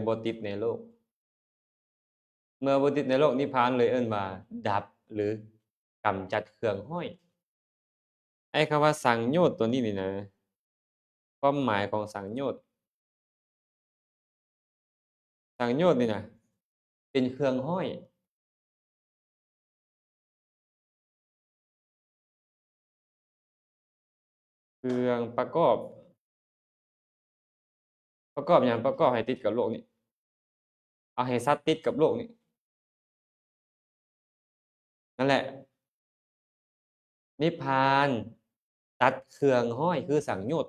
ບໍ່ຕິດໃນໂລກ. ເມື່ອບໍ່ຕິດໃນໂລກນິບພານເລີຍເອີ້ນວ່າດັບ ຫຼື ກຳຈັດເຄື່ອງຫ້ອຍ. ໄອ້ຄຳວ່າສັງໂຍດຕົວນີ້ນີ້ນະ, ຄວາມໝາຍຂອງສັງໂຍດ, ສັງໂຍດນີ້ນະ ເປັນເຄື່ອງຫ້ອຍ. ເຄື່ອງປະກອບ, ປະກອບຫຍັງ? ປະກອບໃຫ້ຕິດກັບໂລກນີ້, ເອົາໃຫ້ສັດຕິດກັບໂລກນີ້. ນັ້ນແຫຼະ, ນິບພານຕັດເຄື່ອງຫ້ອຍ ຄືສັງໂຍດ.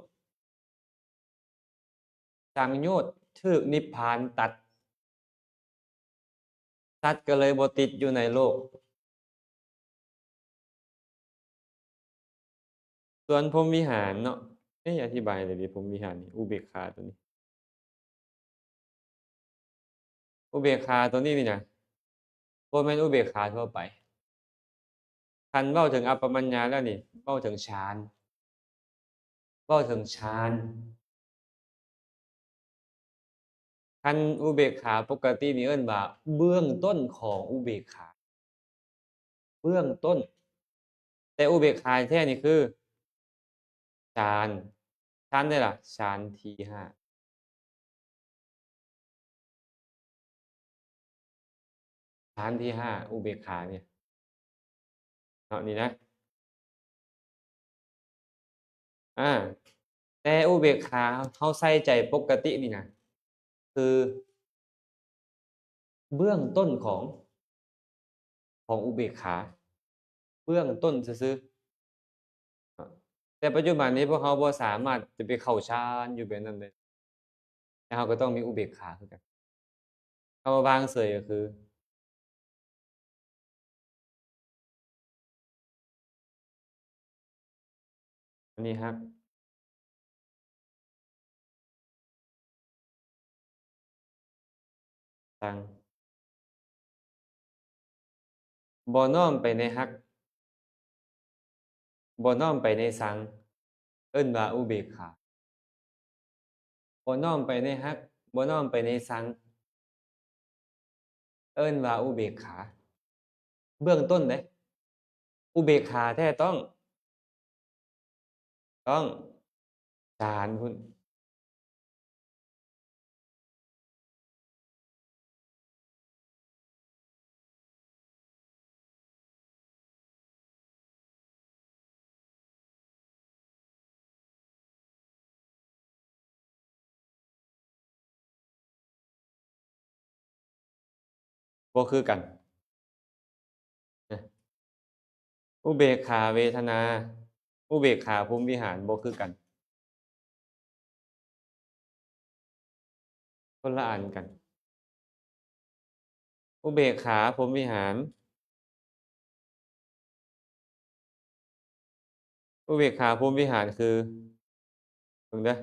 ສັງໂຍດຖືກນິບພານຕັດ, ສັດກໍເລີຍບໍ່ຕິດຢູ່ໃນໂລກ. ສ່ວນພົມວິຫານເນາະ, ເອີ ອະທິບາຍໄດ້ດີ ພົມວິຫານນີ້ ອຸເບກຂາຕົວນີ້. ອຸເບກຂາຕົວນີ້ນີ້ນະ ບໍ່ແມ່ນອຸເບກຂາທົ່ວໄປ. ຄັນເວົ້າເຖິງອັບປະມັນຍາແລ້ວນີ້ ເວົ້າເຖິງฌານ, ເວົ້າເຖິງฌານ. ຄັນອຸເບກຂາປົກກະຕິນີ້ເອີ້ນວ່າເບື້ອງຕົ້ນຂອງອຸເບກຂາ, ເບື້ອງຕົ້ນ. ແຕ່ອຸເບກຂາແທ້ນີ້ຄື ຊານ, ຊານໃດລະ? ຊານທີຫ້າ, ຊານທີຫ້າ ອຸເບກຂານີ້ເນາະ, ນີ້ນະ. ອາ ແຕ່ອຸເບກຂາເຮົາໃສ່ໃຈປົກກະຕິນີ້ນະ ຄືເບື້ອງຕົ້ນຂອງ ຂອງອຸເບກຂາ, ເບື້ອງຕົ້ນຊື່ໆ. ແຕ່ປັດຈຸບັນນີ້ພວກເຮົາບໍ່ສາມາດຈະໄປເຂົ້າຊານຢູ່ແບບນັ້ນໄດ້, ແຕ່ເຮົາກໍຕ້ອງມີອຸເບກຂາຄືກັນ. ຄຳວ່າວາງເສີຍກໍຄື ອັນນີ້ຮັກ, ຊັງ, ບໍ່ນ້ອມໄປໃນຮັກ, ບໍ່ນ້ອມໄປໃນຊັງ, ເອີ້ນວ່າອຸເບກຂາ. ບໍ່ນ້ອມໄປໃນຮັກ, ບໍ່ນ້ອມໄປໃນຊັງ, ເອີ້ນວ່າອຸເບກຂາ. ເບື້ອງຕົ້ນເດ້, ອຸເບກຂາແທ້ຕ້ອງ, ຕ້ອງ ສານພຸ້ນ. ບໍ່ຄືກັນ. ອຸເບກຂາເວທະນາ, ອຸເບກຂາພົມວິຫານບໍ່ຄືກັນ. ຄົນລະອັນກັນ. ອຸເບກຂາພົມວິຫານ, ອຸເບກຂາພົມວິຫານຄື ເບິ່ງເດີ້,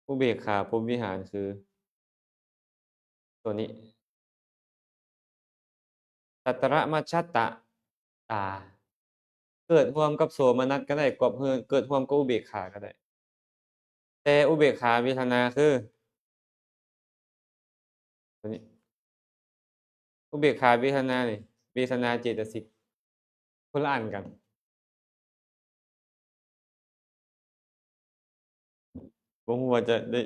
ອຸເບກຂາພົມວິຫານຄື ຕົວນີ້ ສັດຕະລະມັດສັດຕະຕາ ເກີດຮ່ວມກັບໂສມະນັດກໍໄດ້, ເກີດ ເກີດຮ່ວມກັບອຸເບກຂາກໍໄດ້. ແຕ່ອຸເບກຂາເວທະນາຄື ຕົວນີ້ ອຸເບກຂາເວທະນານີ້ ເວທະນາເຈຕະສິກ ຄົນລະອັນກັນ. ບໍ່ຮູ້ວ່າຈະໄດ້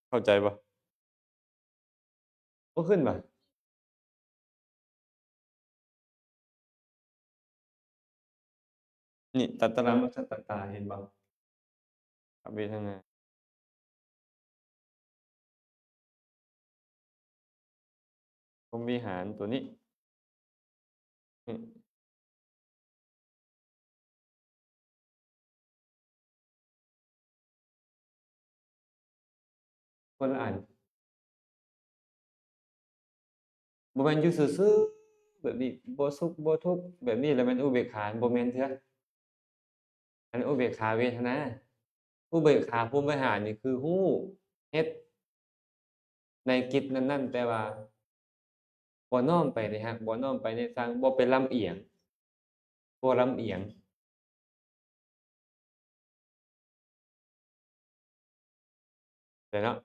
ເຂົ້າໃຈບໍ່? ບໍ່ຂຶ້ນຫວາ? ນີ້ ຕັດຕະລະມັດສັດຕະຕາ ເຫັນບໍ່? ກັບເວທະນາ ພົມວິຫານຕົວນີ້ ນີ້ ຄົນລະອັນ. ບໍ່ແມ່ນຢູ່ຊື່ໆແບບນີ້ ບໍ່ສຸກບໍ່ທຸກແບບນີ້ ແລ້ວແມ່ນອຸເບກຂາ ບໍ່ແມ່ນເທື່ອ. ອັນອຸເບກຂາເວທະນາ, ອຸເບກຂາພູມວິຫານນີ້ຄືຮູ້ ເຮັດ ໃນກິດນັ້ນໆ ແຕ່ວ່າບໍ່ນ້ອມໄປໃນຮັກ ບໍ່ນ້ອມໄປໃນຊັງ ບໍ່ໄປລຳອຽງ ບໍ່ລຳອຽງ ແມ່ນເນາະ.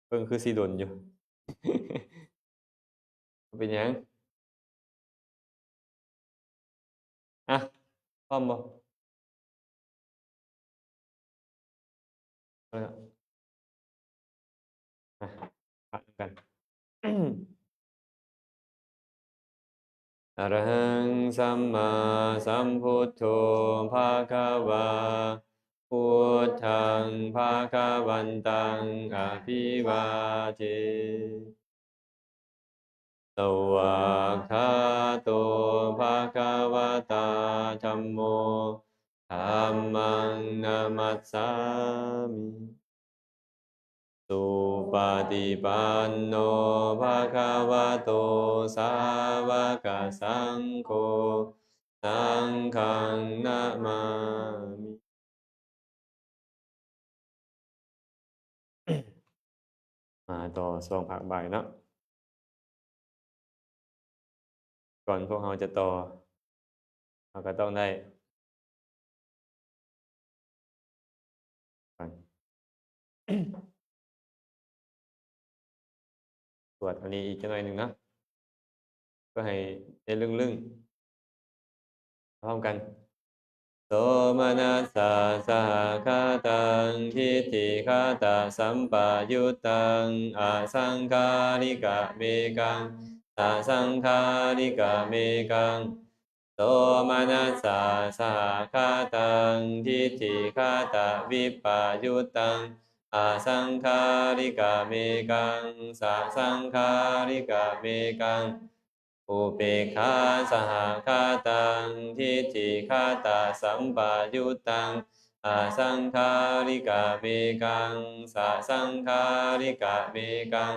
ເບິ່ງຄືຊິດົນຢູ່. ເປັນຫຍັງ? ອ່ະ ພ້ອມບໍ່? ເອົາລະ ອ່ະ ຟັງນຳກັນ. ອະລະຫັງ ສຳມາສຳພຸດໂທ ພະຄະວາ ພຸດທັງ ພະຄະວັນຕັງ ອະພິວາເທ ສະຫວາກຂາໂຕ ພະຄະວະຕາ ທຳໂມ ທຳມັງ ນະມັດສາມິ ສຸປະຕິປັນໂນ ພະຄະວະໂຕ ສາວະກະສັງໂຄ ສັງຄັງ ນະມາມິ. ມາຕໍ່ຊ່ວງພາກບ່າຍເນາະ. ກ່ອນພວກເຮົາຈະຕໍ່ ເຮົາກໍຕ້ອງໄດ້ ສວດອັນນີ້ອີກຈັກໜ້ອຍໜຶ່ງເນາະ ເພື່ອໃຫ້ໄດ້ລຶ້ງໆ ພ້ອມກັນ. ໂສມະນັດສະສະຫະຄະຕັງ ທິດຖິຄະຕະສຳປະຍຸດຕັງ ອະສັງຂາລິກະເມກັງ ສະສັງຂາລິກະເມກັງ ໂສມະນັດສະສະຫະຄະຕັງ ທິດຖິຄະຕະວິປະຍຸດຕັງ ອະສັງຂາລິກະເມກັງ ສະສັງຂາລິກະເມກັງ ອຸເປກຂາສະຫະຄະຕັງ ທິດຖິຄະຕະສຳປະຍຸດຕັງ ອະສັງຂາລິກະເມກັງ ສະສັງຂາລິກະເມກັງ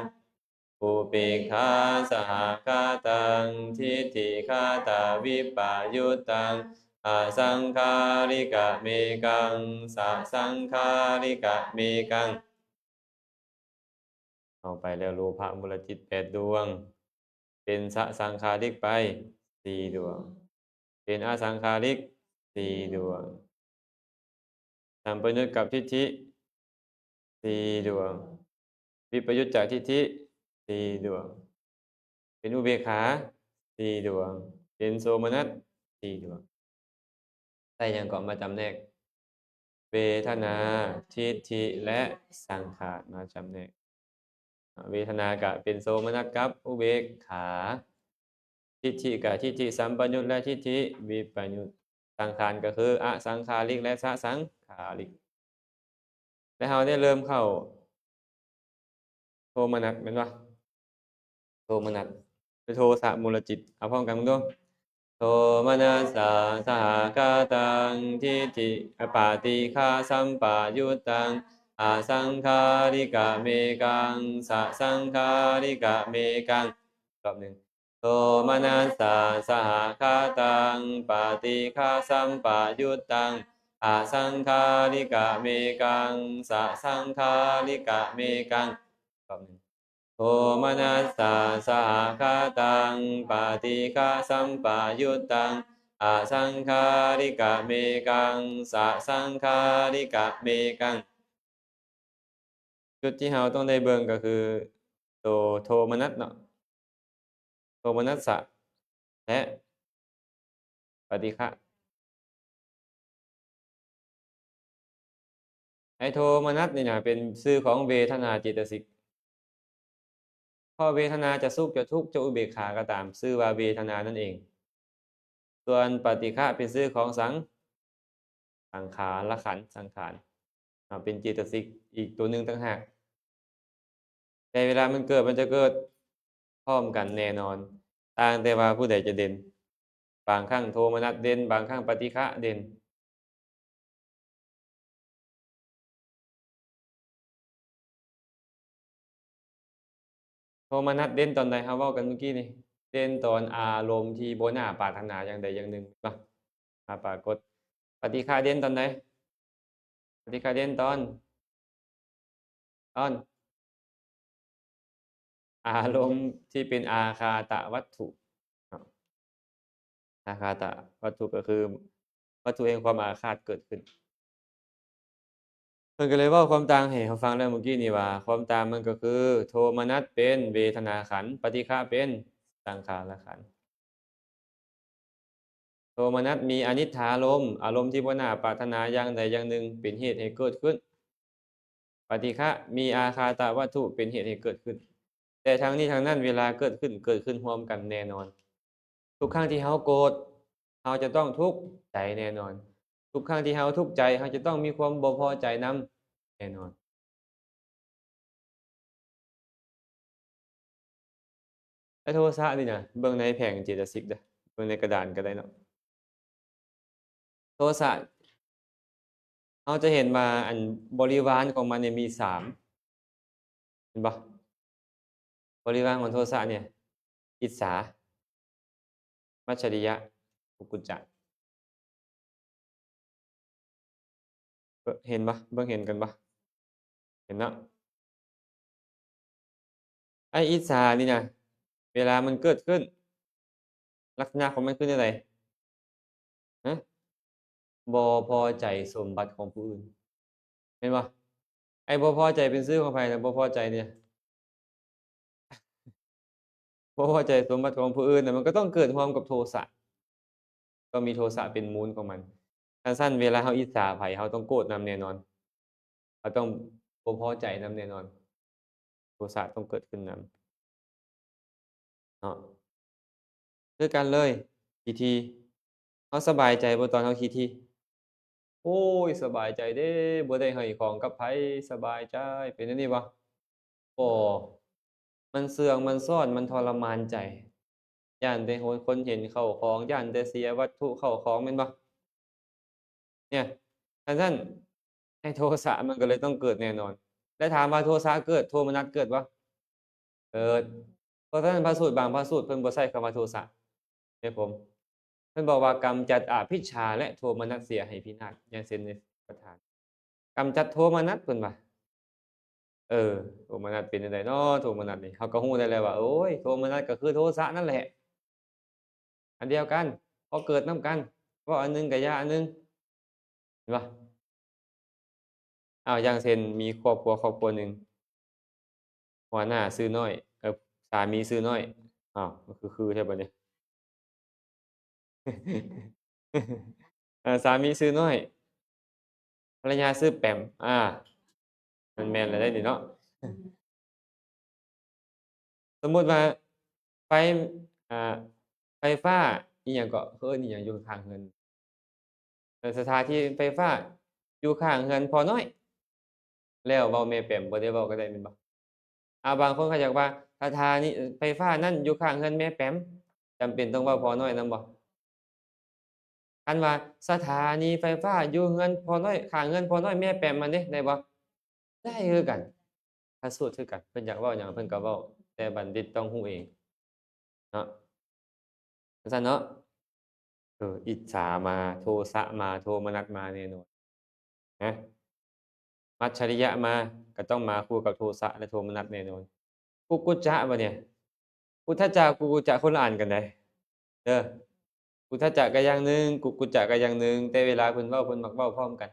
ອຸເປກຂາສະຫະຄະຕັງ ທິດຖິຄະຕະວິປະຍຸດຕັງ ອະສັງຂາລິກະເມກັງ ສະສັງຂາລິກະເມກັງ. ເອົາໄປແລ້ວ ໂລພະມູນລະຈິດແປດດວງ ເປັນສະສັງຂາລິກໄປສີ່ດວງ ເປັນອະສັງຂາລິກສີ່ດວງ ສຳປະຍຸດກັບທິດຖິສີ່ດວງ ວິປະຍຸດຈາກທິດຖິສີ່ດວງ ເປັນອຸເບກຂາສີ່ດວງ ເປັນໂສມະນັດສີ່ດວງ. ໃຊ້ຫຍັງເກາະມາຈຳແນກ? ເວທະນາ, ທິດຖິ ແລະ ສັງຂານມາຈຳແນກ. ເວທະນາກະເປັນໂສມະນັດກັບອຸເບກຂາ, ທິດຖິກະທິດຖິສຳປະຍຸດ ແລະ ທິດຖິວິປະຍຸດ, ສັງຂານກະຄືອະສັງຂາລິກ ແລະ ສະສັງຂາລິກ. ແລະ ເຮົາໄດ້ເລີ່ມເຂົ້າໂທມະນັດແມ່ນບໍ່? ໂທມະນັດ ຫຼື ໂທສະມູນລະຈິດ. ເອົາພ້ອມກັນເບິ່ງດູ. ໂທມະນັດສະສະຫະຄະຕັງ ທິດຖິ ອະ ປະຕິຄະສຳປະຍຸດຕັງ ອະສັງຂາລິກະເມກັງ ສະສັງຂາລິກະເມກັງ. ອີກຮອບໜຶ່ງ. ໂທມະນັດສະສະຫະຄະຕັງ ປະຕິຄະສຳປະຍຸດຕັງ ອະສັງຂາລິກະເມກັງ ສະສັງຂາລິກະເມກັງ. ອີກຮອບໜຶ່ງ. ໂທມະນັດສະສະຫະຄະຕັງ ປະຕິຄະສຳປະຍຸດຕັງ ອະສັງຂາລິກະເມກັງ ສະສັງຂາລິກະເມກັງ. ຈຸດທີ່ເຮົາຕ້ອງໄດ້ເບິ່ງກໍຄືໂຕໂທມະນັດເນາະ, ໂທມະນັດສະ ແລະ ປະຕິຄະ. ໄອ້ໂທມະນັດນີ້ນະ ເປັນຊື່ຂອງເວທະນາເຈດຕະສິກ. ເພາະເວທະນາຈະສຸກ ຈະທຸກ ຈະອຸເບກຂາກໍຕາມ ຊື່ວ່າເວທະນານັ້ນເອງ. ສ່ວນປະຕິຄະເປັນຊື່ຂອງສັງ ສັງຂາລະຂັນ ສັງຂານ ເນາະ ເປັນເຈດຕະສິກອີກຕົວໜຶ່ງຕ່າງຫາກ. ແຕ່ເວລາມັນເກີດ ມັນຈະເກີດພ້ອມກັນແນ່ນອນ, ຕ່າງແຕ່ວ່າຜູ້ໃດຈະເດັ່ນ. ບາງຄັ້ງໂທມະນັດເດັ່ນ, ບາງຄັ້ງປະຕິຄະເດັ່ນ. ໂທມະນັດເດັ່ນຕອນໃດ? ເຮົາເວົ້າກັນມື້ກີ້ນີ້ ເດັ່ນຕອນອາລົມທີ່ບໍ່ໜ້າປາດຖະໜາຢ່າງໃດຢ່າງໜຶ່ງ ເຫັນບໍ່? ມາປາກົດ. ປະຕິຄະເດັ່ນຕອນໃດ? ປະຕິຄະເດັ່ນຕອນ ຕອນ ອາລົມທີ່ເປັນອາຄາຕະວັດຖຸເນາະ. ອາຄາຕະວັດຖຸກໍຄືວັດຖຸແຫ່ງຄວາມອາຄາດເກີດຂຶ້ນ. ພິ່ນກໍເລີຍເວົ້າຄວາມຕ່າງໃຫ້ເຮົາຟັງແລ້ວເມື່ອກີ້ນີ້ວ່າ ຄວາມຕ່າງມັນກໍຄື ໂທມະນັດເປັນເວທະນາຂັນ ປະຕິຄະເປັນສັງຂາລະຂັນ. ໂທມະນັດມີອະນິດຖາລົມ ອາລົມທີ່ບໍ່ໜ້າປາດຖະໜາຢ່າງໃດຢ່າງໜຶ່ງເປັນເຫດໃຫ້ເກີດຂຶ້ນ. ປະຕິຄະມີອາຄາຕະວັດຖຸເປັນເຫດໃຫ້ເກີດຂຶ້ນ. ແຕ່ທັງນີ້ທັງນັ້ນ ເວລາເກີດຂຶ້ນ ເກີດຂຶ້ນຮ່ວມກັນແນ່ນອນ. ທຸກຄັ້ງທີ່ເຮົາໂກດ ເຮົາຈະຕ້ອງທຸກໃຈແນ່ນອນ. ທຸກຄັ້ງທີ່ເຮົາທຸກໃຈ ເຮົາຈະຕ້ອງມີຄວາມບໍ່ພໍໃຈນຳແນ່ນອນ. ແລະ ໂທສະນີ້ນະ ເບິ່ງໃນແຜງເຈຕະສິກເດີ້ ເບິ່ງໃນກະດານກໍໄດ້ເນາະ. ໂທສະ ເຮົາຈະເຫັນວ່າ ອັນ ບໍລິວານຂອງມັນນີ້ມີສາມ ເຫັນບໍ່? ບໍລິວານຂອງໂທສະນີ້ ອິດສາ ມັດສະລິຍະ ກຸກກຸດຈະ. ເອີ ເຫັນບໍ່? ເບິ່ງເຫັນກັນບໍ່? ເຫັນເນາະ. ໄອ້ອິດສານີ້ນະ ເວລາມັນເກີດຂຶ້ນ ລັກສະນະຂອງມັນຄືແນວໃດ? ຮະ? ບໍ່ພໍໃຈສົມບັດຂອງຜູ້ອື່ນ ແມ່ນບໍ່? ໄອ້ບໍ່ພໍໃຈເປັນຊື່ຂອງໃຜນະ? ບໍ່ພໍໃຈນີ້ ບໍ່ພໍໃຈສົມບັດຂອງຜູ້ອື່ນນະ ມັນກໍຕ້ອງເກີດຮ່ວມກັບໂທສະ ຕ້ອງມີໂທສະເປັນມູນຂອງມັນ. ຄັນຊັ້ນ ເວລາເຮົາອິດສາໃຜ ເຮົາຕ້ອງໂກດນຳແນ່ນອນ ເຮົາຕ້ອງບໍ່ພໍໃຈນຳແນ່ນອນ ໂທສະຕ້ອງເກີດຂຶ້ນນຳເນາະ. ຄືກັນເລີຍ ຂີ້ຖີ່ ເຮົາສະບາຍໃຈບໍ່ຕອນເຮົາຂີ້ຖີ່? ໂອ້ຍ ສະບາຍໃຈເດ້ ບໍ່ໄດ້ໃຫ້ຂອງກັບໃຜ ສະບາຍໃຈ. ເປັນແນວນີ້ບໍ່? ບໍ່ ມັນເຊື່ອງ ມັນຊ້ອນ ມັນທໍລະມານໃຈ ຢ້ານແຕ່ຄົນເຫັນເຂົ້າຂອງ ຢ້ານແຕ່ເສຍວັດຖຸເຂົ້າຂອງ ແມ່ນບໍ່? ເນຍ ຄັນຊັ້ນ ໃຫ້ໂທສະມັນກໍເລີຍຕ້ອງເກີດແນ່ນອນ. ແລະ ຖາມວ່າໂທສະເກີດ ໂທມະນັດເກີດບໍ່? ເກີດ. ເພາະສະນັ້ນ ພະສູດບາງພະສູດເພິ່ນບໍ່ໃຊ້ຄຳວ່າໂທສະ ເດ້ຜົມ ເພິ່ນບອກວ່າ ກຳຈັດອະວິດຊາ ແລະ ໂທມະນັດເສຍໃຫ້ພິນາດ ຢ່າງເຊັ່ນໃນປະທານ ກຳຈັດໂທມະນັດ ເພິ່ນວ່າ ເອີ ໂທມະນັດເປັນຈັ່ງໃດເນາະ? ໂທມະນັດນີ້ ເຮົາກໍຮູ້ໄດ້ແລ້ວວ່າ ໂອ້ຍ ໂທມະນັດກໍຄືໂທສະນັ້ນແຫຼະ ອັນດຽວກັນ ເພາະເກີດນຳກັນ ເວົ້າອັນໜຶ່ງກໍຢ່າອັນໜຶ່ງ ເຫັນບໍ່? ອ້າວ ຢ່າງເຊັ່ນ ມີຄອບຄົວຄອບຄົວໜຶ່ງ ຫົວໜ້າຊື່ນ້ອຍ ເອີ ສາມີຊື່ນ້ອຍ ອ້າວ ມັນຄື ຄືແທ້ບັດນີ້ ເອີ ສາມີຊື່ນ້ອຍ ພັນລະຍາຊື່ແປມ ອາ ມັນແມ່ນແລ້ວເດ້ນີ້ເນາະ. ສົມມຸດວ່າ ໄຟ ອາ ໄຟຟ້າອີ່ຫຍັງເກາະ ເຂົາເອີ້ນອີ່ຫຍັງຢູ່ຂ້າງເຮືອນ ເອີ ສະຖານີໄຟຟ້າຢູ່ຂ້າງເຮືອນພໍ່ນ້ອຍ ແລ້ວເວົ້າແມ່ແປມ ບໍ່ໄດ້ເວົ້າກໍໄດ້ແມ່ນບໍ່? ອາ ບາງຄົນເຂົາຢາກວ່າ ສະຖານີໄຟຟ້ານັ້ນຢູ່ຂ້າງເຮືອນແມ່ແປມ ຈຳເປັນຕ້ອງເວົ້າພໍ່ນ້ອຍນຳບໍ່? ຄັນວ່າ ສະຖານີໄຟຟ້າຢູ່ເຮືອນພໍ່ນ້ອຍ ຂ້າງເຮືອນພໍ່ນ້ອຍແມ່ແປມ ມັນເດ້ ໄດ້ບໍ່? ໄດ້ຄືກັນ ພະສູດຄືກັນ ເພິ່ນຢາກເວົ້າຫຍັງເພິ່ນກໍເວົ້າ ແຕ່ບັນດິດຕ້ອງຮູ້ເອງເນາະ ຈັ່ງຊັ້ນເນາະ. ເອີ ອິດສາມາ ໂທສະມາ ໂທມະນັດມາແນ່ນອນນະ. ມັດສະລິຍະມາ ກໍຕ້ອງມາຄູ່ກັບໂທສະ ແລະ ໂທມະນັດແນ່ນອນ. ກຸກກຸດຈະບັດນີ້ ອຸດທະຈະ ກຸກກຸດຈະ ຄົນລະອັນກັນໃດ໋ເດີ. ອຸດທະຈະກໍຢ່າງໜຶ່ງ ກຸກກຸດຈະກໍຢ່າງໜຶ່ງ ແຕ່ເວລາເພິ່ນເວົ້າ ເພິ່ນມັກເວົ້າພ້ອມກັນ.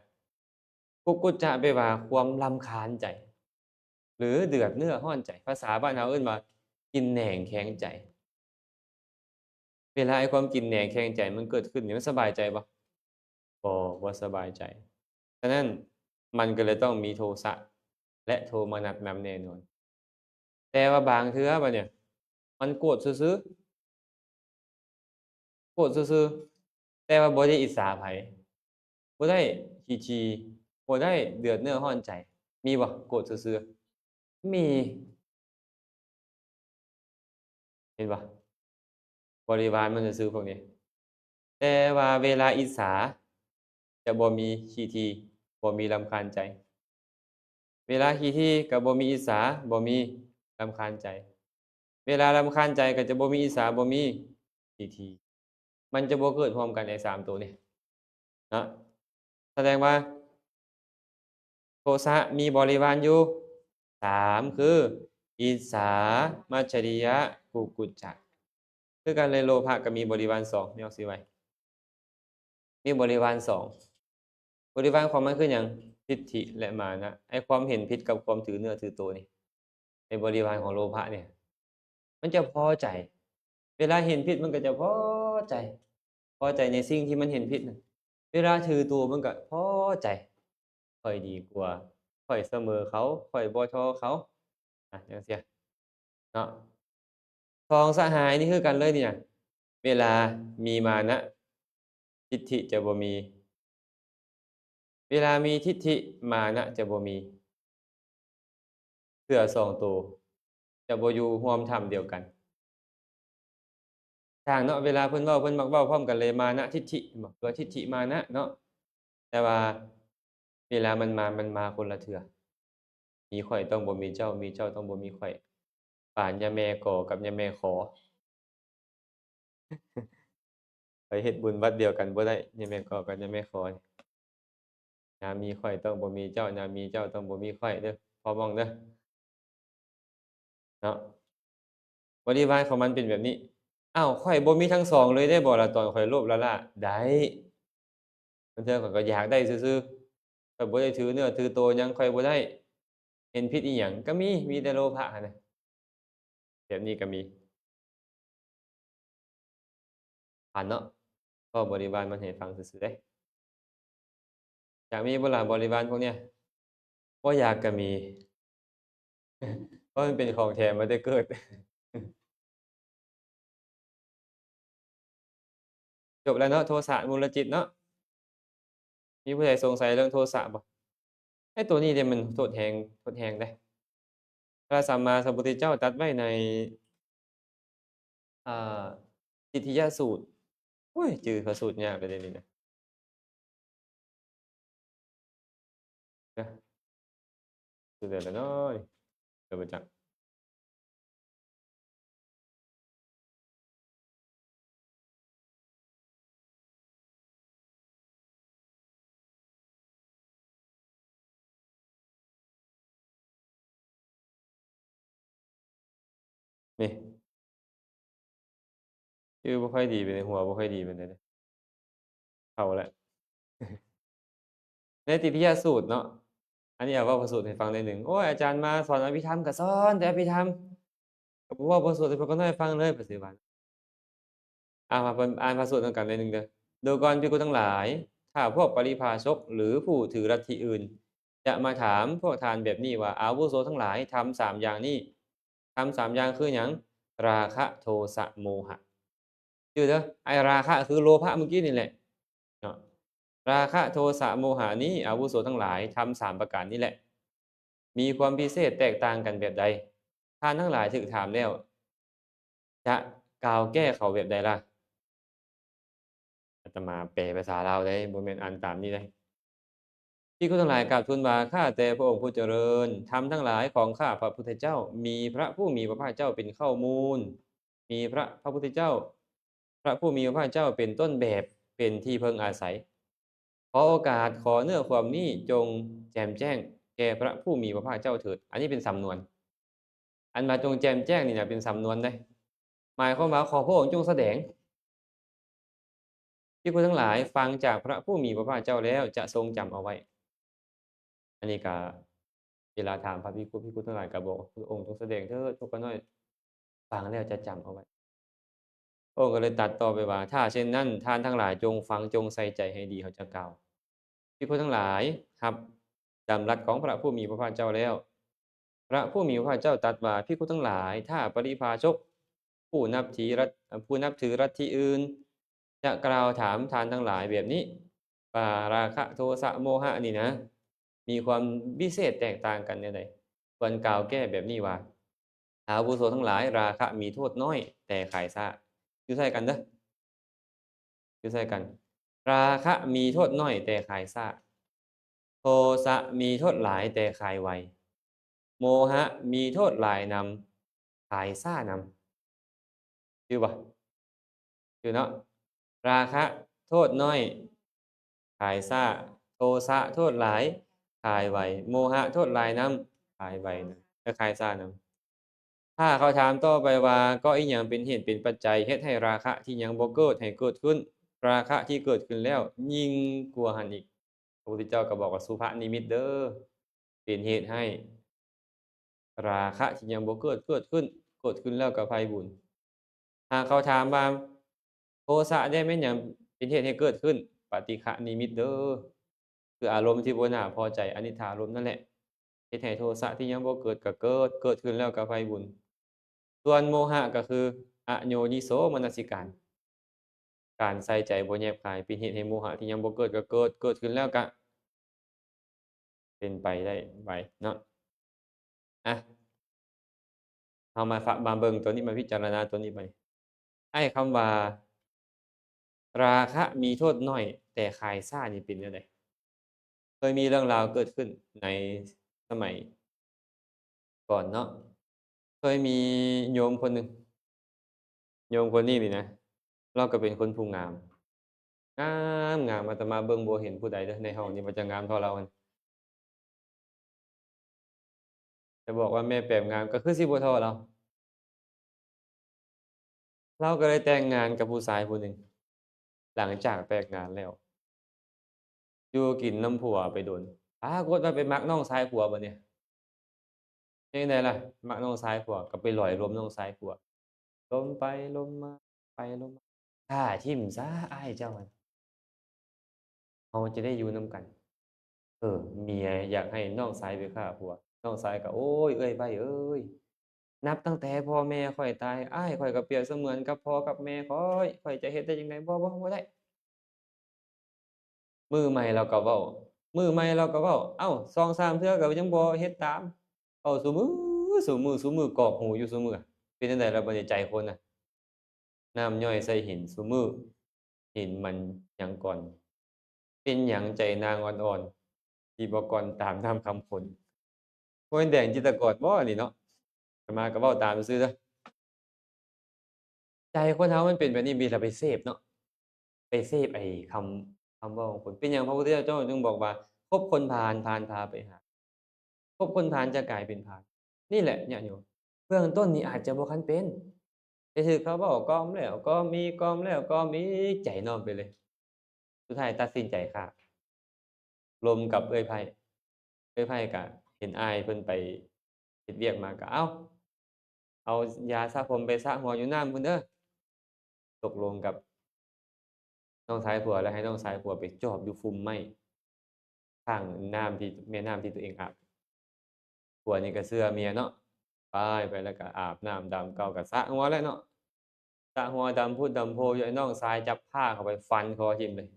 ກຸກກຸດຈະແປວ່າຄວາມລຳຄານໃຈ ຫຼື ເດືອດເນື້ອຮ້ອນໃຈ. ພາສາບ້ານເຮົາເອີ້ນວ່າກິນແໜງແຄງໃຈ. ເວລາໄອ້ຄວາມກິນແໜງແຄງໃຈມັນເກີດຂຶ້ນນີ້ ມັນສະບາຍໃຈບໍ່? ບໍ່ ບໍ່ສະບາຍໃຈ. ສະນັ້ນ ມັນກໍເລີຍຕ້ອງມີໂທສະ ແລະ ໂທມະນັດນຳແນ່ນອນ. ແຕ່ວ່າບາງເທື່ອບັດນີ້ ມັນໂກດຊື່ໆ ໂກດຊື່ໆ ແຕ່ວ່າບໍ່ໄດ້ອິດສາໃຜ ບໍ່ໄດ້ຂີ້ຖີ່ ບໍ່ໄດ້ເດືອດເນື້ອຮ້ອນໃຈ ມີບໍ່? ໂກດຊື່ໆ ມີ ເຫັນບໍ່? ບໍລິວານມັນຊື່ໆ ພວກນີ້. ແຕ່ວ່າເວລາອິດສາຈະບໍ່ມີຂີ້ຖີ່ ບໍ່ມີລຳຄານໃຈ. ເວລາຂີ້ຖີ່ກໍບໍ່ມີອິດສາ ບໍ່ມີລຳຄານໃຈ. ເວລາລຳຄານໃຈກໍຈະບໍ່ມີອິດສາ ບໍ່ມີຂີ້ຖີ່. ມັນຈະບໍ່ເກີດຮ່ວມກັນ ໄອ້ສາມໂຕນີ້ເນາະ. ສະແດງວ່າ ໂທສະມີບໍລິວານຢູ່ສາມ ຄື ອິດສາ ມັດສະລິຍະ ກຸກກຸດຈະ. ຄືກັນເລີຍ ໂລພະກໍມີບໍລິວານສອງ ແນວຊິໄວ ມີບໍລິວານສອງ. ບໍລິວານຂອງມັນຄືຫຍັງ? ທິດຖິ ແລະ ມານະ. ໄອ້ຄວາມເຫັນຜິດກັບຄວາມຖືເນື້ອຖືໂຕນີ້ ໃນບໍລິວານຂອງໂລພະນີ້ ມັນຈະພໍໃຈ. ເວລາເຫັນຜິດມັນກໍຈະພໍໃຈ, ພໍໃຈໃນສິ່ງທີ່ມັນເຫັນຜິດນະ. ເວລາຖືໂຕມັນກໍພໍໃຈ, ຂ້ອຍດີກວ່າ, ຂ້ອຍສະເໝີເຂົາ, ຂ້ອຍບໍ່ທໍ້ເຂົາ, ອາ ຈັ່ງຊີ້ເນາະ. ສອງສະຫາຍນີ້ຄືກັນເລີຍນີ້ນະ, ເວລາມີມານະ ທິດຖິຈະບໍ່ມີ, ເວລາມີທິດຖິ ມານະຈະບໍ່ມີ. ເສືອສອງໂຕຈະບໍ່ຢູ່ຮ່ວມຖ້ຳດຽວກັນ. ຊ່າງເນາະ, ເວລາເພິ່ນເວົ້າ ເພິ່ນມັກເວົ້າພ້ອມກັນເລີຍ, ມານະທິດຖິ ເຫັນບໍ່? ຕົວທິດຖິມານະເນາະ. ແຕ່ວ່າເວລາມັນມາ ມັນມາຄົນລະເທື່ອ. ມີຂ້ອຍຕ້ອງບໍ່ມີເຈົ້າ, ມີເຈົ້າຕ້ອງບໍ່ມີຂ້ອຍ. ປານຍາແມ່ກໍກັບຍາແມ່ຂໍ. ໄປເຮັດບຸນວັດດຽວກັນບໍ່ໄດ້, ຍາແມ່ກໍກັບຍາແມ່ຂໍ. ຍາມີຂ້ອຍຕ້ອງບໍ່ມີເຈົ້າ, ຍາມີເຈົ້າຕ້ອງບໍ່ມີຂ້ອຍເດີ້, ພໍມອງເດີ້. ເນາະ, ບໍລິວານຂອງມັນເປັນແບບນີ້. ອ້າວ ຂ້ອຍບໍ່ມີທັງສອງເລີຍໄດ້ບໍ່ລະ? ຕອນຂ້ອຍໂລບລ້າໆ ໄດ້. ບາງເທື່ອຂ້ອຍກໍຢາກໄດ້ຊື່ໆ, ຂ້ອຍບໍ່ໄດ້ຖືເນື້ອຖືໂຕຫຍັງ, ຂ້ອຍບໍ່ໄດ້ເຫັນຜິດອີ່ຫຍັງ. ກໍມີ, ມີແຕ່ໂລພະຫັ້ນນະ. ແບບນີ້ກໍມີ. ຜ່ານເນາະ, ເວົ້າບໍລິວານມັນໃຫ້ຟັງຊື່ໆເດ້. ຢາກມີບໍ່ລະ ບໍລິວານພວກເນີ້ຍ? ບໍ່ຢາກກໍມີ, ເພາະມັນເປັນຂອງແຖມມາແຕ່ເກີດ. ຈົບແລ້ວເນາະ, ໂທສະມູນລະຈິດເນາະ. ມີຜູ້ໃດສົງໄສເລື່ອງໂທສະບໍ່? ໄອ້ໂຕນີ້ເດ ມັນໂທດແຮງ, ໂທດແຮງເດ້. ພະສຳມາສຳພຸດທະເຈົ້າຕັດໄວ້ໃນ ອ່າ ທິດຖິຍະສູດ. ໂອ້ຍ ຈື່ພະສູດຍາກເລີຍເດນີ້ນະ. ເອີ ຄືແບບນັ້ນເນາະ ນີ້ ກໍບໍ່ຈັກ. ນີ້ ຊື່ບໍ່ຄ່ອຍດີປານໃດ, ຫົວບໍ່ຄ່ອຍດີປານໃດເດ້. ເຖົ້າແລ້ວ. ໃນຕິທິຍະສູດເນາະ, ອັນນີ້ເອົາເວົ້າພະສູດໃຫ້ຟັງໜ້ອຍໜຶ່ງ. ໂອ້ຍ ອາຈານມາສອນອະພິທຳ ກໍສອນແຕ່ອະພິທຳ, ກໍບໍ່ເວົ້າພະສູດໃຫ້ພວກຂ້ານ້ອຍຟັງເລີຍ ປະສິວັນ. ອ່າ ມາເບິ່ງ ອ່ານພະສູດນຳກັນໜ້ອຍໜຶ່ງເດີ້. ດູກ່ອນ ພິກຂຸທັງຫຼາຍ, ຖ້າພວກປະລິພາຊົກ ຫຼື ຜູ້ຖືລັດທິອື່ນ ຈະມາຖາມພວກທ່ານແບບນີ້ວ່າ, ອາວຸໂສທັງຫຼາຍ, ທຳສາມຢ່າງນີ້, ທຳສາມຢ່າງຄືຫຍັງ? ລາຄະ ໂທສະ ໂມຫະ. ຈື່ເດີ້, ໄອ້ລາຄະຄືໂລພະມື້ກີ້ນີ້ແຫຼະເນາະ. ລາຄະ ໂທສະ ໂມຫະນີ້, ອາວຸໂສທັງຫຼາຍ, ທຳສາມປະການນີ້ແຫຼະ ມີຄວາມພິເສດແຕກຕ່າງກັນແບບໃດ? ທ່ານທັງຫຼາຍຖືກຖາມແລ້ວ ຈະກ່າວແກ້ເຂົາແບບໃດລະ? ອາດຕະມາແປພາສາລາວໄດ້, ບໍ່ແມ່ນອ່ານຕາມນີ້ໄດ້. ພິກຂຸທັງຫຼາຍກາບທູນວ່າ, ຂ້າແຕ່ພະອົງຜູ້ຈະເລີນ, ທຳທັງຫຼາຍຂອງຂ້າພະພຸດທະເຈົ້າ ມີພະຜູ້ມີພະພາກເຈົ້າເປັນເຄົ້າມູນ, ມີພະ ພະພຸດທະເຈົ້າ, ພະຜູ້ມີພະພາກເຈົ້າເປັນຕົ້ນແບບ, ເປັນທີ່ເພິ່ງອາໄສ. ຂໍໂອກາດ, ຂໍເນື້ອຄວາມນີ້ຈົ່ງແຈ່ມແຈ້ງແກ່ພະຜູ້ມີພະພາກເຈົ້າເຖີດ. ອັນນີ້ເປັນສຳນວນ. ອັນວ່າຈົ່ງແຈ່ມແຈ້ງນີ້ນະ ເປັນສຳນວນເດ້. ໝາຍຄວາມວ່າ ຂໍພະອົງຈົ່ງສະແດງ. ພິກຂຸທັງຫຼາຍ, ຟັງຈາກພະຜູ້ມີພະພາກເຈົ້າແລ້ວ ຈະຊົງຈຳເອົາໄວ້. ອັນນີ້ກະ ເວລາຖາມພະພິກຂຸ, ພິກຂຸທັງຫຼາຍກະບອກ, ພະອົງຈົ່ງສະແດງເທີດ, ພວກຂ້ານ້ອຍຟັງແລ້ວຈະຈຳເອົາໄວ້. ພະອົງກໍເລີຍຕັດຕໍ່ໄປວ່າ, ຖ້າເຊັ່ນນັ້ນ, ທ່ານທັງຫຼາຍຈົ່ງຟັງ, ຈົ່ງໃສ່ໃຈໃຫ້ດີ, ເຮົາຈະກ່າວ. ພິກຂຸທັງຫຼາຍຮັບດຳລັດຂອງພະຜູ້ມີພະພາກເຈົ້າແລ້ວ, ພະຜູ້ມີພະພາກເຈົ້າຕັດວ່າ, ພິກຂຸທັງຫຼາຍ, ຖ້າປະລິພາຊົກ ຜູ້ນັບຖືລັດ ຜູ້ນັບຖືລັດທິອື່ນ ຈະກ່າວຖາມທ່ານທັງຫຼາຍແບບນີ້ວ່າ, ລາຄະ ໂທສະ ໂມຫະນີ້ນະ ມີຄວາມວິເສດແຕກຕ່າງກັນແນວໃດ? ຄວນກ່າວແກ້ແບບນີ້ວ່າ, ອາວຸໂສທັງຫຼາຍ, ລາຄະມີໂທດນ້ອຍແຕ່ຂາຍຊ້າ. ຢູ່ໃສ່ກັນເດີ້. ຢູ່ໃສ່ກັນ. ລາຄະມີໂທດໜ້ອຍແຕ່ຂາຍຊ້າ. ໂທສະມີໂທດຫຼາຍແຕ່ຂາຍໄວ. ໂມຫະມີໂທດຫຼາຍນຳ, ຂາຍຊ້ານຳ. ຈື່ບໍ່? ຈື່ເນາະ. ລາຄະໂທດໜ້ອຍ ຂາຍຊ້າ, ໂທສະໂທດຫຼາຍ ຂາຍໄວ, ໂມຫະໂທດຫຼາຍນຳ ຂາຍໄວນຳ ແລະ ຂາຍຊ້ານຳ. ຖ້າເຂົາຖາມຕໍ່ໄປວ່າ, ເກາະອີ່ຫຍັງເປັນເຫດເປັນປັດໄຈເຮັດໃຫ້ລາຄະທີ່ຍັງບໍ່ເກີດໃຫ້ເກີດຂຶ້ນ? ລາຄະທີ່ເກີດຂຶ້ນແລ້ວຍິ່ງກວ່າຫັ້ນອີກ. ໂທ ະພຸດທະເຈົ້າກໍບອກວ່າ ສຸພະນິມິດເດີ ເປັນເຫດໃຫ້ລາຄະທີ່ຍັງບໍ່ເກີດ ເກີດຂຶ້ນ ເກີດຂຶ້ນແລ້ວກໍໄພບຸນ. ຫາກເຂົາຖາມວ່າ ໂທສະແດ່ແມ່ນຫຍັງເປັນເຫດໃຫ້ເກີດຂຶ້ນ? ປະຕິຄະນິມິດເດີ ຄືອາລົມທີ່ບໍ່ໜ້າພໍໃຈ ອະນິດຖາລົມນັ້ນແຫຼະ ເຮັດໃຫ້ໂທສະທີ່ຍັງບໍ່ເກີດກໍເກີດ ເກີດຂຶ້ນແລ້ວກໍໄພບຸນ. ສ່ວນໂມຫະກໍຄືອະໂຍນິໂສມະນະສິການ ການໃສ່ໃຈບໍ່ແຍບຄາຍ ເປັນເຫດໃຫ້ໂມຫະທີ່ຍັງບໍ່ເກີດກໍເກີດ ເກີດຂຶ້ນແລ້ວກະເປັນໄປໄດ້ໄວເນາະ. ອະ ເຮົາມາ ມາເບິ່ງຕົວນີ້ ມາພິຈາລະນາຕົວນີ້ໄປ. ອ້າຍຄຳວ່າ ລາຄະມີໂທດໜ້ອຍ ແຕ່ຄາຍຊ້ານີ້ເປັນແນວໃດ? ເຄີຍມີເລື່ອງລາວເກີດຂຶ້ນໃນສະໄໝກ່ອນເນາະ ເຄີຍມີໂຍມຄົນໜຶ່ງ ໂຍມຄົນນີ້ນີ້ນະ ລາວກໍເປັນຄົນຜູ້ງາມ ງາມ ງາມ ອາດຕະມາເບິ່ງບໍ່ເຫັນຜູ້ໃດເດີ ໃນຫ້ອງນີ້ວ່າຈະງາມເທົ່າລາວຫັ້ນ. ຈະບອກວ່າແມ່ແປມງາມກໍຄືຊິບໍ່ທໍ່ລາວ. ລາວກໍໄດ້ແຕ່ງງານກັບຜູ້ຊາຍຜູ້ໜຶ່ງ. ຫຼັງຈາກແຕ່ງງານແລ້ວ ຢູ່ກິນນຳຜົວໄປດົນ ປາກົດວ່າໄປມັກນ້ອງຊາຍຜົວບັດນີ້. ເຮັດຈັ່ງໃດລະ? ມັກນ້ອງຊາຍຜົວ ກໍໄປຫຼອຍລົມນ້ອງຊາຍຜົວ. ລົມໄປລົມມາ ໄປລົມມາ ຂ້າຖິ້ມຊະອ້າຍເຈົ້າຫັ້ນ ເຮົາຈະໄດ້ຢູ່ນຳກັນ. ເອີ ເມຍຢາກໃຫ້ນ້ອງຊາຍໄປຂ້າຜົວ ນ້ອງຊາຍກໍ ໂອ້ຍ ເອື້ອຍໃບ້ເອີຍ ນັບຕັ້ງແຕ່ພໍ່ແມ່ຂ້ອຍຕາຍ ອ້າຍຂ້ອຍກໍປຽບສະເໝືອນກັບພໍ່ກັບແມ່ຂ້ອຍ ຂ້ອຍຈະເຮັດໄດ້ຈັ່ງໃດ? ບໍ່ ບໍ່ ບໍ່ໄດ້. ມື້ໃໝ່ລາວກໍເວົ້າ ມື້ໃໝ່ລາວກໍເວົ້າ ເອົ້າ ສອງສາມເທື່ອກໍຍັງບໍ່ເຮັດຕາມ ເວົ້າຊຸມື້ ຊຸມື້ ຊຸມື້ ກອກຫູຢູ່ຊຸມື້. ເປັນຈັ່ງໃດລະບັດນີ້ໃຈຄົນນະ? ນ້ຳຍ້ອຍໃສ່ຫີນຊຸມື້ ຫີນມັນຍັງກ່ອນ. ເປັນຫຍັງໃຈນາງອ່ອນໆ ຊິບໍ່ກ່ອນຕາມນ້ຳຄຳຂົນ? ບໍ່ແມ່ນແດງຈິດຕະກອນບໍ່ອັນນີ້ເນາະ? ອາດຕະມາກໍເວົ້າຕາມຊື່ໆເດີ. ໃຈຄົນເຮົາມັນເປັນແບບນີ້ ມີແຕ່ໄປເສບເນາະ ໄປເສບໄອ້ຄຳ ຄຳເວົ້າຂອງຄົນ. ເປັນຫຍັງພະພຸດທະເຈົ້າຈຶ່ງບອກວ່າ ຄົບຄົນພານ ພານພາໄປຫາ ຄົບຄົນພານຈະກາຍເປັນພານ. ນີ້ແຫຼະຍາດໂຍມ ເບື້ອງຕົ້ນນີ້ອາດຈະບໍ່ທັນເປັນ ແຕ່ຖືກເຂົາເວົ້າກ່ອມແລ້ວກ່ອມອີກ ກ່ອມແລ້ວກ່ອມອີກ ໃຈນ້ອມໄປເລີຍ. ສຸດທ້າຍຕັດສິນໃຈຂ້າ ລົມກັບເອື້ອຍໃພ້. ເອື້ອຍໃພ້ກະເຫັນອ້າຍເພິ່ນໄປເຮັດວຽກມາ ກະ ເອົ້າ ເອົາຢາສະຜົມໄປສະຫົວຢູ່ນ້ຳພຸ້ນເດີ. ຕົກລົງກັບນ້ອງຊາຍຜົວ ແລ້ວໃຫ້ນ້ອງຊາຍຜົວໄປຈອບຢູ່ຟຸມໄມ້ ຂ້າງນ້ຳທີ່ ແມ່ນ້ຳທີ່ຕົວເອງອາບ. ຜົວນີ້ກໍເຊື່ອເມຍເນາະ ໄປ ໄປແລ້ວກໍອາບນ້ຳດຳເກົ່າ ກໍສະຫົວແລ້ວເນາະ. ສະຫົວດຳພຸດດຳໂພຢູ່ ໄອ້ນ້ອງຊາຍຈັບພ້າເຂົ້າໄປຟັນຄໍຖິ້ມເລີຍ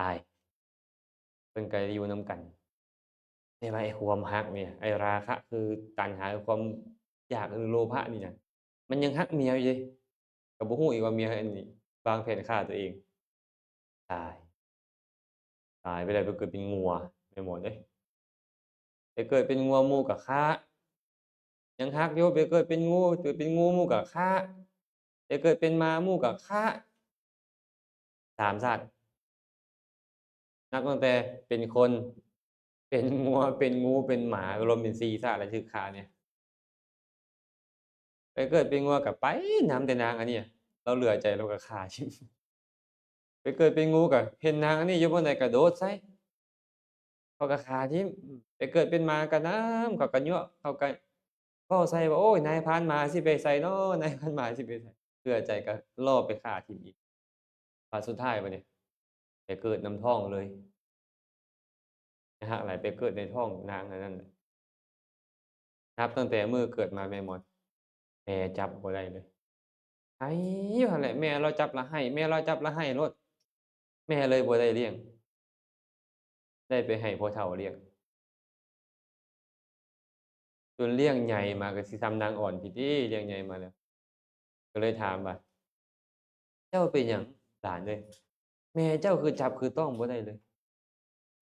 ຕາຍ. ເພິ່ນກໍຢູ່ນຳກັນ ແຕ່ວ່າໄອ້ຄວາມຮັກນີ້ ໄອ້ລາຄະ ຄືຕັນຫາ ຄວາມຢາກ ຫຼື ໂລພະນີ້ນະ ມັນຍັງຮັກເມຍຢູ່ເດ້. ກໍບໍ່ຮູ້ອີກວ່າເມຍອັນນີ້ວາງແຜນຂ້າຕົວເອງ. ຕາຍ ຕາຍໄປແລ້ວໄປເກີດເປັນງົວ ແມ່ໝອນເອີຍ. ໄປເກີດເປັນງົວໝູ່ກໍຂ້າ ຍັງຮັກຢູ່. ໄປເກີດເປັນງູ ເກີດເປັນງູໝູ່ກໍຂ້າ ໄປເກີດເປັນໝາໝູ່ກໍຂ້າ. ສາມຊາດ ນັບຕັ້ງແຕ່ເປັນຄົນ ເປັນງົວ ເປັນງູ ເປັນໝາ ລວມເປັນສີ່ຊາດແລ້ວຖືກຂ້ານີ້. ໄປເກີດເປັນງົວກໍໄປນຳແຕ່ນາງອັນນີ້ ລາວເຫຼືອໃຈ ລາວກໍຂ້າຖິ້ມ. ໄປເກີດເປັນງູກໍເຫັນນາງອັນນີ້ຢູ່ບ່ອນໃດກໍໂດດໃສ່ ເຂົາກໍຂ້າຖິ້ມ. ໄປເກີດເປັນໝາກໍນຳ ເຂົາກໍຍົວະ ເຂົາກໍເວົ້າໃສ່ວ່າ ໂອ້ຍ ນາຍພານໝາຊິໄປໃສນໍ ນາຍພານໝາຊິໄປໃສ. ເຫຼືອໃຈກໍລໍໄປຂ້າຖິ້ມອີກ. ບາດສຸດທ້າຍບັດນີ້ ໄປເກີດນຳທ້ອງເລີຍ. ຮັກຫຼາຍ ໄປເກີດໃນທ້ອງນາງອັນນັ້ນ. ນັບຕັ້ງແຕ່ມື້ເກີດມາແມ່ໝອນ ແມ່ຈັບບໍ່ໄດ້ເລີຍ. ໄຫ້ຢູ່ຫັ້ນແຫຼະ ແມ່ລາວຈັບລະໄຫ້ ແມ່ລາວຈັບລະໄຫ້ໂລດ. ແມ່ເລີຍບໍ່ໄດ້ລ້ຽງ ໄດ້ໄປໃຫ້ພໍ່ເຖົ້າລ້ຽງ. ຈົນລ້ຽງໃຫຍ່ມາກໍຊິສ່ຳນາງອ່ອນພີ້ຕິ ລ້ຽງໃຫຍ່ມາແລ້ວ ກໍເລີຍຖາມວ່າ ເຈົ້າເປັນຫຍັງຫຼານເອີຍ ແມ່ເຈົ້າຄືຈັບຄືຕ້ອງບໍ່ໄດ້ເລີຍ?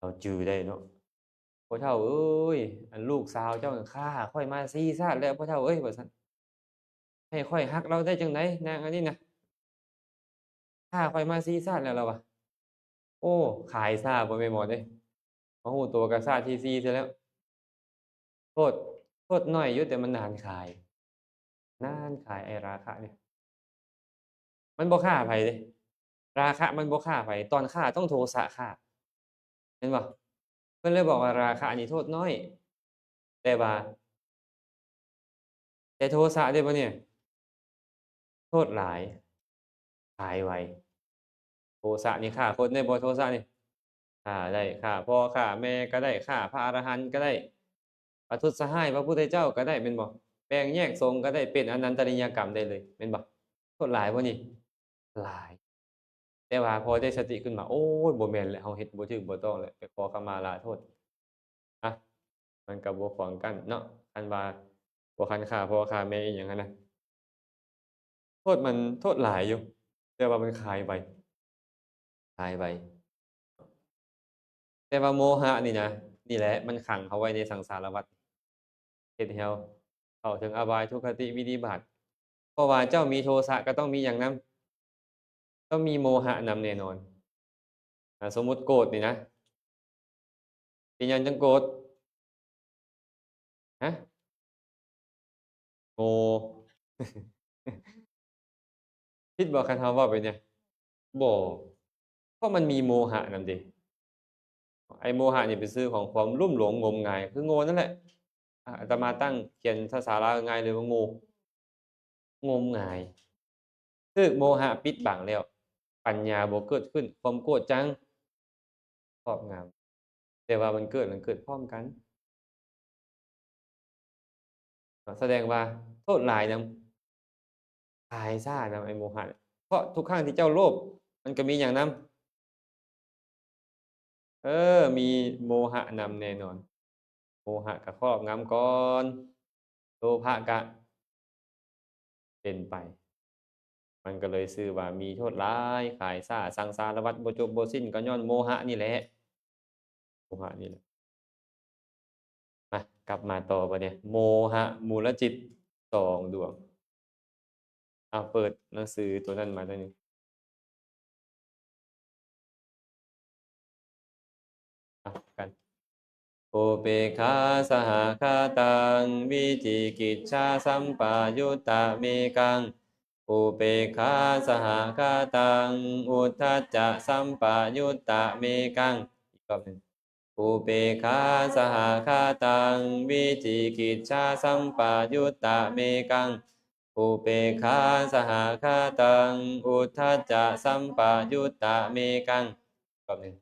ລາວຈື່ໄດ້ເນາະ ພໍ່ເຖົ້າເອີຍ ອັນລູກສາວເຈົ້ານັ້ນຂ້າຂ້ອຍມາສີ່ຊາດແລ້ວພໍ່ເຖົ້າເອີຍ ວ່າຊັ້ນ. ໃຫ້ຂ້ອຍຮັກລາວໄດ້ຈັ່ງໃດ ນາງອັນນີ້ນະ ຂ້າຂ້ອຍມາສີ່ຊາດແລ້ວລາວວ່າ. ໂອ້ ຂາຍຊ້າພໍ່ແມ່ໝອນເອີຍ ມາຮູ້ໂຕກໍຊາດທີສີ່ຊະແລ້ວ. ໂທດ ໂທດໜ້ອຍຢູ່ ແຕ່ມັນນານຂາຍ ນານຂາຍ ໄອ້ລາຄະນີ້ ມັນບໍ່ຂ້າໃຜເດ້. ລາຄະມັນບໍ່ຂ້າໃຜ ຕອນຂ້າຕ້ອງໂທສະຂ້າ. ແມ່ນບໍ່? ເພິ່ນເລີຍບອກວ່າລາຄະນີ້ໂທດນ້ອຍ ແຕ່ວ່າ ແຕ່ໂທສະເດ້ບັດນີ້ ໂທດຫຼາຍ ຂາຍໄວ. ໂທສະນີ້ຂ້າຄົນໄດ້ບໍ່? ໂທສະນີ້ຂ້າໄດ້ ຂ້າພໍ່ຂ້າແມ່ກໍໄດ້ ຂ້າພະອະລະຫັນກໍໄດ້ ປະທຸດສະຮ້າຍພະພຸດທະເຈົ້າກໍໄດ້ແມ່ນບໍ່? ແບ່ງແຍກສົງກໍໄດ້ ເປັນອະນັນຕະລິຍະກຳໄດ້ເລີຍແມ່ນບໍ່? ໂທດຫຼາຍບໍ່ນີ້? ຫຼາຍ. ແຕ່ວ່າພໍໄດ້ສະຕິຂຶ້ນມາ ໂອ້ຍ ບໍ່ແມ່ນແຫຼະ ເຮົາເຮັດບໍ່ຖືກບໍ່ຕ້ອງແຫຼະ ໄປຂໍຂະມາລາໂທດ. ອະ ມັນກໍບໍ່ຂວາງກັນເນາະ ຄັນວ່າບໍ່ຄັນຂ້າພໍ່ຂ້າແມ່ອີ່ຫຍັງຫັ້ນນະ ໂທດມັນໂທດຫຼາຍຢູ່ ແຕ່ວ່າມັນຄາຍໄວ ຄາຍໄວ. ແຕ່ວ່າໂມຫະນີ້ນະ ນີ້ແຫຼະ ມັນຂັງເຮົາໄວ້ໃນສັງສາລະວັດ ເຮັດໃຫ້ເຮົາເຂົ້າເຖິງອະບາຍ ທຸກຄະຕິ ວິນິບາດ. ເພາະວ່າເຈົ້າມີໂທສະກໍຕ້ອງມີຫຍັງນຳ? ຕ້ອງມີໂມຫະນຳແນ່ນອນ. ອາ ສົມມຸດໂກດນີ້ນະ ເປັນຫຍັງຈັ່ງໂກດ? ຮະ? ໂງ່. ຜິດບໍ່ ຄັນເຮົາເວົ້າແບບນີ້? ບໍ່ ເພາະມັນມີໂມຫະນຳເດ. ໄອ້ໂມຫະນີ້ເປັນຊື່ຂອງຄວາມລຸ່ມຫຼງງົມງາຍ ຄືໂງ່ນັ້ນແຫຼະ. ອາ ອາດຕະມາຕັ້ງຂຽນພາສາລາວງ່າຍເລີຍວ່າໂງ່ ງົມງາຍ ຖືກໂມຫະປິດບັງແລ້ວ ປັນຍາບໍ່ເກີດຂຶ້ນ ຄວາມໂກດຈັ່ງຄອບງຳ. ແຕ່ວ່າມັນເກີດ ມັນເກີດພ້ອມກັນ. ສະແດງວ່າໂທດຫຼາຍນຳ ຂາຍຊ້ານຳ ໄອ້ໂມຫະ ເພາະທຸກຄັ້ງທີ່ເຈົ້າໂລບ ມັນກໍມີຫຍັງນຳ? ເອີ ມີໂມຫະນຳແນ່ນອນ. ໂມຫະກໍຄອບງຳກ່ອນ ໂລພະກະເປັນໄປ. ມັນກໍເລີຍຊື່ວ່າມີໂທດຫຼາຍ ຂາຍຊ້າ ສັງສາລະວັດບໍ່ຈົບບໍ່ສິ້ນ ກໍຍ້ອນໂມຫະນີ້ແຫຼະ ໂມຫະນີ້ແຫຼະ. ມາ ກັບມາຕໍ່ບັດນີ້ ໂມຫະມູລະຈິດສອງດວງ. ເອົາ ເປີດໜັງສືໂຕນັ້ນມາໂຕໜຶ່ງ. ອ່ະ ກັນ ອຸເປກຂາສະຫະຄະຕັງ ວິຈິກິດສາສຳປະຍຸດຕະເມກັງ ອຸເປກຂາສະຫະຄະຕັງ ອຸດທັດຈະສຳປະຍຸດຕະເມກັງ. ອີກຮອບໜຶ່ງ ອຸເປກຂາສະຫະຄະຕັງ ວິຈິກິດສາສຳປະຍຸດຕະເມກັງ ອຸເປກຂາສະຫະຄະຕັງ ອຸດທັດຈະສຳປະຍຸດຕະເມກັງ. ອີກຮອບໜຶ່ງ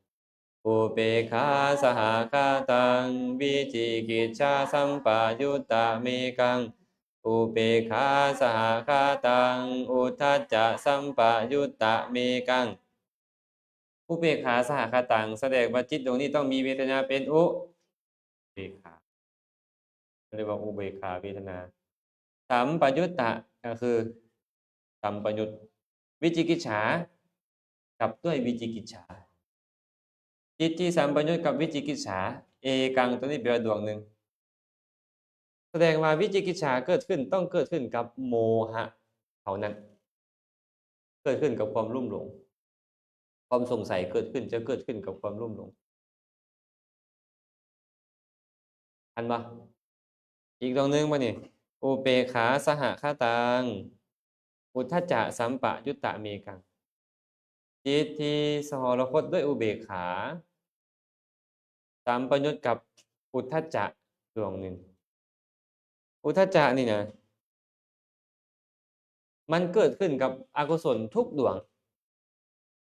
ອຸເປກຂາສະຫະຄະຕັງ ວິຈິກິດສາສຳປະຍຸດຕະເມກັງ ອຸເປກຂາສະຫະຄະຕັງ ອຸດທັດຈະສຳປະຍຸດຕະເມກັງ. ອຸເປກຂາສະຫະຄະຕັງ ສະແດງວ່າຈິດດວງນີ້ຕ້ອງມີເວທະນາເປັນອຸເປກຂາ ເອີ້ນວ່າອຸເບກຂາເວທະນາ. ສຳປະຍຸດຕະ ກໍຄືສຳປະຍຸດ ວິຈິກິດສາ ກັບດ້ວຍວິຈິກິດສາ. ຈິດທີ່ສຳປະຍຸດກັບວິຈິກິດສາ ເອກັງ ຕົວນີ້ແປວ່າດວງໜຶ່ງ. ສະແດງວ່າວິຈິກິດສາເກີດຂຶ້ນ ຕ້ອງເກີດຂຶ້ນກັບໂມຫະເທົ່ານັ້ນ ເກີດຂຶ້ນກັບຄວາມລຸ່ມຫຼົງ. ຄວາມສົງໄສເກີດຂຶ້ນ ຈະເກີດຂຶ້ນກັບຄວາມລຸ່ມຫຼົງ. ອັນບໍ່? ອີກດວງໜຶ່ງບໍ່ນີ້? ອຸເປກຂາສະຫະຄະຕັງ ອຸດທັດຈະສຳປະຍຸດຕະເມກັງ. ຈິດທີ່ສະຫໍລະຄົດດ້ວຍອຸເບກຂາ ສຳປະຍຸດກັບອຸດທັດຈະດວງໜຶ່ງ. ອຸດທັດຈະນີ້ນະ ມັນເກີດຂຶ້ນກັບອະກຸສົນທຸກດວງ.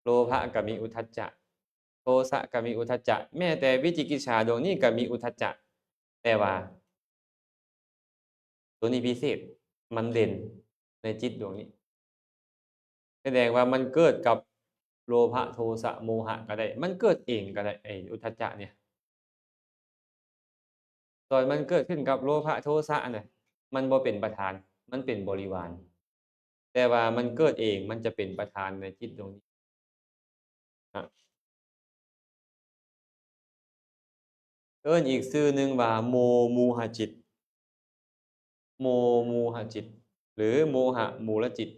ໂລພະກໍມີອຸດທັດຈະ ໂທສະກໍມີອຸດທັດຈະ ແມ້ແຕ່ວິຈິກິດສາດວງນີ້ກໍມີອຸດທັດຈະ. ແຕ່ວ່າ ຕົວນີ້ພິເສດ ມັນເດັ່ນໃນຈິດດວງນີ້. ສະແດງວ່າມັນເກີດກັບໂລພະ ໂທສະ ໂມຫະກໍໄດ້ ມັນເກີດເອງກໍໄດ້ ໄອ້ອຸດທັດຈະນີ້. ຕອນມັນເກີດຂຶ້ນກັບໂລພະ ໂທສະນະ ມັນບໍ່ເປັນປະທານ ມັນເປັນບໍລິວານ. ແຕ່ວ່າມັນເກີດເອງ ມັນຈະເປັນປະທານໃນຈິດດວງນີ້ນະ. ເອີ້ນອີກຊື່ໜຶ່ງວ່າໂມມູຫະຈິດ ໂມມູຫະຈິດ ຫຼື ໂມຫະມູລະຈິດ.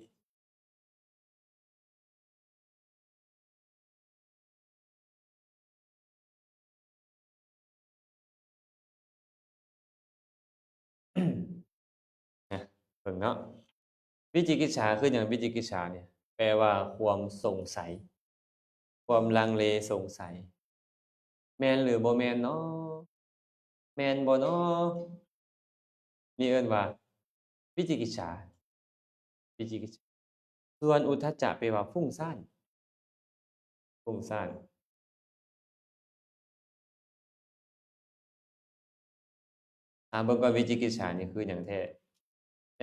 ເບິ່ງເນາະ ວິຈິກິດສາຄືຫຍັງ? ວິຈິກິດສານີ້ແປວ່າຄວາມສົງໄສ ຄວາມລັງເລສົງໄສ. ແມ່ນຫຼືບໍ່ແມ່ນນໍ? ແມ່ນບໍ່ນໍ? ນີ້ເອີ້ນວ່າວິຈິກິດສາ, ວິຈິກິດສາ. ສ່ວນອຸດທັດຈະແປວ່າຟຸ້ງສ້ານ, ຟຸ້ງສ້ານ. ຖາມເບິ່ງກ່ອນ ວິຈິກິດສານີ້ຄືຫຍັງແທ້?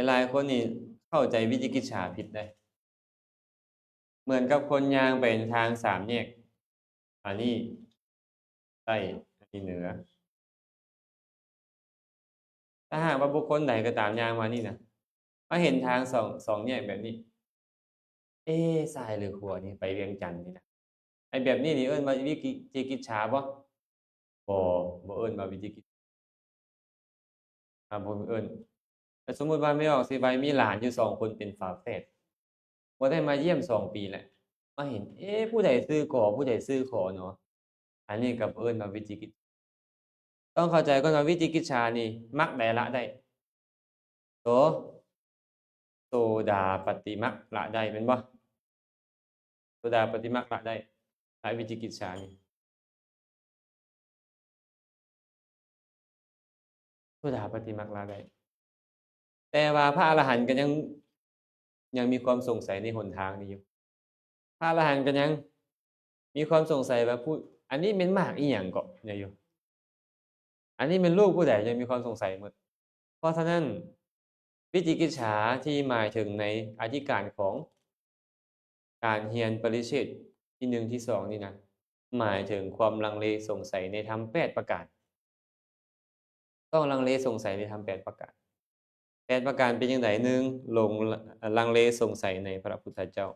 ຫຼາຍໆຄົນນີ້ເຂົ້າໃຈວິຈິກິດສາຜິດເດ້. ເໝືອນກັບຄົນຍ່າງໄປທາງສາມແຍກ, ອັນນີ້ໃຕ້, ອັນນີ້ເໜືອ. ຖ້າຫາກວ່າບຸກຄົນໃດກໍຕາມຍ່າງມານີ້ນະ, ມາເຫັນທາງສອງ, ສອງແຍກແບບນີ້, ເອ, ຊ້າຍຫຼືຂວານີ້ ໄປວຽງຈັນນີ້ນະ, ໄອ້ແບບນີ້ນີ້ເອີ້ນວ່າວິຈິກິດສາບໍ່? ບໍ່, ບໍ່ເອີ້ນວ່າວິຈິກິດ ອ່າ ບໍ່ເອີ້ນ. ແຕ່ສົມມຸດວ່າແມ່ອອກສີໄວມີຫຼານຢູ່ສອງຄົນເປັນຝາແຝດ, ບໍ່ໄດ້ມາຢ້ຽມສອງປີແລ້ວ, ມາເຫັນ ເອ ຜູ້ໃດຊື່ກໍ ຜູ້ໃດຊື່ຂໍເນາະ, ອັນນີ້ກໍເອີ້ນວ່າວິຈິກິດ ຕ້ອງເຂົ້າໃຈກ່ອນວ່າວິຈິກິດສານີ້ມັກໃດລະໄດ້? ໂສ, ໂສດາປະຕິມັກລະໄດ້ແມ່ນບໍ່? ໂສດາປະຕິມັກລະໄດ້, ລະວິຈິກິດສານີ້. ໂສດາປະຕິມັກລະໄດ້. ແຕ່ວ່າພະອະລະຫັນກໍຍັງ, ຍັງມີຄວາມສົງໄສໃນຫົນທາງນີ້ຢູ່. ພະອະລະຫັນກໍຍັງມີຄວາມສົງໄສວ່າຜູ້, ອັນນີ້ແມ່ນໝາກອີ່ຫຍັງເກາະ ຍັງຢູ່. ອັນນີ້ແມ່ນລູກຜູ້ໃດ? ຍັງມີຄວາມສົງໄສໝົດ. ເພາະສະນັ້ນ ວິຈິກິດສາທີ່ໝາຍເຖິງໃນອະທິການຂອງການຮຽນປະລິເຊດທີໜຶ່ງ ທີສອງນີ້ນະ, ໝາຍເຖິງຄວາມລັງເລສົງໄສໃນທຳແປດປະການ. ຕ້ອງລັງເລສົງໄສໃນທຳແປດປະການ. ແປດປະການເປັນຈັ່ງໃດ? ໜຶ່ງ, ຫຼົງ, ລັງເລສົງໄສໃນພະພຸດທະເຈົ້າ.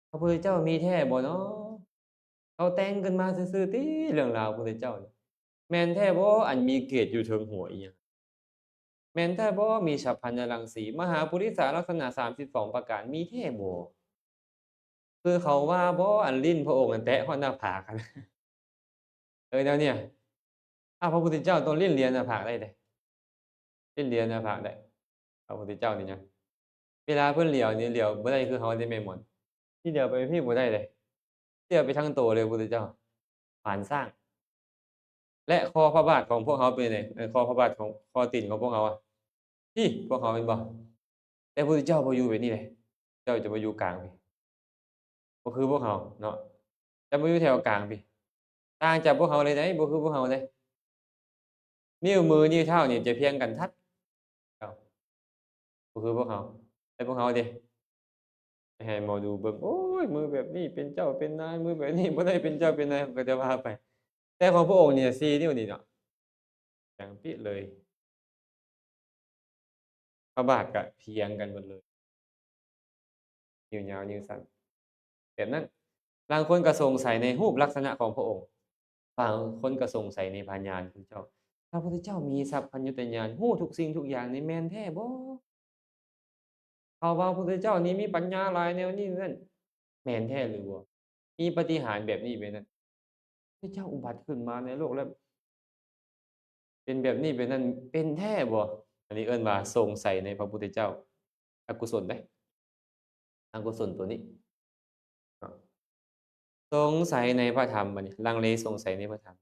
ພະພຸດທະເຈົ້າມີແທ້ບໍ່ເນາະ? ເຂົາແຕ່ງຂຶ້ນມາຊື່ໆຕິ ເລື່ອງລາວພຸດທະເຈົ້ານີ້. ແມ່ນແທ້ບໍ່ ອັນມີເກດຢູ່ເທິງຫົວອີ່ຫຍັງ? ແມ່ນແທ້ບໍ່ ມີສັບພັນຍະລັງສີ, ມະຫາປຸລິສະລັກສະນະສາມສິບສອງປະການ ມີແທ້ບໍ່? ຄືເຂົາວ່າບໍ່ ອັນ ລີ້ນພະອົງຫັ້ນແຕະຮອດໜ້າຜາກຫັ້ນ. ເອີ ແນວເນີ້ຍ. ອ້າວ ພະພຸດທະເຈົ້າຕ້ອງລີ້ນເລຍໜ້າຜາກໄດ້ເດ້. ລີ້ນເລຍໜ້າຜາກໄດ້. ພະພຸດທະເຈົ້ານີ້ນະ ເວລາເພິ່ນຫຼຽວນີ້ ຫຼຽວບໍ່ໄດ້ຄືເຮົາເດ້ແມ່ໝອນ. ຊິຫຼຽວໄປພີ້ບໍ່ໄດ້ເດ້. ຫຼຽວໄປທັງໂຕເລີຍພຸດທະເຈົ້າ. ປານຊ້າງ. ແລະ ຂໍ້ພະບາດຂອງພວກເຮົາເປັນໃດ? ເອີ ຂໍ້ພະບາດຂອງ ຂໍ້ຕີນຂອງພວກເຮົາອະ ພີ້ພວກເຮົາແມ່ນບໍ່? ແຕ່ພຸດທະເຈົ້າບໍ່ຢູ່ແບບນີ້ເດ້. ເຈົ້າຈະມາຢູ່ກາງພີ້. ບໍ່ຄືພວກເຮົາເນາະ. ຈະມາຢູ່ແຖວກາງພີ້. ຕ່າງຈາກພວກເຮົາເລີຍໃດ໋. ບໍ່ຄືພວກເຮົາເດ້. ນິ້ວມືນິ້ວເທົ້ານີ້ຈະພຽງກັນທັດ. ເຈົ້າ ບໍ່ຄືພວກເຮົາ. ແຕ່ພວກເຮົາເດ້ ໄປໃຫ້ໝໍດູເບິ່ງ ໂອ້ຍ ມືແບບນີ້ເປັນເຈົ້າເປັນນາຍ, ມືແບບນີ້ບໍ່ໄດ້ເປັນເຈົ້າເປັນນາຍ ເຂົາກໍຈະວ່າໄປ. ແຕ່ຂອງພະອົງນີ້ສີ່ນິ້ວນີ້ເນາະ ແຂງປິເລີຍ. ພະບາດກະພຽງກັນໝົດເລີຍ. ນິ້ວຍາວນິ້ວສັ້ນ ແບບນັ້ນ. ບາງຄົນກໍສົງໄສໃນຮູບລັກສະນະຂອງພະອົງ, ບາງຄົນກໍສົງໄສໃນພະຍານຂອງເຈົ້າ. ພະພຸດທະເຈົ້າມີສັບພັນຍຸດຕະຍານ, ຮູ້ທຸກສິ່ງທຸກຢ່າງນີ້ແມ່ນແທ້ບໍ່? ເຂົາວ່າພະພຸດທະເຈົ້ານີ້ມີປັນຍາຫຼາຍແນວນີ້ນັ້ນ, ແມ່ນແທ້ຫຼືບໍ່? ມີປາຕິຫານແບບນີ້ແບບນັ້ນ. ພະເຈົ້າອຸບັດຂຶ້ນມາໃນໂລກແລ້ວ ເປັນແບບນີ້ແບບນັ້ນ ເປັນແທ້ບໍ່? ອັນນີ້ເອີ້ນວ່າສົງໄສໃນພະພຸດທະເຈົ້າ. ອະກຸສົນເດ້ ອະກຸສົນຕົວນີ້ເນາະ. ສົງໄສໃນພະທຳ, ບັດນີ້ລັງເລສົງໄສໃນພະທຳ.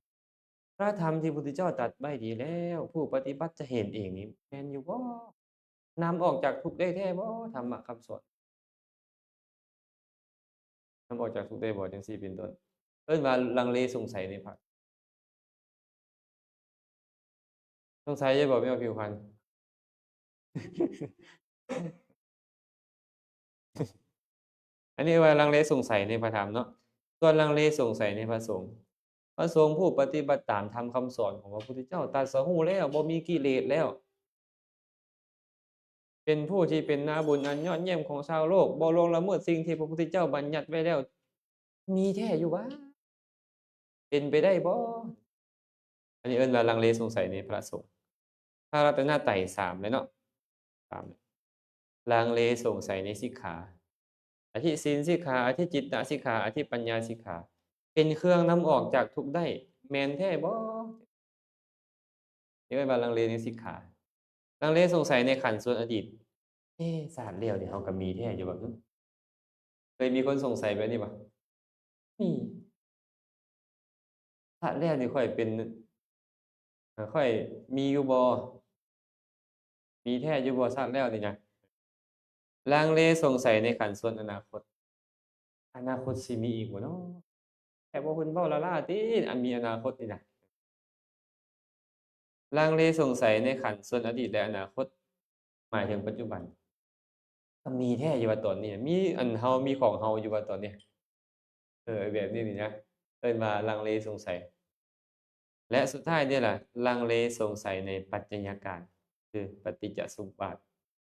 ພະທຳທີ່ພະພຸດທະເຈົ້າຕັດໄວ້ດີແລ້ວ, ຜູ້ປະຕິບັດຈະເຫັນເອງນີ້ແມ່ນຢູ່ບໍ່? ນຳອອກຈາກທຸກໄດ້ແທ້ບໍ່? ທຳມະຄຳສອນ ນຳອອກຈາກທຸກໄດ້ບໍ່? ຈັ່ງຊີ້ເປັນຕົ້ນ. ເອີ້ນວ່າລັງເລສົງໄສໃນພະ ສົງໄສຢູ່ບໍ່ ແມ່ນບໍ່ ຜິວພັນ? ອັນນີ້ວ່າລັງເລສົງໄສໃນພະທຳເນາະ. ສ່ວນລັງເລສົງໄສໃນພະສົງ, ພະສົງຜູ້ປະຕິບັດຕາມທຳຄຳສອນຂອງພະພຸດທະເຈົ້າ, ຕັດສະຮູ້ແລ້ວ, ບໍ່ມີກິເລດແລ້ວ, ເປັນຜູ້ທີ່ເປັນນາບຸນອັນຍອດຢ້ຽມຂອງຊາວໂລກ, ບໍ່ລ່ວງລະເມີດສິ່ງທີ່ພະພຸດທະເຈົ້າບັນຍັດໄວ້ແລ້ວ, ມີແທ້ຢູ່ຫວາ? ເປັນໄປໄດ້ບໍ່? ອັນນີ້ເອີ້ນວ່າລັງເລສົງໄສໃນພະສົງ. ພະລັດຕະນະໄຕສາມເລີຍເນາະ, ສາມ ລັງເລສົງໄສໃນສິກຂາ. ອະທິສິນສິກຂາ, ອະທິຈິດຕະສິກຂາ, ອະທິປັນຍາສິກຂາ. ເປັນເຄື່ອງນຳອອກຈາກທຸກໄດ້, ແມ່ນແທ້ບໍ່? ເອີ້ນວ່າລັງເລໃນສິກຂາ. ລັງເລສົງໄສໃນຂັນສ່ວນອະດີດ. ເອ, ຊາດແລ້ວນີ້ເຮົາກໍມີແທ້ຢູ່ບໍ່? ເຄີຍມີຄົນສົງໄສແບບນີ້ບໍ່? ມີ. ຊາດແລ້ວນີ້ຂ້ອຍເປັນ ຂ້ອຍມີຢູ່ບໍ່? ມີແທ້ຢູ່ບໍ່ຊາດແລ້ວນີ້ນະ? ລັງເລສົງໄສໃນຂັນສ່ວນອະນາຄົດ. ອະນາຄົດຊິມີອີກບໍ່ເນາະ? ແຕ່ວ່າເພິ່ນເວົ້າລ້າໆຕິ ອັນມີອະນາຄົດນີ້ນະ. ລັງເລສົງໄສໃນຂັນສ່ວນອະດີດ ແລະ ອະນາຄົດ ໝາຍເຖິງປັດຈຸບັນ. ກໍມີແທ້ຢູ່ວ່າຕອນນີ້ ມີອັນເຮົາ ມີຂອງເຮົາຢູ່ວ່າຕອນນີ້. ເອີ ແບບນີ້ນີ້ນະ ເອີ້ນວ່າລັງເລສົງໄສ. ແລະ ສຸດທ້າຍນີ້ລະ ລັງເລສົງໄສໃນປັດໄຈຍະການ ຄືປະຕິດຈະສະມຸບບາດ.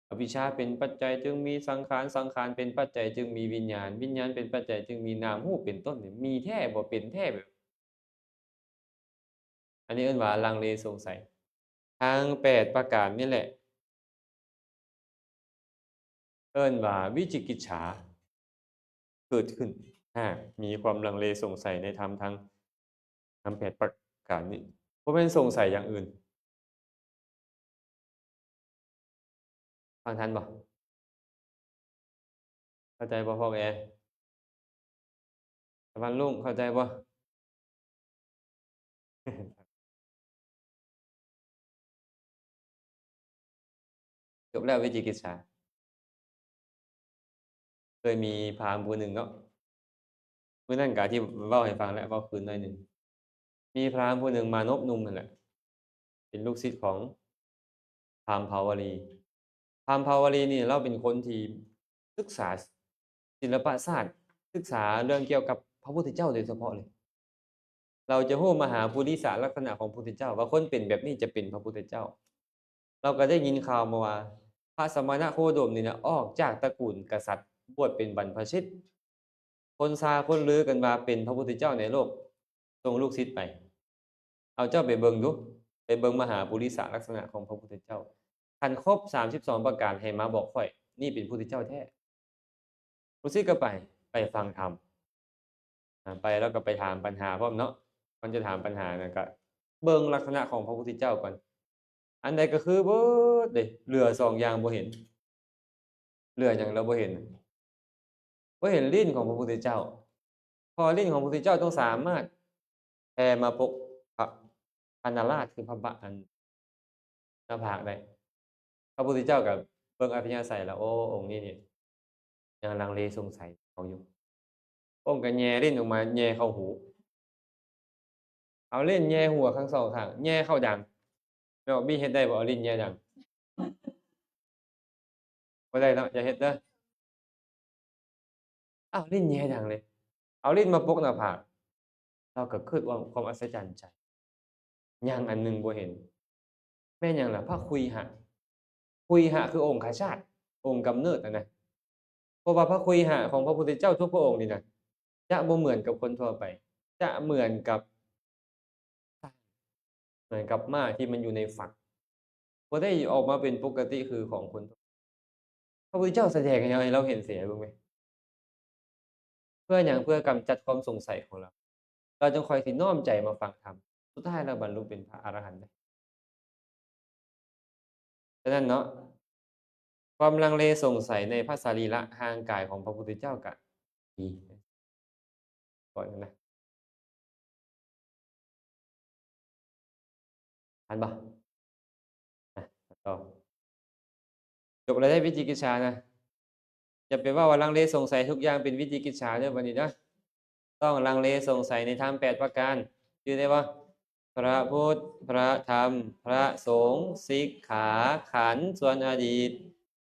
ອະວິຊຊາເປັນປັດໄຈຈຶ່ງມີສັງຂານ, ສັງຂານເປັນປັດໄຈຈຶ່ງມີວິນຍານ, ວິນຍານເປັນປັດໄຈຈຶ່ງມີນາມຮູບເປັນຕົ້ນ. ມີແທ້ບໍ່? ເປັນແທ້ແບບ ອັນນີ້ເອີ້ນວ່າລັງເລສົງໄສ. ທັງແປດປະການນີ້ແຫຼະ ເອີ້ນວ່າວິຈິກິດສາເກີດຂຶ້ນ. ຫາກມີຄວາມລັງເລສົງໄສໃນທຳທັງ ທັງແປດປະການນີ້ ບໍ່ແມ່ນສົງໄສຢ່າງອື່ນ. ຟັງທັນບໍ່? ເຂົ້າໃຈບໍ່ພວກແອ? ຕາວັນລຸງ ເຂົ້າໃຈບໍ່? ຈົບແລ້ວວິຈິກິດສາ. ເຄີຍມີພາມຜູ້ໜຶ່ງເນາະ ມື້ນັ້ນກະທີ່ເວົ້າໃຫ້ຟັງແຫຼະ ເວົ້າຄືນໜ້ອຍໜຶ່ງ. ມີພາມຜູ້ໜຶ່ງມານົບນຸ່ມຫັ້ນແຫຼະ ເປັນລູກສິດຂອງພາມພາວະລີ. ພາມພາວະລີນີ້ລາວເປັນຄົນທີ່ສຶກສາສິລະປະສາດ, ສຶກສາເລື່ອງກ່ຽວກັບພະພຸດທະເຈົ້າໂດຍສະເພາະເລີຍ. ລາວຈະຮູ້ມະຫາປຸລິສະລັກສະນະຂອງພະພຸດທະເຈົ້າ ວ່າຄົນເປັນແບບນີ້ຈະເປັນພະພຸດທະເຈົ້າ. ລາວກໍໄດ້ຍິນຂ່າວມາວ່າ ພະສະມະນະໂຄດົມນີ້ນະ ອອກຈາກຕະກູນກະສັດ ບວດເປັນບັນພະຊິດ. ຄົນຊາຄົນລືກັນວ່າເປັນພະພຸດທະເຈົ້າໃນໂລກ. ສົ່ງລູກສິດໄປ. ເອົາເຈົ້າໄປເບິ່ງດູ, ໄປເບິ່ງມະຫາປຸລິສະລັກສະນະຂອງພະພຸດທະເຈົ້າ. ຄັນຄົບສາມສິບສອງປະການໃຫ້ມາບອກຂ້ອຍ, ນີ້ເປັນພຸດທະເຈົ້າແທ້. ລູກສິດກໍໄປ, ໄປຟັງທຳ. ອາ, ໄປແລ້ວກໍໄປຖາມປັນຫາພ້ອມເນາະ. ກ່ອນຈະຖາມປັນຫານັ້ນກໍເບິ່ງລັກສະນະຂອງພະພຸດທະເຈົ້າກ່ອນ. ອັນໃດກໍຄືເບິດເດ້, ເຫຼືອສອງຢ່າງບໍ່ເຫັນ. ເຫຼືອຫຍັງລາວບໍ່ເຫັນ? ບໍ່ເຫັນລີ້ນຂອງພະພຸດທະເຈົ້າ. ເພາະວ່າລີ້ນຂອງພະພຸດທະເຈົ້າຕ້ອງສາມາດແຜ່ມາປົກພະ ພະນະລາດ ຄືພະບາດ ອັນ ໜ້າຜາກໄດ້. ພະພຸດທະເຈົ້າກໍເບິ່ງອັດທະຍາໄສແລ້ວ, ໂອ້ ອົງນີ້ນີ້ຍັງລັງເລສົງໄສເຮົາຢູ່. ອົງກໍແຍ່ລີ້ນອອກມາ, ແຍ່ເຂົ້າຫູ. ເອົາລີ້ນແຍ່ຫົວທັງສອງຂ້າງ, ແຍ່ເຂົ້າດັງ. ແມ່ອອບບີເຮັດໄດ້ບໍ່? ເອົາລີ້ນແຍ່ດັງ. ບໍ່ໄດ້ເນາະ, ຢ່າເຮັດເດີ. ອ້າວ, ລີ້ນແຍ່ດັງເລີຍ. ເອົາລີ້ນມາປົກໜ້າຜາກ. ລາວກໍຄິດວ່າຄວາມອັດສະຈັນໃຈ. ຍັງອັນໜຶ່ງບໍ່ເຫັນ. ແມ່ນຫຍັງລະ? ພະຄຸຍຫະ. ຄຸຍຫະຄືອົງຄະຊາດ, ອົງກຳເນີດຫັ້ນນະ. ເພາະວ່າພະຄຸຍຫະຂອງພະພຸດທະເຈົ້າທຸກພະອົງນີ້ນະ ຈະບໍ່ເໝືອນກັບຄົນທົ່ວໄປ, ຈະເໝືອນກັບ ເໝືອນກັບມ້າທີ່ມັນຢູ່ໃນຝັກ, ບໍ່ໄດ້ອອກມາເປັນປົກກະຕິຄືຂອງຄົນທົ່ວໄປ. ພະພຸດທະເຈົ້າສະແດງໃຫ້ເຮົາ, ໃຫ້ເຮົາເຫັນເສຍເບິ່ງແມ. ເພື່ອຫຍັງ? ເພື່ອກຳຈັດຄວາມສົງໄສຂອງລາວ. ລາວຈຶ່ງຄ່ອຍຊິນ້ອມໃຈມາຟັງທຳ. ສຸດທ້າຍແລ້ວບັນລຸເປັນພະອະລະຫັນເດ້. ສະນັ້ນເນາະ, ຄວາມລັງເລສົງໄສໃນພະສະລີລະຮ່າງກາຍຂອງພະພຸດທະເຈົ້າກະມີ. ກ່ອນນະ. ທັນບໍ່? ອ່ະ ຕໍ່. ຈົບແລ້ວເດ້ວິຈິກິດສານະ. ຢ່າໄປເວົ້າວ່າລັງເລສົງໄສ, ທຸກຢ່າງເປັນວິຈິກິດສາເດີບັດນີ້ນະ. ຕ້ອງລັງເລສົງໄສໃນທຳແປດປະການ. ຈື່ໄດ້ບໍ່? ພະພຸດ, ພະທຳ, ພະສົງ, ສິກຂາ, ຂັນສ່ວນອະດີດ,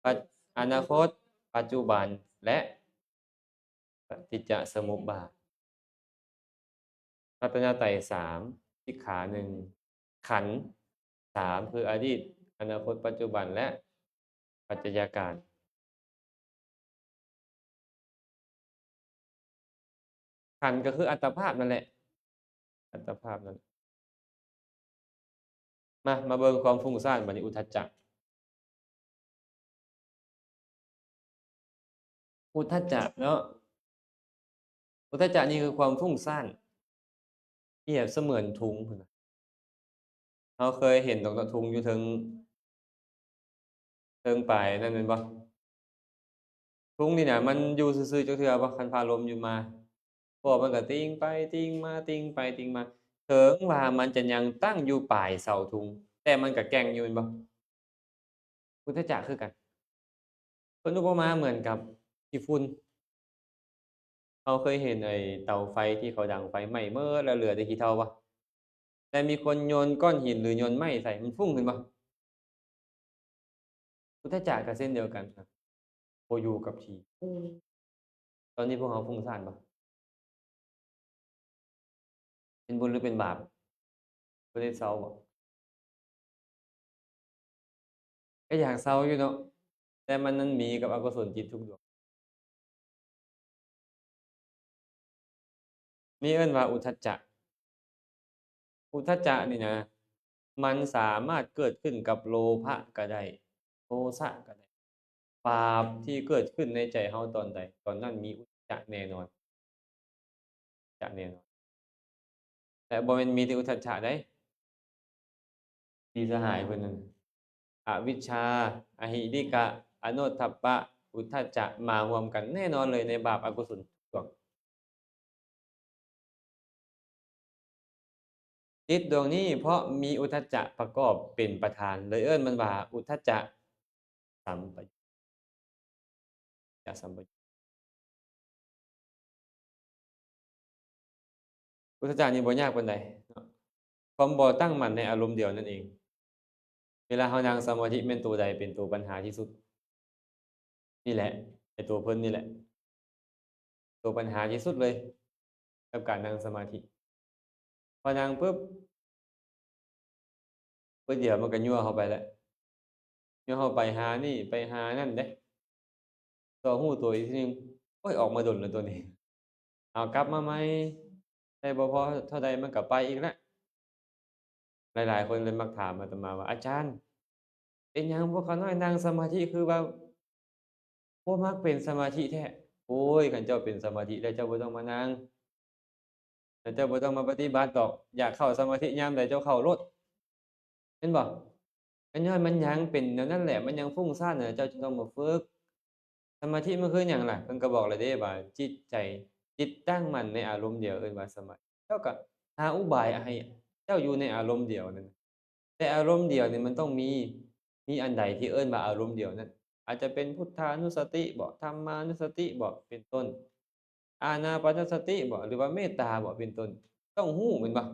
ປັດ, ອະນາຄົດ, ປັດຈຸບັນ ແລະ ປະຕິດຈະສະມຸບບາດ. ລັດຕະນະໄຕສາມ, ສິກຂາໜຶ່ງ, ຂັນສາມ ຄືອະດີດ, ອະນາຄົດ, ປັດຈຸບັນ ແລະ ປັດໄຈຍະການ. ຂັນກໍຄືອັດຕະພາບນັ້ນແຫຼະ, ອັດຕະພາບນັ້ນ. ມາ, ມາເບິ່ງຄວາມຟຸ້ງສ້ານບັດນີ້, ອຸດທັດຈະ. ອຸດທັດຈະເນາະ, ອຸດທັດຈະນີ້ຄືຄວາມຟຸ້ງສ້ານ ປຽບສະເໝືອນທຸງພຸ້ນນະ. ເຮົາເຄີຍເຫັນດອກເນາະ, ທຸງຢູ່ເທິງ, ເທິງປາຍນັ້ນແມ່ນບໍ່? ທຸງນີ້ນະ ມັນຢູ່ຊື່ໆຈັກເທື່ອບໍ່? ຄັນພາລົມຢູ່ມາ, ເພາະມັນກໍຕິ່ງໄປຕິ່ງມາ, ຕິ່ງໄປຕິ່ງມາ. ເຖິງວ່າມັນຈະຍັງຕັ້ງຢູ່ປາຍເສົາທຸງ, ແຕ່ມັນກໍແກ່ງຢູ່ແມ່ນບໍ່? ອຸດທະຈະຄືກັນ. ເພິ່ນອຸປະມາເໝືອນກັບຂີ້ຝຸ່ນ. ເຮົາເຄີຍເຫັນໄອ້ເຕົາໄຟທີ່ເຂົາດັງໄຟໄໝ້ເໝິດແລ້ວເຫຼືອແຕ່ຂີ້ເຖົ້າບໍ່? ແຕ່ມີຄົນໂຍນກ້ອນຫີນ ຫຼື ໂຍນໄມ້ໃສ່ ມັນຟຸ້ງຂຶ້ນບໍ່? ອຸດທະຈະກໍເຊັ່ນດຽວກັນ, ບໍ່ຢູ່ກັບທີ່. ອືມ ຕອນນີ້ພວກເຮົາຟຸ້ງສ້ານບໍ່? ເປັນບຸນຫຼືເປັນບາບ? ບໍ່ໄດ້ເຊົາບໍ່? ກໍຢາກເຊົາຢູ່ເນາະ, ແຕ່ມັນນັ້ນມີກັບອະກຸສົນຈິດທຸກດວງ. ນີ້ເອີ້ນວ່າອຸດທະຈະ. ອຸດທະຈະນີ້ນະ ມັນສາມາດເກີດຂຶ້ນກັບໂລພະກໍໄດ້, ໂທສະກໍໄດ້. ບາບທີ່ເກີດຂຶ້ນໃນໃຈເຮົາຕອນໃດ, ຕອນນັ້ນມີອຸດທະຈະແນ່ນອນ, ຈະແນ່ນອນ. ແລະ ບໍ່ແມ່ນມີແຕ່ອຸດທະຈະໃດ໋. ທີ່ສະຫາຍເພິ່ນນັ້ນ ອະວິດຊາ, ອະຫິລິກະ, ອະໂນດທັບປະ, ອຸດທະຈະ ມາຮ່ວມກັນແນ່ນອນເລີຍໃນບາບອະກຸສົນດວງ. ຈິດດວງນີ້ເພາະມີອຸດທະຈະປະກອບເປັນປະທານ ເລີຍເອີ້ນມັນວ່າອຸດທະຈະສຳປະຍຸດ. ຈະສຳປະຍຸດ. ອຸດທະຈະນີ້ບໍ່ຍາກປານໃດເນາະ, ຄວາມບໍ່ຕັ້ງໝັ້ນໃນອາລົມດຽວນັ້ນເອງ. ເວລາເຮົານັ່ງສະມາທິ ແມ່ນໂຕໃດເປັນໂຕບັນຫາທີ່ສຸດ? ນີ້ແຫຼະ, ໄອ້ໂຕເພິ່ນນີ້ແຫຼະ ໂຕບັນຫາທີ່ສຸດເລີຍ ກັບການນັ່ງສະມາທິ. ພໍນັ່ງປຶບ ປຶບດຽວມັນກໍຍົວເຮົາໄປແລ້ວ, ຍົວເຮົາໄປຫານີ້ໄປຫານັ້ນເດ້, ຕໍ່ຮູ້ຕົວອີກທີໜຶ່ງ, ໂອ້ຍ ອອກມາດົນແລ້ວຕົວນີ້, ເອົາກັບມາໃໝ່, ໄດ້ບໍ່ພໍເທົ່າໃດມັນກໍໄປອີກແລ້ວ. ຫຼາຍໆຄົນເລີຍມັກຖາມອາດຕະມາວ່າ ອາຈານ ເປັນຫຍັງພວກຂ້ານ້ອຍນັ່ງສະມາທິຄືວ່າບໍ່ມັກເປັນສະມາທິແທ້? ໂອ້ຍ ຄັນເຈົ້າເປັນສະມາທິແລ້ວ ເຈົ້າບໍ່ຕ້ອງມານັ່ງ, ແລ້ວເຈົ້າບໍ່ຕ້ອງມາປະຕິບັດດອກ, ຢາກເຂົ້າສະມາທິຍາມໃດເຈົ້າເຂົ້າໂລດ, ແມ່ນບໍ່? ກໍຍ້ອນມັນຍັງເປັນແນວນັ້ນແຫຼະ, ມັນຍັງຟຸ້ງຊ້ານນະ, ເຈົ້າຈຶ່ງຕ້ອງມາຝຶກ. ສະມາທິມັນຄືຫຍັງລະ? ເພິ່ນກໍບອກແລ້ວເດ້ວ່າ ຈິດໃຈ, ຈິດຕັ້ງໝັ້ນໃນອາລົມດຽວ ເອີ້ນວ່າສະມາທິ. ເຈົ້າກໍຫາອຸບາຍໃຫ້ເຈົ້າຢູ່ໃນອາລົມດຽວນັ້ນ, ແຕ່ອາລົມດຽວນີ້ມັນຕ້ອງມີ, ມີອັນໃດທີ່ເອີ້ນວ່າອາລົມດຽວນັ້ນ? ອາດຈະເປັນພຸດທານຸສະຕິບໍ, ທຳມານຸສະຕິບໍ ເປັນຕົ້ນ, ອານາປານະສະຕິບໍ ຫຼືວ່າເມດຕາບໍ ເປັນຕົ້ນ, ຕ້ອງຮູ້ແມ່ນບໍ່?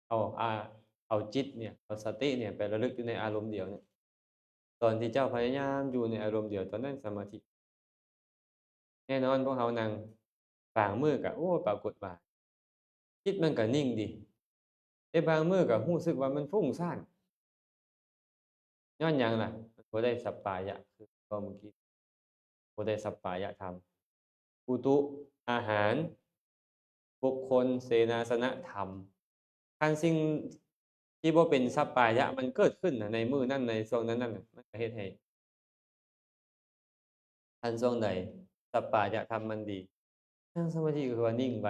ເອົາ ອາ ເອົາຈິດເນຍ ເອົາສະຕິເນຍໄປລະລຶກຢູ່ໃນອາລົມດຽວນັ້ນ. ຕອນທີ່ເຈົ້າພະຍາຍາມຢູ່ໃນອາລົມດຽວ ຕອນນັ້ນສະມາທິ. ແນ່ນອນພວກເຮົານັ່ງບາງມື້ກະ ໂອ້ ປາກົດວ່າຈິດມັນກະນິ່ງດີ, ແຕ່ບາງມື້ກະຮູ້ສຶກວ່າມັນຟຸ້ງຊ້ານ. ຍ້ອນຫຍັງລະ? ມັນບໍ່ໄດ້ສັບປາຍະ ຄືເວົ້າມື້ກີ້, ບໍ່ໄດ້ສັບປາຍະທຳ. ອຸຕຸ ອາຫານ, ບຸກຄົນ, ເສນາສະນະ, ທຳ. ຄັນສິ່ງທີ່ບໍ່ເປັນສັບປາຍະມັນເກີດຂຶ້ນນະ ໃນມື້ນັ້ນ ໃນຊ່ວງນັ້ນໆ ມັນກະເຮັດໃຫ້ ຄັນຊ່ວງໃດສັບປາຍະທຳມັນດີ, ນັ່ງສະມາທິກໍຄືວ່ານິ່ງໄວ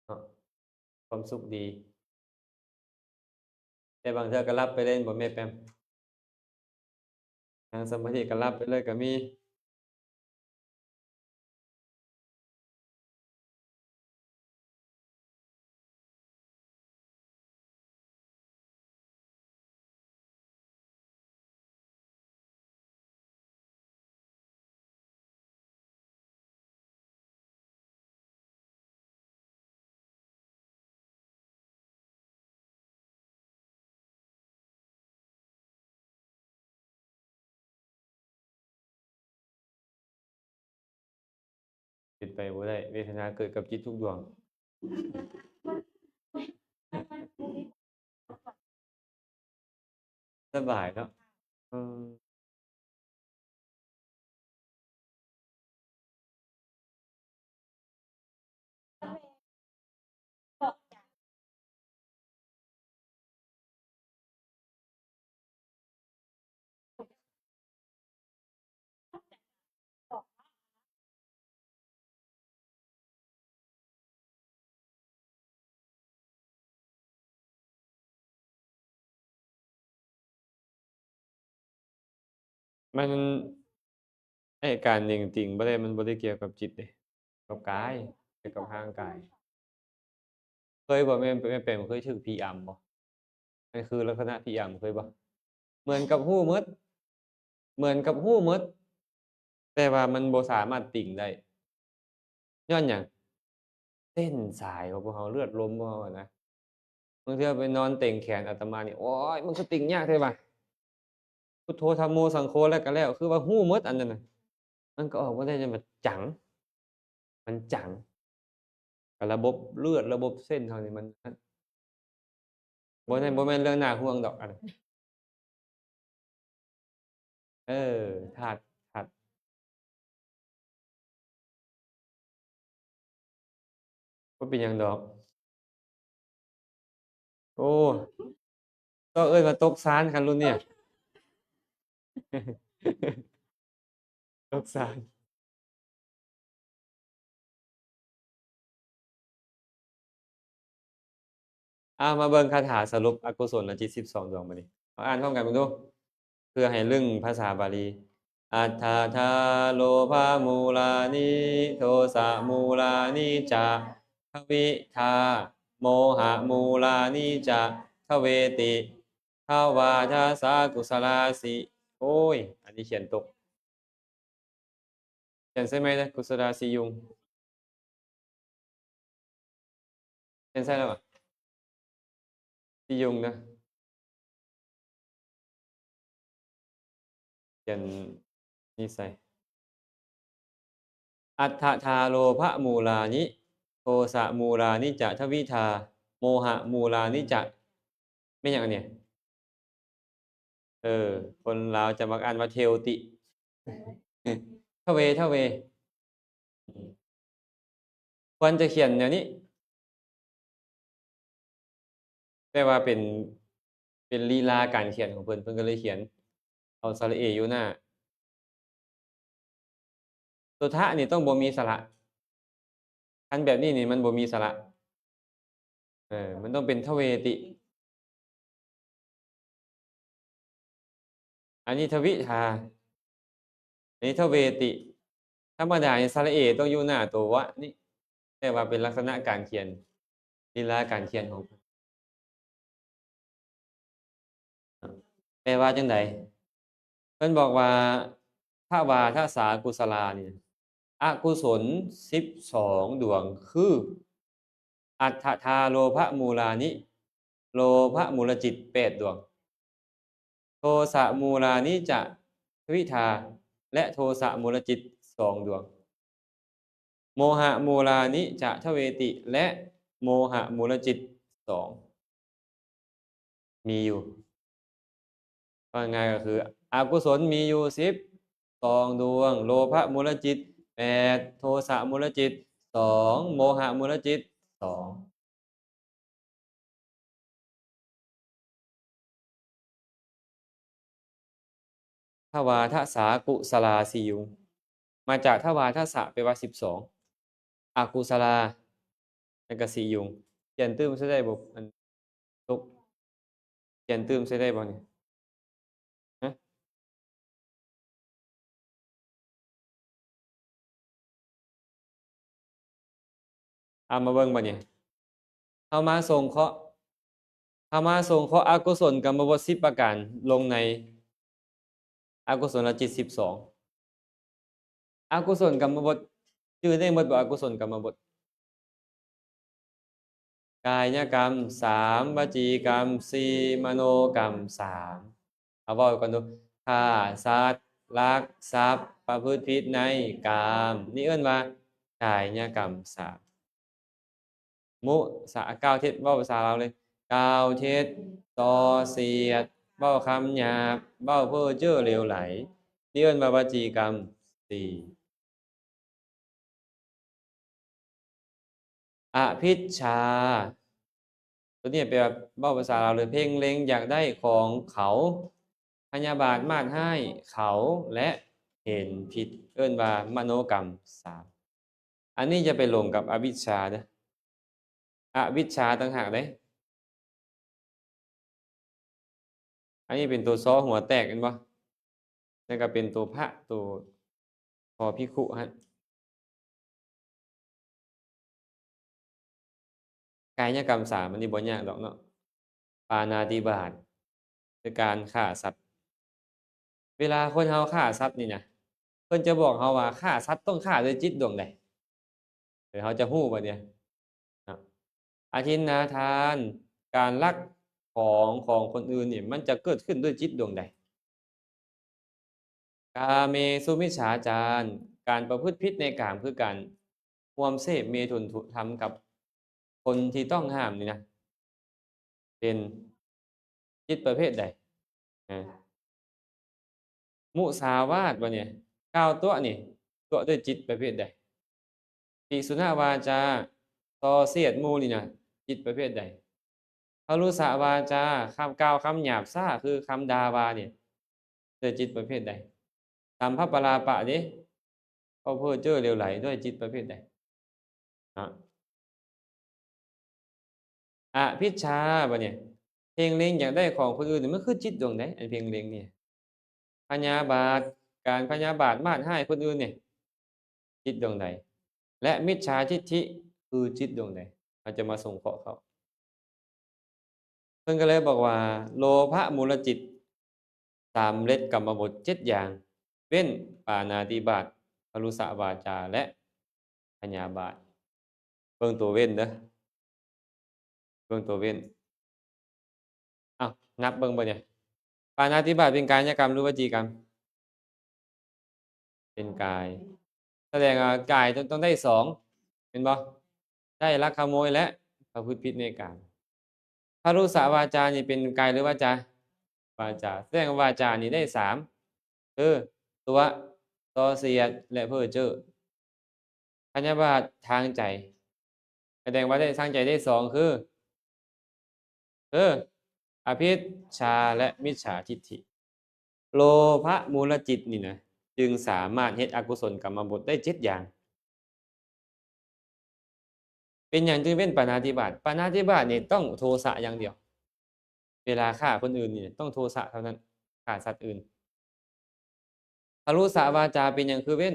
ເນາະ, ຄວາມສຸກດີ. ແຕ່ບາງເທື່ອກໍຫຼັບໄປເລີຍ ແມ່ນບໍ່ແມ່ແປມ? ນັ່ງສະມາທິກໍຫຼັບໄປເລີຍກໍມີ. ເປັນໄປບໍ່ໄດ້, ເວທະນາເກີດກັບຈິດທຸກດວງ. ສະບາຍເນາະ. ເອີ. ມັນ ໄອ້ການເໜັງຕີງບໍ່ໄດ້ ມັນບໍ່ໄດ້ກ່ຽວກັບຈິດເດ້, ກັບກາຍ, ກ່ຽວກັບຮ່າງກາຍ. ເຄີຍບໍ່? ແມ່ນ ແມ່ນແປງເຄີຍຖືກຜີອຳບໍ່? ມັນຄືລັກສະນະຜີອຳ ເຄີຍບໍ່? ເໝືອນກັບຮູ້ໝົດ ເໝືອນກັບຮູ້ໝົດ ແຕ່ວ່າມັນບໍ່ສາມາດຕິງໄດ້. ຍ້ອນຫຍັງ? ເສັ້ນສາຍຂອງພວກເຮົາ ເລືອດລົມພວກເຮົານະ ບາງເທື່ອໄປນອນເຕັງແຂນອາດຕະມານີ້ ໂອ້ຍ ມັນຄືຕິງຍາກແທ້ວະ ພຸດໂທ ທຳໂມ ສັງໂຄ ແລ້ວກໍແລ້ວ ຄືວ່າຮູ້ໝົດອັນນັ້ນນະ ມັນກໍອອກບໍ່ໄດ້ ມັນຈັງ ມັນຈັງ ກັບລະບົບເລືອດ ລະບົບເສັ້ນເຮົານີ້ມັນ ບໍ່ແມ່ນ ບໍ່ແມ່ນເລື່ອງໜ້າຫ່ວງດອກອັນ ເອີ ທາດ ທາດ ບໍ່ເປັນຫຍັງດອກ. ໂອ້ ຕ້ອງເອີ້ນວ່າຕົກຊານຄັນລຸ້ນນີ້ ຕົກຊານ. ເອົາ ມາເບິ່ງຄາຖາສະຫຼຸບອະກຸສົນນະຈິດສິບສອງດວງບາດນີ້ ເຮົາອ່ານພ້ອມກັນເບິ່ງດູ ເພື່ອໃຫ້ລຶ້ງພາສາບາລີ. ອັດຖະທາໂລພະມູລານິ ໂທສະມູລານິຈະ ທະວິທາ ໂມຫະມູລານິຈະ ທະເວຕິ ທະວາທະສາ ກຸສະລາສິ ໂອ້ຍ ອັນນີ້ຂຽນຕົກ ຂຽນໃສ່ໃໝ່ເດີ ກຸສະລາສິຍຸງ ຂຽນໃສ່ແລ້ວຫວາ? ສິຍຸງນະ ຂຽນນີ້ໃສ່ ອັດຖະທາໂລພະມູລານິ ໂທສະມູລານິຈະ ທະວິທາ ໂມຫະມູລານິຈະ ແມ່ນຫຍັງອັນນີ້? ເອີ ຄົນລາວຈະມັກອ່ານວ່າເທວຕິ ທະເວ ທະເວ ຄວນຈະຂຽນແນວນີ້ ແຕ່ວ່າເປັນ ເປັນລີລາການຂຽນຂອງເພິ່ນ ເພິ່ນກໍເລີຍຂຽນເອົາສະຫຼະເອຢູ່ໜ້າ. ຕົວທະນີ້ຕ້ອງບໍ່ມີສະຫຼະ ຄັນແບບນີ້ນີ້ມັນບໍ່ມີສະຫຼະ ເອີ ມັນຕ້ອງເປັນທະເວຕິ ອັນນີ້ທະວິທາ ອັນນີ້ທະເວຕິ. ທຳມະດານີ້ສະຫຼະເອຕ້ອງຢູ່ໜ້າຕົວວະນີ້ ແຕ່ວ່າເປັນລັກສະນະການຂຽນ ລີລາການຂຽນຂອງເພິ່ນ. ແປວ່າຈັ່ງໃດ? ເພິ່ນບອກວ່າ ທະວາທະສາກຸສະລານີ້ ອະກຸສົນສິບສອງດວງຄື ອັດຖະທາໂລພະມູລານິ ໂລພະມູລະຈິດແປດດວງ ໂທສະມູລານິຈະ ທະວິທາ ແລະ ໂທສະມູລະຈິດສອງດວງ ໂມຫະມູລານິຈະ ທະເວຕິ ແລະ ໂມຫະມູລະຈິດສອງ ມີຢູ່ ເວົ້າງ່າຍກໍຄື ອະກຸສົນມີຢູ່ສິບສອງດວງ ໂລພະມູລະຈິດແປດ ໂທສະມູລະຈິດສອງ ໂມຫະມູລະຈິດສອງ. ທະວາທະສາກຸສະລາສິຍຸງ ມາຈາກທະວາທະສະ ແປວ່າສິບສອງ ອະກຸສະລາ ແລ້ວກໍສິຍຸງ ຂຽນຕື່ມໃສ່ໄດ້ບໍ່? ອັນ ຕົກ ຂຽນຕື່ມໃສ່ໄດ້ບໍ່ນີ້? ຮະ? ເອົາມາເບິ່ງບາດນີ້ ເຮົາມາສົງເຄາະ ເຮົາມາສົງເຄາະອະກຸສົນກຳມະບົດສິບປະການລົງໃນອະກຸສົນລະຈິດສິບສອງ. ອະກຸສົນກຳມະບົດ ຈື່ໄດ້ໝົດບໍ່? ອະກຸສົນກຳມະບົດ ກາຍຍະກຳສາມ ວະຈີກຳສີ່ ມະໂນກຳສາມ. ເອົາເວົ້າກ່ອນດູ ຂ້າສັດ ລັກຊັບ ປະພຶດຜິດໃນກາມ ນີ້ເອີ້ນວ່າກາຍຍະກຳສາມ. ມຸສາ ກ່າວເທັດ ເວົ້າພາສາລາວເລີຍ ກ່າວເທັດ ສໍ່ສຽດ ເວົ້າຄຳຫຍາບ ເວົ້າເພ້ອເຈີ້ເຫຼວໄຫຼ ນີ້ເອີ້ນວ່າວະຈີກຳສີ່. ອະພິດຊາ ຕົວນີ້ແປວ່າ ເວົ້າພາສາລາວເລີຍ ເພັ່ງເລັງຢາກໄດ້ຂອງເຂົາ ພະຍາບາດມາດຮ້າຍເຂົາ ແລະ ເຫັນຜິດ ເອີ້ນວ່າມະໂນກຳສາມ. ອັນນີ້ຈະໄປລົງກັບອະວິດຊາເດີ້ ອະວິດຊາຕ່າງຫາກເດ້. ອັນນີ້ເປັນຕົວຊໍຫົວແຕກແມ່ນບໍ່? ແລ້ວກໍເປັນຕົວພະ ຕົວ ພໍພິຂຸຫັ້ນ. ກາຍະກຳສາມ ອັນນີ້ບໍ່ຍາກດອກເນາະ. ປານາຕິບາດ ຄືການຂ້າສັດ. ເວລາຄົນເຮົາຂ້າສັດນີ້ນະ ເພິ່ນຈະບອກເຮົາວ່າຂ້າສັດຕ້ອງຂ້າດ້ວຍຈິດດວງໃດ. ເອີ ເຮົາຈະຮູ້ບັດນີ້ນະ. ອະທິນນາທານ ການລັກຂອງຂອງຄົນອື່ນນີ້ ມັນຈະເກີດຂຶ້ນດ້ວຍຈິດດວງໃດ? ກາເມສຸມິດສາຈານ ການປະພຶດຜິດໃນກາມ ຄືການຮ່ວມເສບເມຖຸນທຳກັບຄົນທີ່ຕ້ອງຫ້າມນີ້ນະ ເປັນຈິດປະເພດໃດ? ອາ ມຸສາວາດ ບັດນີ້ ກ່າວຕົວະນີ້ ຕົວະດ້ວຍຈິດປະເພດໃດ? ພິສຸນະວາຈາ ສ່ອສຽດໝູ່ນີ້ນະ ຈິດປະເພດໃດ? ພະລຸສະວາຈາ ຄຳກ່າວຄຳຫຍາບຊ້າ ຄືຄຳດ່າວ່ານີ້ ດ້ວຍຈິດປະເພດໃດ? ສຳພະປະລາປະເດ ເວົ້າເພ້ອເຈີ້ເຫຼວໄຫຼ ດ້ວຍຈິດປະເພດໃດ? ອະ ອະພິດຊາ ບັດນີ້ ເພງເລັງຢາກໄດ້ຂອງຄົນອື່ນນີ້ ມັນຄືຈິດດວງໃດ ອັນເພງເລັງນີ້? ພະຍາບາດ ການພະຍາບາດມາດຮ້າຍຄົນອື່ນນີ້ ຈິດດວງໃດ? ແລະ ມິດສາທິດຖິ ຄືຈິດດວງໃດ? ເຮົາຈະມາສົງເຄາະເຂົ້າ. ເພິ່ນກໍເລີຍບອກວ່າ ໂລພະມູນລະຈິດ ສຳເລັດກຳມະບົດເຈັດຢ່າງ ເວັ້ນປານາຕິບາດ, ພະລຸສະວາຈາ ແລະ ພະຍາບາດ. ເບິ່ງຕົວເວັ້ນເດີ ເບິ່ງຕົວເວັ້ນ. ເອົ້າ ນັບເບິ່ງເບິ່ງນີ້ ປານາຕິບາດເປັນກາຍະກຳ ຫຼື ວະຈີກຳ? ເປັນກາຍ. ສະແດງວ່າກາຍຕ້ອງ ຕ້ອງໄດ້ສອງ ແມ່ນບໍ່? ໄດ້ລັກຂະໂມຍ ແລະ ປະພຶດຜິດໃນກາມ. ພະລຸສະວາຈານີ້ເປັນກາຍ ຫຼື ວາຈາ? ວາຈາ. ສະແດງວ່າວາຈານີ້ໄດ້ສາມ ຄື ຕົວະ, ສ່ອສຽດ ແລະ ເພ້ອເຈີ້. ພະຍາບາດທາງໃຈ ສະແດງວ່າໄດ້ທາງໃຈໄດ້ສອງ ຄື ຄື ອະພິດຊາ ແລະ ມິດສາທິດຖິ. ໂລພະມູນລະຈິດນີ້ນະ ຈຶ່ງສາມາດເຮັດອະກຸສົນກຳມະບົດໄດ້ເຈັດຢ່າງ. ເປັນຫຍັງຈຶ່ງເວັ້ນປານາຕິບາດ? ປານາຕິບາດນີ້ຕ້ອງໂທສະຢ່າງດຽວ. ເວລາຂ້າຄົນອື່ນນີ້ຕ້ອງໂທສະເທົ່ານັ້ນ, ຂ້າສັດອື່ນ. ພະລຸສະວາຈາເປັນຫຍັງຄືເວັ້ນ?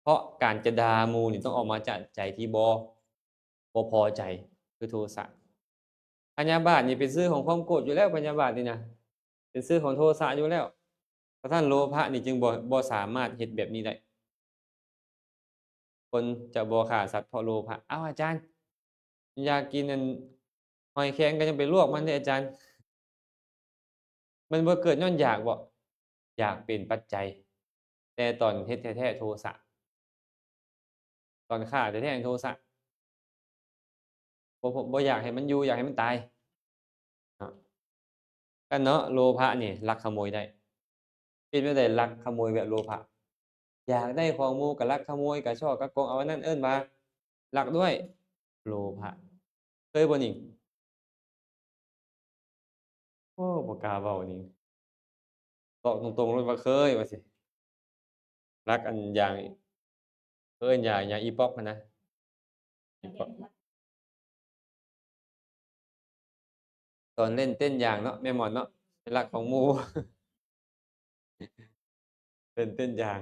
ເພາະການຈະດ່າໝູ່ນີ້ຕ້ອງອອກມາຈາກໃຈທີ່ບໍ່ ບໍ່ພໍໃຈ ຄືໂທສະ. ພະຍາບາດນີ້ເປັນຊື່ຂອງຄວາມໂກດຢູ່ແລ້ວ, ພະຍາບາດນີ້ນະ ເປັນຊື່ຂອງໂທສະຢູ່ແລ້ວ. ເພາະສະນັ້ນໂລພະນີ້ຈຶ່ງບໍ່ ບໍ່ສາມາດເຮັດແບບນີ້ໄດ້. ຄົນຈະບໍ່ຂ້າສັດເພາະໂລພະ. ອ້າວ ອາຈານ ຢາກກິນອັນຫອຍແຄງກໍຍັງໄປລວກມັນເດ້ອາຈານ. ມັນບໍ່ເກີດຍ້ອນຢາກບໍ? ຢາກເປັນປັດໄຈ, ແຕ່ຕອນເຮັດແທ້ໆໂທສະ, ຕອນຂ້າແທ້ໆໂທສະ. ບໍ່ ບໍ່ ບໍ່ຢາກໃຫ້ມັນຢູ່, ຢາກໃຫ້ມັນຕາຍເນາະ. ກັນເນາະ ໂລພະນີ້ລັກຂະໂມຍໄດ້. ເປັນແນວໃດລັກຂະໂມຍແບບໂລພະ? ຢາກໄດ້ຂອງໝູ່ກໍລັກຂະໂມຍ, ກະຊອກກະໂກງເອົາ, ອັນນັ້ນເອີ້ນວ່າລັກດ້ວຍໂລພະ. ເຄີຍບໍ່ນີ້? ໂອ້ ບໍ່ກ້າເວົ້ານີ້. ບອກຕົງໆໂລດວ່າເຄີຍວ່າຊີ້. ລັກອັນຢາງ ເອີ້ນຢາງ ຢາງອີປ໋ອກຫັ້ນນະ ອີປ໋ອກ. ຕອນເລ່ນເຕັ້ນຢາງເນາະ ແມ່ໝອນເນາະ ໄປລັກຂອງໝູ່ ເລ່ນເຕັ້ນຢາງ.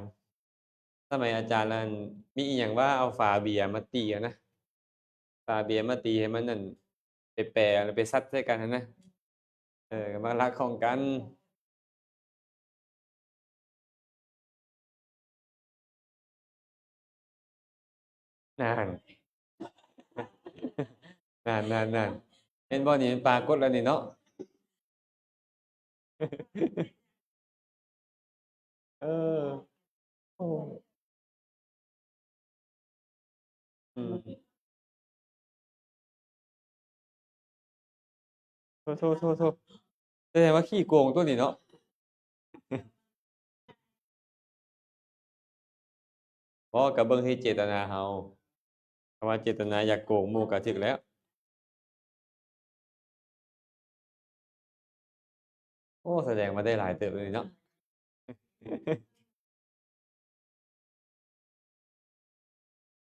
ສະໄໝອາຈານນັ້ນ ມີອີ່ຫຍັງວ່າເອົາຝາເບຍມາຕີຫັ້ນນະ, ຝາເບຍມາຕີໃຫ້ມັນນັ້ນ ໄປແປະ ແລ້ວໄປສັດໃສ່ກັນຫັ້ນນະ. ເອີ ກໍມາລັກຂອງກັນ. ນັ້ນ ນັ້ນໆໆ ເຫັນບໍ່ນີ້ ມັນປາກົດແລ້ວນີ້ເນາະ. ເອີ ໂອ້ ອືມ ໂທ້ໆໆໆ ສະແດງວ່າຂີ້ໂກງຕົວນີ້ເນາະ. ບໍ່ ກໍເບິ່ງທີ່ເຈດຕະນາເຮົາ, ຖ້າວ່າເຈດຕະນາຢາກໂກງໝູ່ກໍຖືກແລ້ວ. ໂອ້ ສະແດງວ່າໄດ້ຫຼາຍເຕີບເລີຍເນາະ.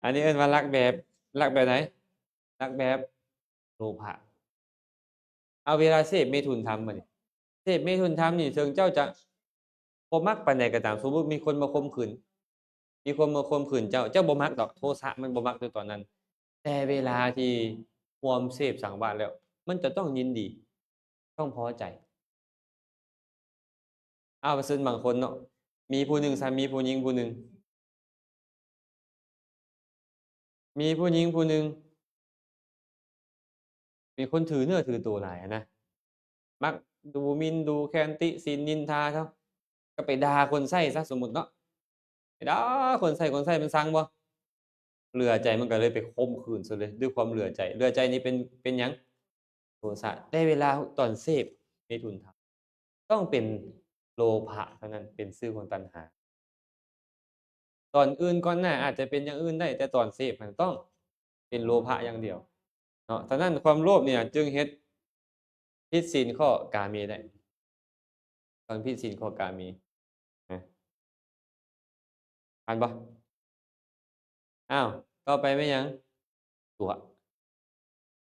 ອັນນີ້ເອີ້ນວ່າລັກແບບ ລັກແບບໃດ? ລັກແບບໂລພະ. ເອົາ ເວລາເສບເມຖຸນທຳບັດນີ້ ເສບເມຕຸນທຳນີ້ ເຖິງເຈົ້າຈະບໍ່ມັກປານໃດກໍຕາມ, ສົມມຸດມີຄົນມາຂົ່ມຂືນ ມີຄົນມາຂົ່ມຂືນເຈົ້າ, ເຈົ້າບໍ່ມັກດອກ, ໂທສະມັນບໍ່ມັກຢູ່ຕອນນັ້ນ. ແຕ່ເວລາທີ່ ຮ່ວມເສບສັງວາດແລ້ວ ມັນຈະຕ້ອງຍິນດີ ຕ້ອງພໍໃຈ. ເອົາ ເຊັ່ນບາງຄົນເນາະ ມີຜູ້ໜຶ່ງຊະ ມີຜູ້ຍິງຜູ້ໜຶ່ງ ມີຜູ້ຍິງຜູ້ໜຶ່ງ ເປັນຄົນຖືເນື້ອຖືໂຕຫຼາຍຫັ້ນນະ ມັກດູໝິ່ນດູແຄນ ຕິສິນນິນທາເຂົາ ກໍໄປດ່າຄົນໃຊ້ຊະ ສົມມຸດເນາະ ໄປດ່າຄົນໃຊ້ ຄົນໃຊ້ມັນຊັງບໍ່ ເຫຼືອໃຈ ມັນກໍເລີຍໄປຂົ່ມຂືນຊະເລີຍ ດ້ວຍຄວາມເຫຼືອໃຈ. ເຫຼືອໃຈນີ້ເປັນ ເປັນຫຍັງ? ໂທສະ. ແຕ່ເວລາຕອນເສບເມຖຸນທຳ ຕ້ອງເປັນໂລພະເທົ່ານັ້ນ ເປັນຊື່ຂອງຕັນຫາ. ຕອນອື່ນກ່ອນໜ້າອາດຈະເປັນຢ່າງອື່ນໄດ້ ແຕ່ຕອນເສບຫັ້ນຕ້ອງເປັນໂລພະຢ່າງດຽວເນາະ. ສະນັ້ນຄວາມໂລບນີ້ຈຶ່ງເຮັດຜິດສິນຂໍ້ກາເມໄດ້ ຕ້ອງຜິດສິນຂໍ້ກາເມນະ. ຜ່ານບໍ່? ອ້າວ ຕໍ່ໄປແມ່ນຫຍັງ? ຕົວະ.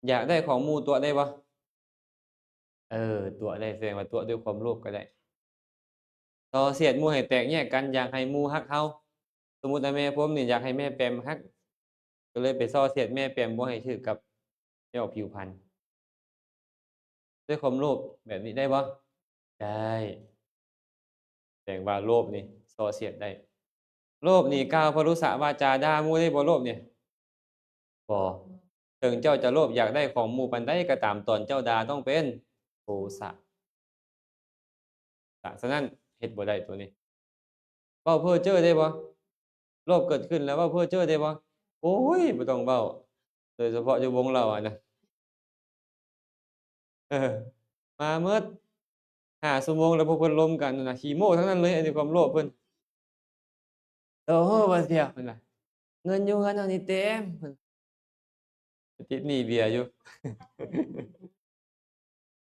ຢາກໄດ້ຂອງໝູ່ ຕົວະໄດ້ບໍ່? ເອີ ຕົວະໄດ້ ແສດງວ່າຕົວະດ້ວຍຄວາມໂລບກໍໄດ້. ສໍ້ສຽດໝູ່ໃຫ້ແຕກແຍກກັນ ຢາກໃຫ້ໝູ່ຮັກເຮົາ. ສົມມຸດວ່າແມ່ພົມນີ້ຢາກໃຫ້ແມ່ແປມຮັກ ກໍເລີຍໄປສໍ້ສຽດແມ່ແປມບໍ່ໃຫ້ຖືກກັບແມ່ອອກຜິວພັນ ດ້ວຍຄວາມໂລບ ແບບນີ້ໄດ້ບໍ່? ໄດ້. ແສດງວ່າໂລບນີ້ສໍ້ສຽດໄດ້. ໂລບນີ້ກ່າວພະລຸສະວາຈາດ່າໝູ່ໄດ້ບໍ່? ໂລບນີ້ ບໍ່. ເຖິງເຈົ້າຈະໂລບຢາກໄດ້ຂອງໝູ່ປານໃດກໍຕາມ ຕອນເຈົ້າດ່າຕ້ອງເປັນໂທສະ. ສະ ສະນັ້ນເຮັດບໍ່ໄດ້ໂຕນີ້. ເວົ້າເພ້ອເຈີ້ໄດ້ບໍ່? ໂລບເກີດຂຶ້ນແລ້ວເວົ້າເພ້ອເຈີ້ໄດ້ບໍ່? ໂອ້ຍ ບໍ່ຕ້ອງເວົ້າ ໂດຍສະເພາະຢູ່ວົງເຫຼົ້າຫັ້ນນະ. ເອີ ມາໝົດຫ້າຊົ່ວໂມງແລ້ວ ພວກເພິ່ນລົມກັນນະ ຂີ້ໂມ້ທັງນັ້ນເລີຍ ອັນນີ້ຄວາມໂລບເພິ່ນ. ໂອ້ໂຫ ວ່າເສຍເພິ່ນວ່າ ເງິນຢູ່ເຮືອນເຮົານີ້ເຕັມ ເພິ່ນ ຕິດໜີ້ເບຍຢູ່.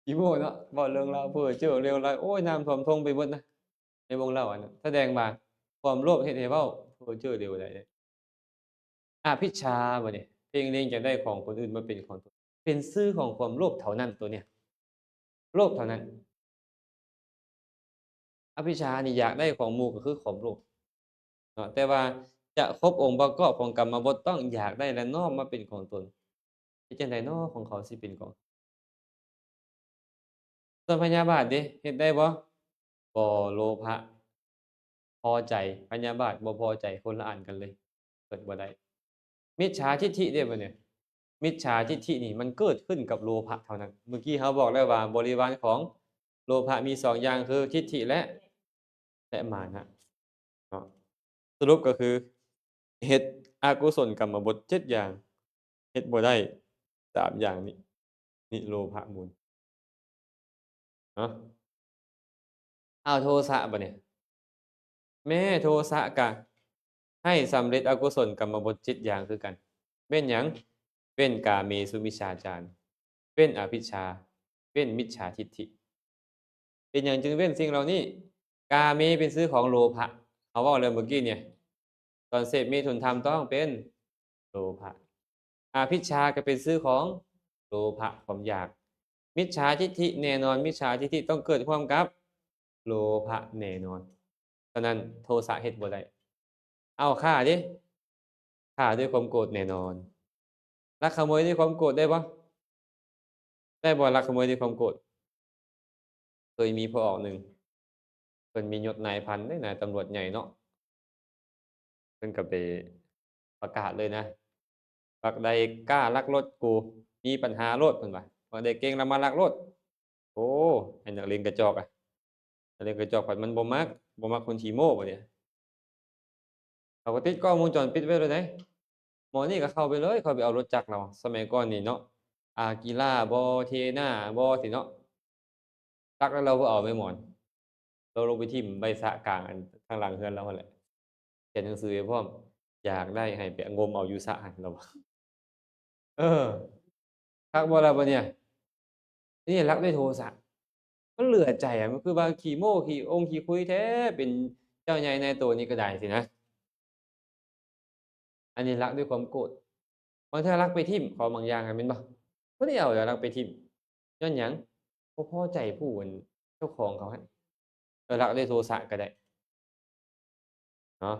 ຂີ້ໂມ້ເນາະ ເວົ້າເລື່ອງລາວເພ້ອເຈີ້ເລວໄຫຼ. ໂອ້ຍ ນ້ຳຖ້ວມທົ່ງໄປເບິດນະ ໃນວົງເລົ່າອັນນັ້ນ. ສະແດງວ່າຄວາມໂລບເຮັດໃຫ້ເວົ້າເພ້ອເຈີ້ເລວໄຫຼເດ້. ອະພິດຊາ ບັດນີ້ ເພງເລັງຢາກໄດ້ຂອງຄົນອື່ນມາເປັນຂອງຕົນ ເປັນຊື່ຂອງຄວາມໂລບເທົ່ານັ້ນ ໂຕເນີ້ຍ ໂລບເທົ່ານັ້ນ. ອະພິດຊານີ້ຢາກໄດ້ຂອງໝູ່ກໍຄືຄວາມໂລບເນາະ ແຕ່ວ່າຈະຄົບອົງປະກອບຂອງກຳມະບົດ ຕ້ອງຢາກໄດ້ ແລະ ນ້ອມມາເປັນຂອງຕົນ. ເຮັດຈັ່ງໃດນໍ ຂອງເຂົາຊິເປັນຂອງ ສ່ວນພະຍາບາດເດ ເຮັດໄດ້ບໍ່? ບໍ່. ໂລພະພໍໃຈ ພະຍາບາດບໍ່ພໍໃຈ ຄົນລະອັນກັນເລີຍ ເກີດບໍ່ໄດ້. ມິດສາທິດຖິເດ ບັດນີ້ ມິດສາທິດຖິນີ້ມັນເກີດຂຶ້ນກັບໂລພະເທົ່ານັ້ນ. ເມື່ອກີ້ເຮົາບອກແລ້ວວ່າ ບໍລິວານຂອງໂລພະມີສອງຢ່າງ ຄືທິດຖິ ແລະ ແລະ ມານະເນາະ. ສະຫຼຸບກໍຄື ເຮັດອະກຸສົນກຳມະບົດເຈັດຢ່າງ ເຮັດບໍ່ໄດ້ສາມຢ່າງນີ້ ນິໂລພະມູນເນາະ. ເອົາ ໂທສະ ບັດນີ້ ແມ້ໂທສະກະໃຫ້ສຳເລັດອະກຸສົນກຳມະບົດເຈັດຢ່າງຄືກັນ. ເວັ້ນຫຍັງ? ເວັ້ນກາເມສຸມິດສາຈານ ເວັ້ນອະພິດຊາ ເວັ້ນມິດສາທິດຖິ. ເປັນຫຍັງຈຶ່ງເວັ້ນສິ່ງເຫຼົ່ານີ້? ກາເມເປັນຊື່ຂອງໂລພະ ເຮົາເວົ້າແລ້ວເມື່ອກີ້ນີ້ ຕອນເສບເມຖຸນທຳຕ້ອງເປັນໂລພະ. ອະພິດຊາກໍເປັນຊື່ຂອງໂລພະ ຄວາມຢາກ. ມິດສາທິດຖິແນ່ນອນ ມິດສາທິດຖິຕ້ອງເກີດຮ່ວມກັບໂລພະແນ່ນອນ. ສະນັ້ນໂທສະເຮັດບໍ່ໄດ້. ເອົາ ຂ້າເດ ຂ້າດ້ວຍຄວາມໂກດແນ່ນອນ. ລັກຂະໂມຍດ້ວຍຄວາມໂກດໄດ້ບໍ່? ໄດ້ບໍ່ ລັກຂະໂມຍດ້ວຍຄວາມໂກດ? ເຄີຍມີພໍ່ອອກໜຶ່ງ ເພິ່ນມີຍົດນາຍພັນເດ້ ນາຍຕຳຫຼວດໃຫຍ່ເນາະ ເພິ່ນກໍໄປປະກາດເລີຍນະ ບັກໃດກ້າລັກລົດກູ ມີບັນຫາໂລດ ເພິ່ນວ່າ ບັກໃດເກັ່ງລະມາລັກໂລດ. ໂອ້ ໄອ້ນັກເລງກະຈອກອະ ນັກເລງກະຈອກພັດມັນບໍ່ມັກ ບໍ່ມັກຄົນຂີ້ໂມ້ບັດນີ້. ເຂົາກໍຕິດກ້ອງວົງຈອນປິດໄວ້ໂລດໃດ໋ ໝໍນີ້ກໍເຂົ້າໄປເລີຍ ເຂົ້າໄປເອົາລົດຈັກລາວ. ສະໄໝກ່ອນນີ້ເນາະ ອາກິລາບໍ ເທນາບໍ ຊີ້ເນາະ ຕັກແລ້ວລາວບໍ່ເອົາແມ່ໝອນ ລາວລົງໄປຖິ້ມໄວ້ສະກາງອັນທາງຫຼັງເຮືອນລາວຫັ້ນແຫຼະ ຂຽນໜັງສືໄວ້ພ້ອມ ຢາກໄດ້ໃຫ້ໄປງົມເອົາຢູ່ສະຫັ້ນ ລາວວ່າ. ເອີ ຄັກບໍ່ລະບັດນີ້? ອັນນີ້ລັກດ້ວຍໂທສະ ມັນເຫຼືອໃຈອະ ມັນຄືວ່າຂີ້ໂມ້ຂີ້ອົງຂີ້ຄຸຍແທ້ ເປັນເຈົ້າໃຫຍ່ນາຍໂຕນີ້ກໍໄດ້ຊີ້ນະ. ອັນນີ້ລັກດ້ວຍຄວາມໂກດ ບາງເທື່ອລັກໄປຖິ້ມຂອງບາງຢ່າງຫັ້ນແມ່ນບໍ່? ບໍ່ໄດ້ເອົາ ລັກໄປຖິ້ມ ຍ້ອນຫຍັງ? ບໍ່ພໍໃຈຜູ້ອັນເຈົ້າຂອງເຂົາຫັ້ນ ເອີ ລັກດ້ວຍໂທສະກໍໄດ້ເນາະ.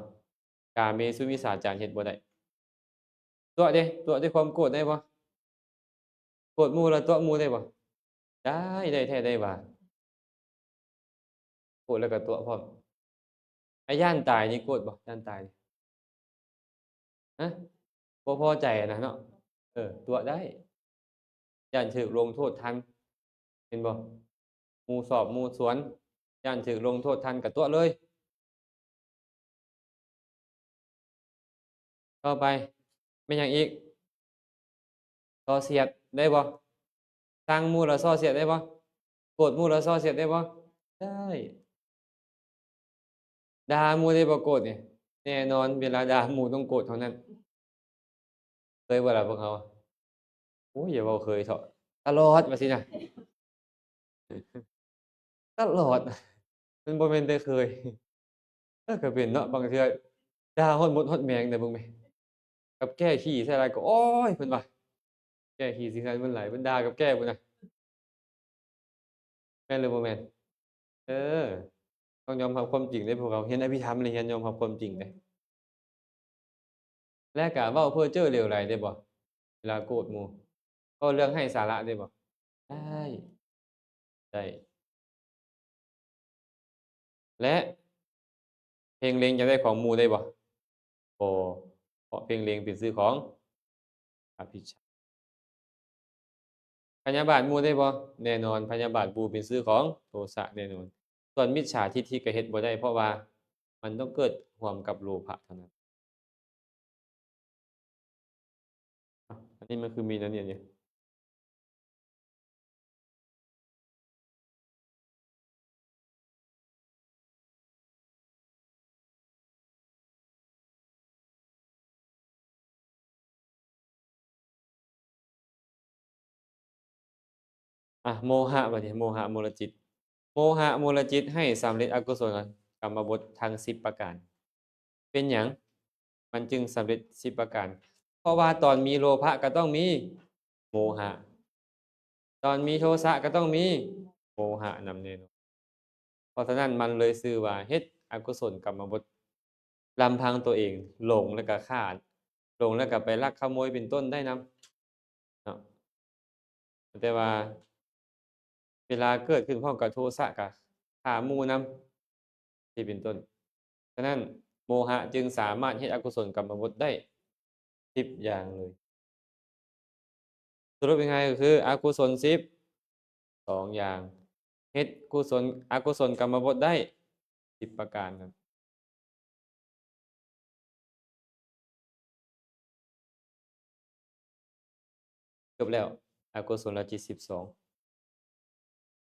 ກາເມສຸມິດສາຈານເຮັດບໍ່ໄດ້. ຕົວະເດ ຕົວະດ້ວຍຄວາມໂກດໄດ້ບໍ່? ໂກດໝູ່ແລ້ວຕົວະໝູ່ໄດ້ບໍ່? ໄດ້ ໄດ້ແທ້ໄດ້ວ່າ ໂກດແລ້ວກໍຕົວະພ້ອມ. ອາ ຢ້ານຕາຍນີ້ໂກດບໍ່? ຢ້ານຕາຍ ຮະ? ບໍ່ພໍໃຈນະເນາະ ເອີ ຕົວະໄດ້ ຢ້ານຖືກລົງໂທດທັນ ເຫັນບໍ່? ໝູ່ສອບໝູ່ສວນ ຢ້ານຖືກລົງໂທດທັນກໍຕົວະເລີຍ. ຕໍ່ໄປແມ່ນຫຍັງອີກ? ສໍ້ສຽດໄດ້ບໍ່? ຊັງໝູ່ແລ້ວສໍ້ສຽດໄດ້ບໍ່? ໂກດໝູ່ແລ້ວສໍ້ສຽດໄດ້ບໍ່? ໄດ້. ດ່າໝູ່ໄດ້ບໍ່ໂກດນີ້? ແນ່ນອນ ເວລາດ່າໝູ່ຕ້ອງໂກດເທົ່ານັ້ນ. ເຄີຍບໍ່ລະພວກເຮົາ? ໂອ້ຍ ຢ່າເວົ້າເຄີຍເຖາະ ຕະຫຼອດວ່າຊີ້ນະ ຕະຫຼອດ. ມັນບໍ່ແມ່ນແຕ່ເຄີຍ ເອີ ກໍເປັນເນາະ ບາງເທື່ອດ່າຮອດມົດຮອດແມງເດ້ ເບິ່ງແມ ກັບແກ້ຂີ້ໃສ່ຫຼາຍກໍ ໂອ້ຍ ເພິ່ນວ່າ ແກ້ຂີ້ໃສ່ເຮືອນເພິ່ນຫຼາຍ ເພິ່ນດ່າກັບແກ້ພຸ້ນນະ. ແມ່ນຫຼືບໍ່ແມ່ນ? ເອີ ຕ້ອງຍອມຮັບຄວາມຈິງເດ້ ພວກເຮົາຮຽນອະພິທຳແລ້ວຮຽນຍອມຮັບຄວາມຈິງເດ້. ແລະກະເວົ້າເພີ້ເຈີ້ເຫຼວໄຫຼໄດ້ບໍ່? ເວລາໂກດໝູ່ ເວົ້າເລື່ອງໄຮ້ສາລະໄດ້ບໍ່? ໄດ້ ໄດ້. ແລະ ເພງເລັງຢາກໄດ້ຂອງໝູ່ໄດ້ບໍ່? ບໍ່ ເພາະເພງເລັງເປັນຊື່ຂອງອະວິຊຊາ. ພະຍາບາດໝູ່ໄດ້ບໍ່? ແນ່ນອນ ພະຍາບາດໝູ່ເປັນຊື່ຂອງໂທສະແນ່ນອນ. ສ່ວນມິດສາທິດຖິກໍເຮັດບໍ່ໄດ້ ເພາະວ່າມັນຕ້ອງເກີດຮ່ວມກັບໂລພະເທົ່ານັ້ນ. ອາ ອັນນີ້ມັນຄືມີແນວນີ້ ອັນນີ້ ອາ ໂມຫະ ບາດນີ້ ໂມຫະມູນລະຈິດ. ໂມຫະມູນລະຈິດໃຫ້ສຳເລັດອະກຸສົນກຳມະບົດທັງສິບປະການ. ເປັນຫຍັງມັນຈຶ່ງສຳເລັດສິບປະການ? ເພາະວ່າຕອນມີໂລພະກໍຕ້ອງມີໂມຫະ, ຕອນມີໂທສະກໍຕ້ອງມີໂມຫະນຳແນ່ນອນ. ເພາະສະນັ້ນມັນເລີຍຊື່ວ່າເຮັດອະກຸສົນກຳມະບົດ. ລຳພັງຕົວເອງຫຼົງແລ້ວກໍຂ້າ, ຫຼົງແລ້ວກໍໄປລັກຂະໂມຍເປັນຕົ້ນໄດ້ນຳເນາະ. ແຕ່ວ່າເວລາເກີດຂຶ້ນພ້ອມກັບໂທສະກໍຂ້າໝູ່ນຳ ຊີ້ເປັນຕົ້ນ. ສະນັ້ນ ໂມຫະຈຶ່ງສາມາດເຮັດອະກຸສົນກຳມະບົດໄດ້ສິບຢ່າງເລີຍ. ສະຫຼຸບງ່າຍໆກໍຄືອະກຸສົນສິບສອງຢ່າງ ເຮັດກຸສົນ ອະກຸສົນກຳມະບົດໄດ້ສິບປະການ. ຈົບແລ້ວ ອະກຸສົນລະຈິດສິບສອງ.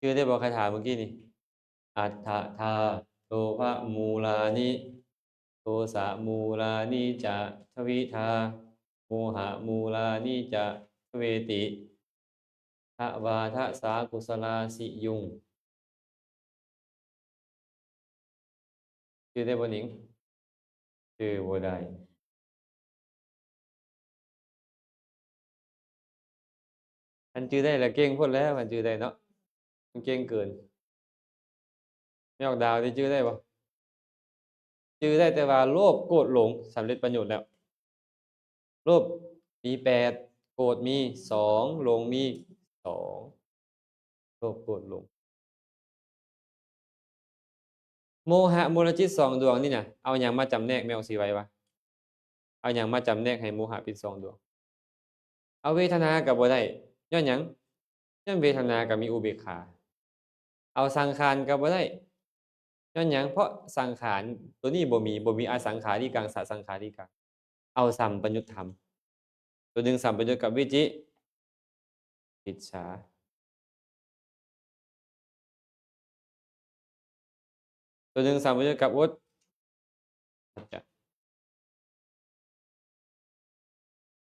ຈື່ໄດ້ບໍ່ຄາຖາເມື່ອກີ້ນີ້? ອັດຖະທາ ໂລພະມູລານິ ໂທສະມູລານິຈະ ທະວິທາ ໂມຫະມູລານິຈະ ທະເວຕິ ທະວາທະສາກຸສະລາສິຍຸງ. ຈື່ໄດ້ບໍ່ນິງ? ຈື່ບໍ່ໄດ້. ຄັນຈື່ໄດ້ລະເກັ່ງໂພດແລ້ວ ຄັນຈື່ໄດ້ເນາະ ມັນເກັ່ງເກີນ. ແມ່ອອກດາວນີ້ຈື່ໄດ້ບໍ່? ຈື່ໄດ້ແຕ່ວ່າໂລບ ໂກດ ຫຼົງ ສຳເລັດປະໂຫຍດແລ້ວ. ໂລບມີແປດ ໂກດມີສອງ ຫຼົງມີສອງ. ໂລບ ໂກດ ຫຼົງ. ໂມຫະມູນລະຈິດສອງດວງນີ້ນະ ເອົາຫຍັງມາຈຳແນກ? ແມ່ອອກຊິໄວວະ ເອົາຫຍັງມາຈຳແນກໃຫ້ໂມຫະເປັນສອງດວງ? ເອົາເວທະນາກໍບໍ່ໄດ້ ຍ້ອນຫຍັງ? ຍ້ອນເວທະນາກໍມີອຸເບກຂາ. ເອົາສັງຂານກໍບໍ່ໄດ້ ຍ້ອນຫຍັງ? ເພາະສັງຂານຕົວນີ້ບໍ່ມີ ບໍ່ມີອະສັງຂາລິກັງ ສະສັງຂາລິກັງ. ເອົາສຳປະຍຸດທຳ ຕົວໜຶ່ງສຳປະຍຸດກັບວິຈິ ກິດສາ ຕົວໜຶ່ງສຳປະຍຸດກັບອຸດ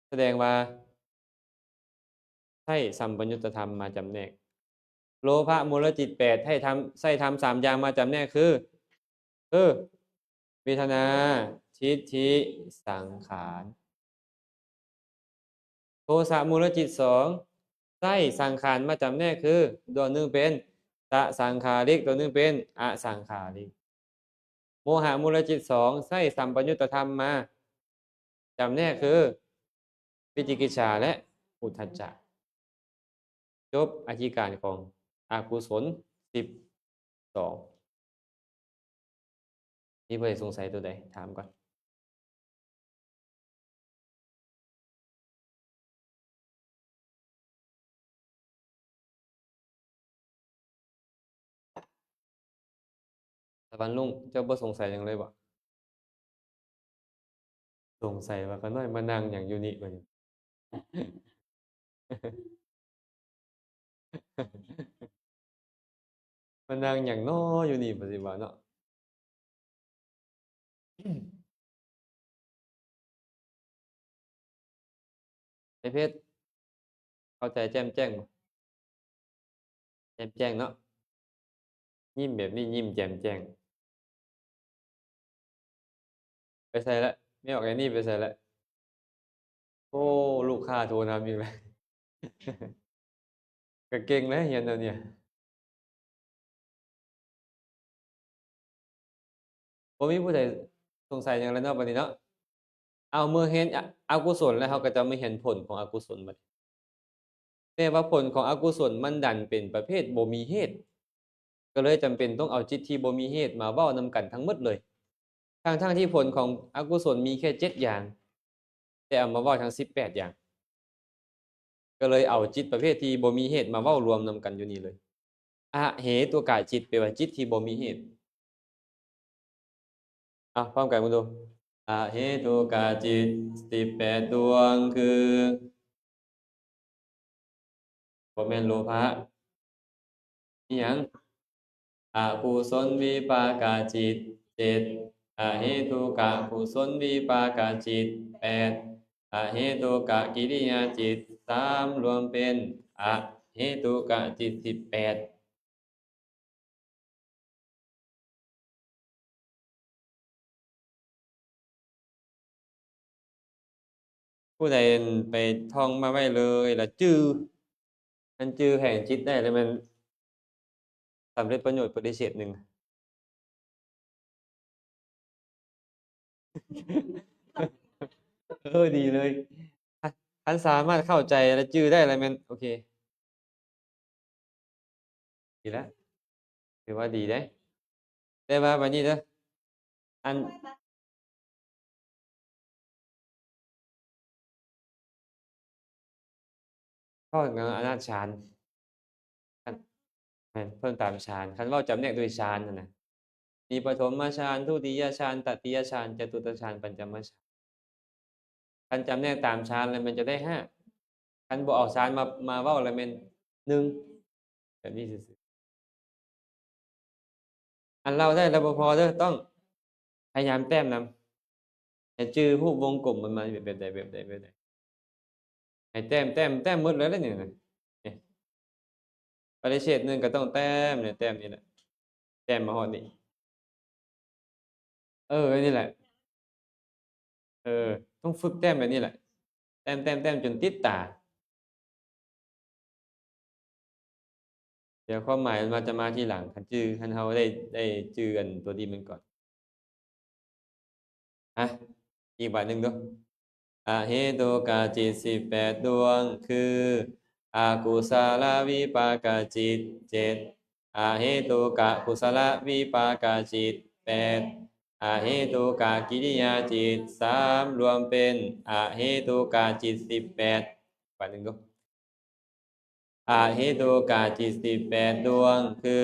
ສະແດງວ່າໃຊ້ສຳປະຍຸດຕະທຳມາຈຳແນກ. ໂລພະມູນລະຈິດແປດ ໃຊ້ທຳ ໃຊ້ທຳສາມຢ່າງມາຈຳແນກຄື ຄື ເວທະນາ ທິດຖິ ສັງຂານ. ໂທສະມູນລະຈິດສອງ ໃຊ້ສັງຂານມາຈຳແນກຄື ດວງໜຶ່ງເປັນສະສັງຂາລິກ ດວງໜຶ່ງເປັນອະສັງຂາລິກ. ໂມຫະມູນລະຈິດສອງ ໃຊ້ສຳປະຍຸດຕະທຳມາຈຳແນກຄື ວິຈິກິດສາ ແລະ ອຸດທັດຈະ. ຈົບອະທິການຂອງອະກຸສົນສິບສອງ. ມີຜູ້ໃດສົງໄສຕົວໃດ? ຖາມກ່ອນ. ຕາວັນລຸງ ເຈົ້າບໍ່ສົງໄສຫຍັງເລີຍບໍ? ສົງໄສວ່າຂ້ານ້ອຍມານັ່ງຫຍັງຢູ່ນີ້ ວ່າຫຍັງ? ມານັ່ງຫຍັງນໍຢູ່ນີ້ ປະຕິບັດເນາະ. ໄອ້ເພັດ ເຂົ້າໃຈແຈ່ມແຈ້ງບໍ່? ແຈ່ມແຈ້ງເນາະ. ຍິ້ມແບບນີ້ຍິ້ມແຈ່ມແຈ້ງ. ໄປໃສລະ? ແມ່ອອກແອນນີ້ໄປໃສລະ? ໂອ້ ລູກຄ້າໂທນຳອີກແລ້ວ. ກະເກັ່ງແລ້ວຮຽນແນວນີ້. ບໍ່ມີຜູ້ໃດສົງໄສຫຍັງແລ້ວເນາະ ບັດນີ້ເນາະ. ເອົາ ເມື່ອຮຽນອະ ອະກຸສົນແລ້ວ ເຮົາກໍຈະມາຮຽນຜົນຂອງອະກຸສົນບັດນີ້. ແຕ່ວ່າຜົນຂອງອະກຸສົນມັນດັນເປັນປະເພດບໍ່ມີເຫດ ກໍເລີຍຈຳເປັນຕ້ອງເອົາຈິດທີ່ບໍ່ມີເຫດມາເວົ້ານຳກັນທັງໝົດເລີຍ. ທັງໆທີ່ຜົນຂອງອະກຸສົນມີແຄ່ເຈັດຢ່າງ ແຕ່ເອົາມາເວົ້າທັງສິບແປດຢ່າງ ກໍເລີຍເອົາຈິດປະເພດທີ່ບໍ່ມີເຫດມາເວົ້າລວມນຳກັນຢູ່ນີ້ເລີຍ. ອະເຫຕຸກະຈິດ ແປວ່າຈິດທີ່ບໍ່ມີເຫດ. ເອົາ ພ້ອມກັນເບິ່ງດູ. ອະເຫຕຸກະຈິດສິບແປດດວງຄື ບໍ່ແມ່ນໂລພະ. ອີຫຍັງ? ອະກຸສົນວິປາກະຈິດເຈັດ, ອະເຫຕຸກະກຸສົນວິປາກະຈິດແປດ, ອະເຫຕຸກະກິລິຍາຈິດສາມ ລວມເປັນອະເຫຕຸກະຈິດສິບແປດ. ຜູ້ໃດໄປທ່ອງມາໄວ້ເລີຍລະຈື່ ຄັນຈື່ແຜງຈິດໄດ້ລະແມ່ນສຳເລັດປະໂຫຍດປະລິເສດໜຶ່ງ. ເອີ ດີເລີຍ. ຄັນ ຄັນສາມາດເຂົ້າໃຈ ແລະ ຈື່ໄດ້ລະແມ່ນໂອເຄ ດີລະ ຖືວ່າດີເດ້. ແຕ່ວ່າບັດນີ້ເດີ ອັນ ເວົ້າເລື່ອງອຳນາດຊານ ຄັນ ແມ່ນ ເພີ່ມຕາມຊານ ຄັນເວົ້າຈຳແນກໂດຍຊານຫັ້ນນະ ມີປະຖົມມະຊານ ທຸຕິຍະຊານ ຕະຕິຍະຊານ ຈະຕຸດຕະຊານ ປັນຈະມະຊານ. ຄັນຈຳແນກຕາມຊານແລ້ວແມ່ນຈະໄດ້ຫ້າ ຄັນບໍ່ເອົາຊານມາ ມາເວົ້າແລ້ວແມ່ນໜຶ່ງ ແບບນີ້ຊື່ໆ. ອັນເລົ່າໄດ້ແລ້ວບໍ່ພໍເດີ ຕ້ອງພະຍາຍາມແຕ້ມນຳ ໃຫ້ຈື່ຮູບວົງກົມມັນມາແບບໃດ ແບບໃດ ແບບໃດ ໃຫ້ແຕ້ມ ແຕ້ມ ແຕ້ມໝົດເລີຍນະນີ້ນະ. ນີ້ ປະລິເສດໜຶ່ງກໍຕ້ອງແຕ້ມນີ້ ແຕ້ມນີ້ແຫຼະ ແຕ້ມມາຮອດນີ້. ເອີ ອັນນີ້ແຫຼະ ເອີ ຕ້ອງຝຶກແຕ້ມແບບນີ້ແຫຼະ ແຕ້ມ ແຕ້ມ ແຕ້ມຈົນຕິດຕາ. ດຽວຄວາມໝາຍມັນຈະມາທີຫຼັງ ຄັນຈື່ ຄັນເຮົາໄດ້ ໄດ້ຈື່ອັນຕົວນີ້ມັນກ່ອນ. ອ່ະ ອີກບາດໜຶ່ງເດີ. ອະເຫຕຸກະຈິດສິບແປດດວງ ຄື ອະກຸສະລະວິປາກະຈິດເຈັດ, ອະເຫຕຸກະກຸສະລະວິປາກະຈິດແປດ, ອະເຫຕຸກະກິລິຍາຈິດສາມ ລວມເປັນອະເຫຕຸກະຈິດສິບແປດ. ບາດໜຶ່ງເດີ. ອະເຫຕຸກະຈິດສິບແປດດວງ ຄື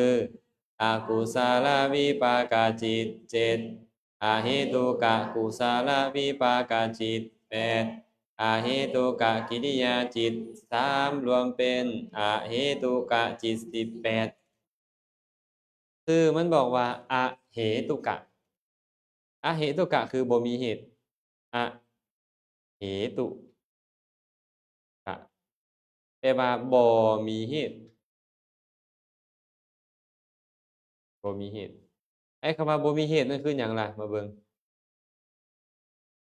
ອະກຸສະລະວິປາກະຈິດເຈັດ, ອະເຫຕຸກະກຸສະລະວິປາກະຈິດແປດ, ອະເຫຕຸກະກິລິຍາຈິດສາມ ລວມເປັນອະເຫຕຸກະຈິດສິບແປດ. ຊື່ມັນບອກວ່າ ອະເຫຕຸກະ. ອະເຫຕຸກະ ຄືບໍ່ມີເຫດ. ອະເຫຕຸກະ ແປວ່າບໍ່ມີເຫດ. ບໍ່ມີເຫດ. ໄອ້ຄຳວ່າບໍ່ມີເຫດນັ້ນຄືຫຍັງລະ? ມາເບິ່ງ.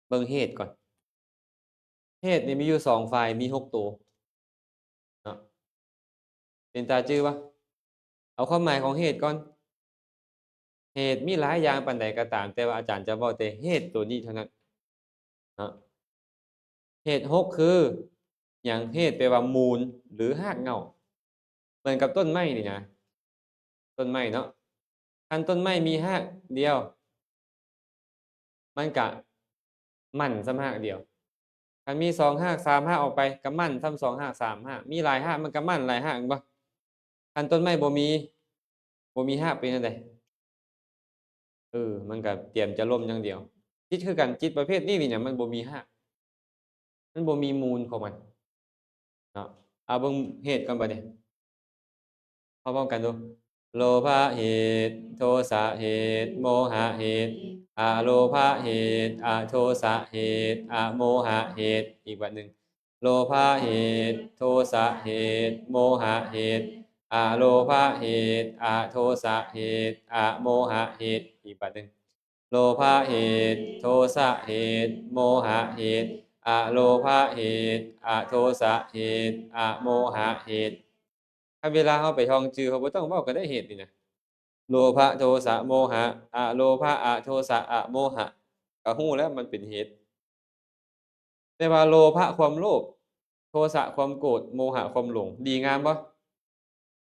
ເບິ່ງເຫດກ່ອນ. ເຫດນີ້ມີຢູ່ສອງຝ່າຍ ມີຫົກໂຕເນາະ. ເປັນຕາຈື່ວະ? ເອົາຄວາມໝາຍຂອງເຫດກ່ອນ. ເຫດມີຫຼາຍຢ່າງປານໃດກໍຕາມ, ແຕ່ວ່າອາຈານຈະເວົ້າແຕ່ເຫດໂຕນີ້ເທົ່ານັ້ນເນາະ. ເຫດຫົກຄືຫຍັງ? ເຫດແປວ່າມູນ ຫຼື ຮາກເຫງົ້າ. ໝືອນກັບຕົ້ນໄມ້ນີ້ນະ ຕົ້ນໄມ້ເນາະ ຄັນຕົ້ນໄມ້ມີຮາກດຽວ ມັນກະໝັ້ນສ່ຳຮາກດຽວ. ຄັນມີສອງຮາກ ສາມຮາກອອກໄປ ກະໝັ້ນສ່ຳສອງຮາກ ສາມຮາກ. ມີຫຼາຍຮາກ ມັນກະໝັ້ນຫຼາຍຮາກ ແມ່ນບໍ່? ຄັນຕົ້ນໄມ້ບໍ່ມີ ບໍ່ມີຮາກເປັນຈັ່ງໃດ? ເອີ ມັນກະຕຽມຈະລົ້ມຢ່າງດຽວ. ຈິດຄືກັນ, ຈິດປະເພດນີ້ນີ້ນະ ມັນບໍ່ມີຮາກ ມັນບໍ່ມີມູນຂອງມັນເນາະ. ເອົາເບິ່ງເຫດກ່ອນບາດນີ້. ເຮົາພ້ອມກັນດູ. ໂລພະເຫດ ໂທສະເຫດ ໂມຫະເຫດ ອະໂລພະເຫດ ອະໂທສະເຫດ ອະໂມຫະເຫດ. ອີກບາດໜຶ່ງ. ໂລພະເຫດ ໂທສະເຫດ ໂມຫະເຫດ ອະໂລພະເຫດ ອະໂທສະເຫດ ອະໂມຫະເຫດ. ອີກບາດໜຶ່ງ. ໂລພະເຫດ ໂທສະເຫດ ໂມຫະເຫດ ອະໂລພະເຫດ ອະໂທສະເຫດ ອະໂມຫະເຫດ. ຄັນເວລາເຮົາໄປທ່ອງຈື່ ເຮົາບໍ່ຕ້ອງເວົ້າກໍໄດ້ເຫດນີ້ນະ. ໂລພະ ໂທສະ ໂມຫະ ອະໂລພະ ອະໂທສະ ອະໂມຫະ ກໍຮູ້ແລ້ວມັນເປັນເຫດ. ແຕ່ວ່າໂລພະຄວາມໂລບ, ໂທສະຄວາມໂກດ, ໂມຫະຄວາມຫຼົງ ດີງາມບໍ່?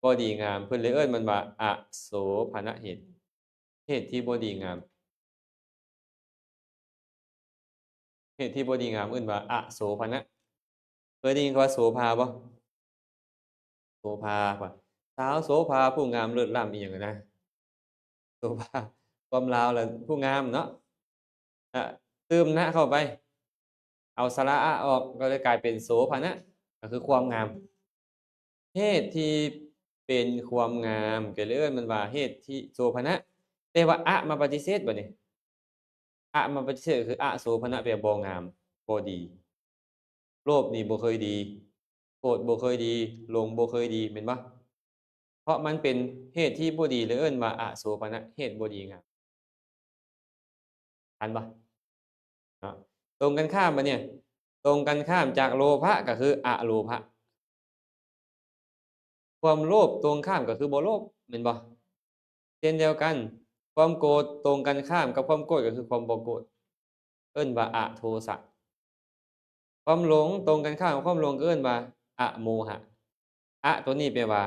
ບໍ່ດີງາມ. ເພິ່ນເລີຍເອີ້ນມັນວ່າອະໂສພະນະເຫດ, ເຫດທີ່ບໍ່ດີງາມ. ເຫດທີ່ບໍ່ດີງາມເອີ້ນວ່າອະໂສພະນະ. ເຄີຍໄດ້ຍິນຄຳວ່າໂສພາບໍ່? ໂສພາ ສາວໂສພາຜູ້ງາມເລີດລ້ຳ ອີ່ຫຍັງນະ. ໂສພາ ຄວາມລາວລະຜູ້ງາມເນາະ. ອະ ຕື່ມນະເຂົ້າໄປ ເອົາສະຫຼະອະອອກ ກໍເລີຍກາຍເປັນໂສພະນະ ກໍຄືຄວາມງາມ. ເຫດທີ່ເປັນຄວາມງາມ ກໍເລີຍເອີ້ນມັນວ່າເຫດທີ່ໂສພະນະ. ແຕ່ວ່າອະມາປະຕິເສດບາດນີ້. ອະມາປະຕິເສດ ກໍຄືອະໂສພະນະ ແປວ່າບໍ່ງາມ ບໍ່ດີ. ໂລບນີ້ບໍ່ເຄີຍດີ, ໂກດບໍ່ເຄີຍດີ, ຫຼົງບໍ່ເຄີຍດີ ແມ່ນບໍ່? ເພາະມັນເປັນເຫດທີ່ບໍ່ດີ ເລີຍເອີ້ນວ່າອະໂສພະນະ ເຫດບໍ່ດີງາມ. ທັນບໍ່? ເນາະ ຕົງກັນຂ້າມບາດນີ້ ຕົງກັນຂ້າມຈາກໂລພະກໍຄືອະໂລພະ. ຄວາມໂລບຕົງຂ້າມກໍຄືບໍ່ໂລບ ແມ່ນບໍ່? ເຊັ່ນດຽວກັນ ຄວາມໂກດຕົງກັນຂ້າມກັບຄວາມໂກດກໍຄືຄວາມບໍ່ໂກດ ເອີ້ນວ່າອະໂທສະ. ຄວາມຫຼົງຕົງກັນຂ້າມກັບຄວາມຫຼົງ ກໍເອີ້ນວ່າອະໂມຫະ. ອະຕົວນີ້ແປວ່າ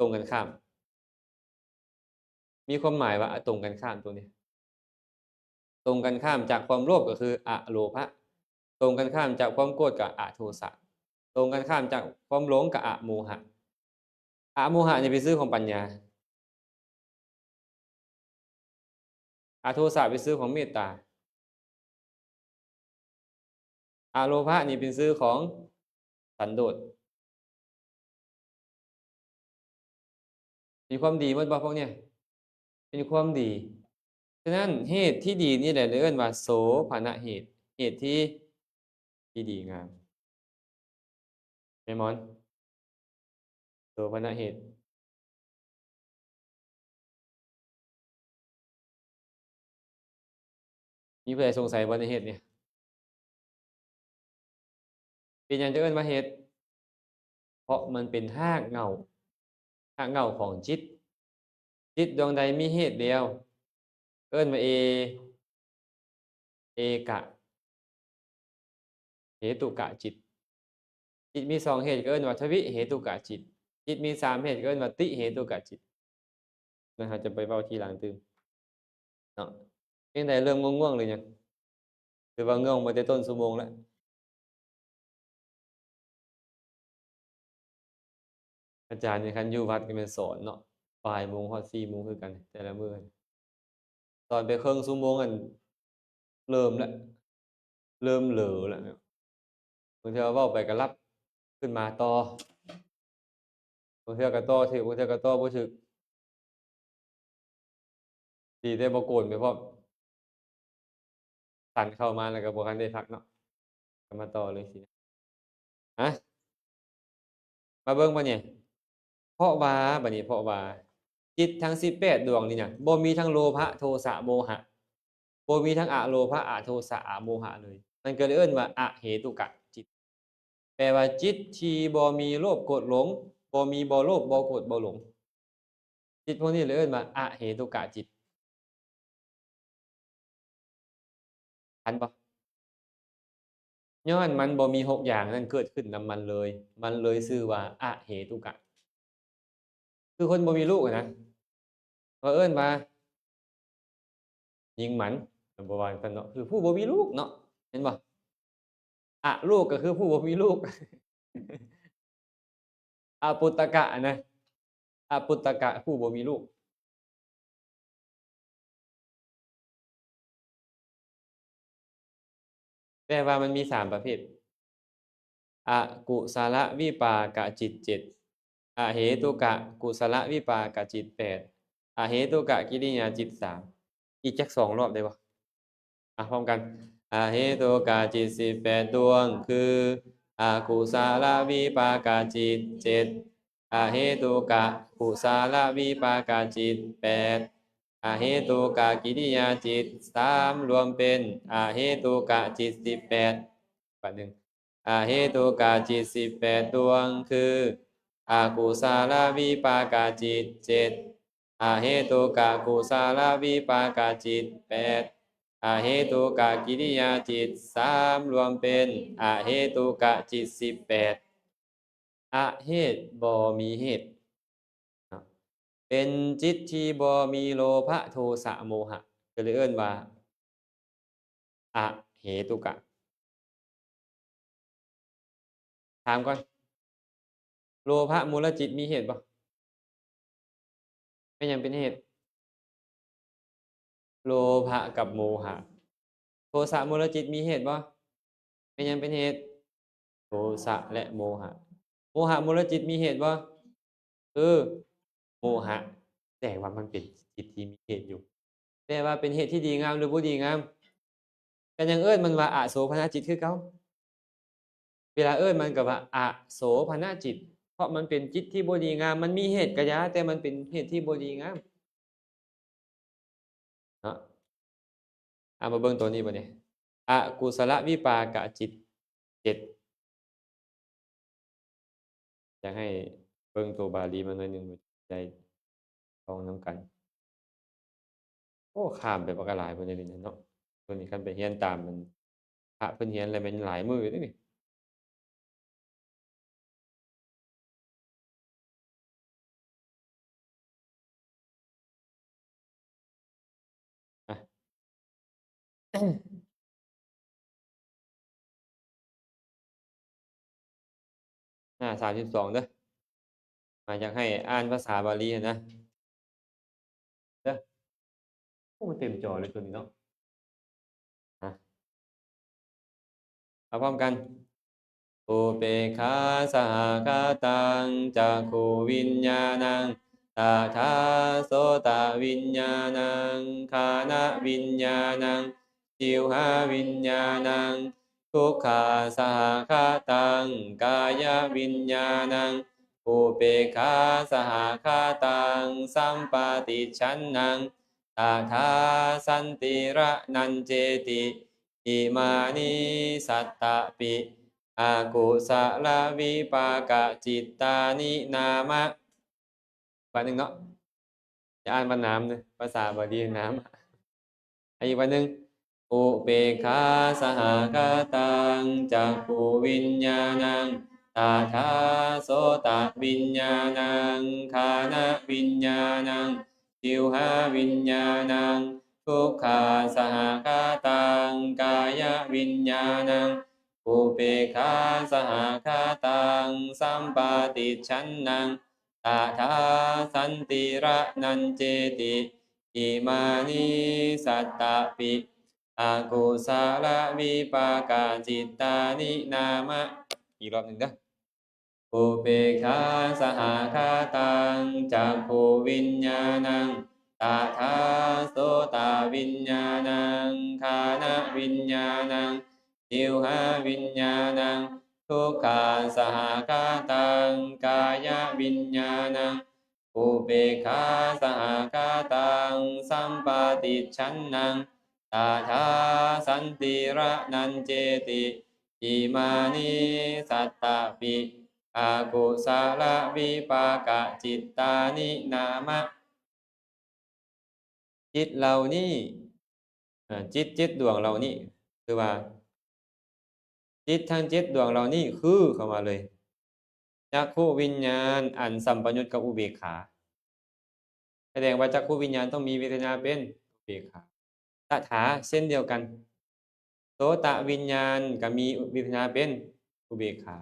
ຕົງກັນຂ້າມ ມີຄວາມໝາຍວ່າ ອະ ຕົງກັນຂ້າມຕົວນີ້. ຕົງກັນຂ້າມຈາກຄວາມໂລບກໍຄືອະໂລພະ, ຕົງກັນຂ້າມຈາກຄວາມໂກດກໍອະໂທສະ, ຕົງກັນຂ້າມຈາກຄວາມຫຼົງກໍອະໂມຫະ. ອະໂມຫະນີ້ເປັນຊື່ຂອງປັນຍາ. ອະໂທສະເປັນຊື່ຂອງເມດຕາ. ອະໂລພະນີ້ເປັນຊື່ຂອງສັນໂດດ. ເປັນຄວາມດີໝົດບໍ່ພວກນີ້? ເປັນຄວາມດີ. ສະນັ້ນເຫດທີ່ດີນີ້ແຫຼະເອີ້ນວ່າໂສພະນະເຫດ, ເຫດທີ່ ທີ່ດີງາມ. ແມ່ມອນ ໂສພະນະເຫດ. ມີຜູ້ໃດສົງໄສບໍ່ໃນເຫດນີ້? ເປັນຫຍັງຈຶ່ງເອີ້ນວ່າເຫດ? ເພາະມັນເປັນຮາກເຫງົ້າ, ຮາກເຫງົ້າຂອງຈິດ. ຈິດດວງໃດມີເຫດດຽວ ເອີ້ນວ່າເອ ເອກະເຫຕຸກະຈິດ. ຈິດມີສອງເຫດກໍເອີ້ນວ່າທະວິເຫຕຸກະຈິດ, ຈິດມີສາມເຫດກໍເອີ້ນວ່າຕິເຫຕຸກະຈິດ. ນະ ເຮົາຈະໄປເວົ້າທີຫຼັງຕື່ມເນາະ. ເປັນໃດ ເລີ່ມງ່ວງໆ ຫຼືຍັງ? ຫຼືວ່າງ່ວງມາແຕ່ຕົ້ນຊົ່ວໂມງແລ້ວ? ອາຈານນີ້ຄັນຢູ່ວັດກໍແມ່ນສອນເນາະ, ບ່າຍໂມງຮອດສີ່ໂມງຄືກັນ ແຕ່ລະມື້. ສອນໄປເຄິ່ງຊົ່ວໂມງ ອັນ ເລີ່ມແລ້ວ ເລີ່ມເຫຼີແລ້ວ. ບາງເທື່ອເວົ້າໄປກໍຫຼັບ ຂຶ້ນມາຕໍ່. ບາງເທື່ອກໍຕໍ່ຖືກ, ບາງເທື່ອກໍຕໍ່ບໍ່ຖືກ. ດີແຕ່ບໍ່ໂກນໄປພ້ອມ. ສັນເຂົ້າມາແລ້ວກໍບໍ່ທັນໄດ້ພັກເນາະ, ກໍມາຕໍ່ເລີຍຊີ້ນະ. ຮະ ມາເບິ່ງບາດນີ້. ເພາະວ່າ ບາດນີ້ ເພາະວ່າຈິດທັງສິບແປດດວງນີ້ນະ ບໍ່ມີທັງໂລພະ ໂທສະ ໂມຫະ, ບໍ່ມີທັງອະໂລພະ ອະໂທສະ ອະໂມຫະເລີຍ. ມັນກໍເລີຍເອີ້ນວ່າອະເຫຕຸກະຈິດ. ແປວ່າຈິດທີ່ບໍ່ມີໂລບໂກດຫຼົງ, ບໍ່ມີ ບໍ່ໂລບ ບໍ່ໂກດ ບໍ່ຫຼົງ. ຈິດພວກນີ້ເລີຍເອີ້ນວ່າອະເຫຕຸກະຈິດ. ທັນບໍ່? ຍ້ອນມັນບໍ່ມີຫົກຢ່າງນັ້ນເກີດຂຶ້ນນຳມັນເລີຍ, ມັນເລີຍຊື່ວ່າອະເຫຕຸກະ. ຄືຄົນບໍ່ມີລູກຫັ້ນນະ ເຂົາເອີ້ນວ່າຍິງໝັນ ກໍບໍ່ວ່າຊັ້ນເນາະ ຄືຜູ້ບໍ່ມີລູກເນາະ ແມ່ນບໍ່? ອະລູກກໍຄືຜູ້ບໍ່ມີລູກ ອະປຸດຕະກະນະ ອະປຸດຕະກະ ຜູ້ບໍ່ມີລູກ. ແປວ່າມັນມີສາມປະເພດ ອະກຸສະລະວິປາກະຈິດເຈັດ ອະເຫຕຸກະກຸສະລະວິປາກະຈິດແປດ ອະເຫຕຸກະກິລິຍາຈິດສາມ ອີກຈັກສອງລອບໄດ້ບໍ່? ອ່ະ ພ້ອມກັນ ອະເຫຕຸກະຈິດສິບແປດດວງ ຄື ອະກຸສະລະວິປາກະຈິດເຈັດ ອະເຫຕຸກະກຸສະລະວິປາກະຈິດແປດ ອະເຫຕຸກະກິລິຍາຈິດສາມ ລວມເປັນ ອະເຫຕຸກະຈິດສິບແປດ ບາດໜຶ່ງ ອະເຫຕຸກະຈິດສິບແປດດວງ ຄື ອະກຸສະລະວິປາກະຈິດເຈັດ ອະເຫຕຸກະກຸສະລະວິປາກະຈິດແປດ ອະເຫຕຸກະກິລິຍາຈິດສາມ ລວມເປັນ ອະເຫຕຸກະຈິດສິບແປດ. ອະເຫດ ບໍ່ມີເຫດເນາະ ເປັນຈິດທີ່ບໍ່ມີໂລພະ ໂທສະ ໂມຫະ ກໍເລີຍເອີ້ນວ່າ ອະເຫຕຸກະ. ຖາມກ່ອນ ໂລພະມູນລະຈິດມີເຫດບໍ່? ແມ່ນຫຍັງເປັນເຫດ? ໂລພະກັບໂມຫະ. ໂທສະມູນລະຈິດມີເຫດບໍ່? ແມ່ນຫຍັງເປັນເຫດ? ໂທສະ ແລະ ໂມຫະ. ໂມຫະມູນລະຈິດມີເຫດບໍ່? ຄືໂມຫະ. ແສດງວ່າມັນເປັນຈິດທີ່ມີເຫດຢູ່. ແຕ່ວ່າເປັນເຫດທີ່ດີງາມ ຫຼື ບໍ່ດີງາມ? ກໍຍັງເອີ້ນມັນວ່າອະໂສພະນະຈິດຄືເກົ່າ. ເວລາເອີ້ນມັນກໍວ່າອະໂສພະນະຈິດ ເພາະມັນເປັນຈິດທີ່ບໍ່ດີງາມ. ມັນມີເຫດກະຢ່າ ແຕ່ມັນເປັນເຫດທີ່ບໍ່ດີງາມເນາະ. ເອົາມາເບິ່ງໂຕນີ້ບາດນີ້ ອະກຸສະລະວິປາກະຈິດເຈັດ. ຢາກໃຫ້ເບິ່ງໂຕບາລີມາໜ້ອຍໜຶ່ງ ໄດ້ທ່ອງນຳກັນ. ໂອ້ ຂ້າມໄປບັກຫຼາຍພຸ້ນເດເນາະ. ໂຕນີ້ຄັນໄປຮຽນຕາມມັນ ພະເພິ່ນຮຽນແລ້ວແມ່ນຫຼາຍມື້ເດ້ນີ້. ອ່ະ ໜ້າສາມສິບສອງເດີ. ອາ ຢາກໃຫ້ອ່ານພາສາບາລີຫັ້ນນະ ເດີ. ໂອ້ ມັນເຕັມຈໍເລີຍຕົວນີ້ເນາະ. ອາ ເອົາພ້ອມກັນ ອຸເປກຂາສະຫະກະຕັງ ຈັກຂຸວິນຍານັງ ຕະຖາ ໂສຕະວິນຍານັງ ຄານະວິນຍານັງ ຈິວຫາວິນຍານັງ ທຸກຂາສະຫະຄະຕັງ ກາຍະວິນຍານັງ ອຸເປກຂາສະຫະຄະຕັງ ສຳປະຕິດສັນນັງ ຕະຖາ ສັນຕິລະນັນເຈຕິ ອິມານິ ສັດຕະປິ ອະກຸສະລະວິປາກະຈິດຕານິ ນາມະ. ບາດໜຶ່ງເນາະ ຈະອ່ານວ່ານາມເດີ ພາສາບາລີນາມະ. ອີກບາດໜຶ່ງ ອຸເປກຂາສະຫະກະຕັງ ຈັກຂຸວິນຍານັງ ຕະຖາ ໂສຕະວິນຍານັງ ຄານະວິນຍານັງ ຈິວຫາວິນຍານັງ ທຸກຂາສະຫະຄະຕັງ ກາຍະວິນຍານັງ ອຸເປກຂາສະຫະຄະຕັງ ສຳປະຕິດສັນນັງ ຕະຖາ ສັນຕິລະນັນເຈຕິ ອິມານິ ສັດຕະປິ ອະກຸສະລະວິປາກະຈິດຕານິ ນາມະ. ອີກລອບໜຶ່ງເດີ. ອຸເປກຂາສະຫະຄະຕັງ ຈັກຂຸວິນຍານັງ ຕະຖາ ໂສຕະວິນຍານັງ ຄານະວິນຍານັງ ຈິວຫາວິນຍານັງ ທຸກຂາສະຫະຄະຕັງ ກາຍະວິນຍານັງ ອຸເປກຂາສະຫະຄະຕັງ ສຳປະຕິດສັນນັງ ຕະຖາ ສັນຕິລະນັນເຈຕິ ອິມານິ ສັດຕະປິ ອະກຸສະລະວິປາກະຈິດຕານິ ນາມະ. ຈິດເຫຼົ່ານີ້ ອາ ຈິດເຈັດດວງເຫຼົ່ານີ້ ຄືວ່າ ຈິດທັງເຈັດດວງເຫຼົ່ານີ້ຄື ເຂົ້າມາເລີຍ ຈັກຂຸວິນຍານອັນສຳປະຍຸດກັບອຸເບກຂາ ສະແດງວ່າຈັກຂຸວິນຍານຕ້ອງມີເວທະນາເປັນອຸເບກຂາ. ຕະຖາເຊັ່ນດຽວກັນ, ໂສຕະວິນຍານກໍມີເວທະນາເປັນອຸເບກຂາ,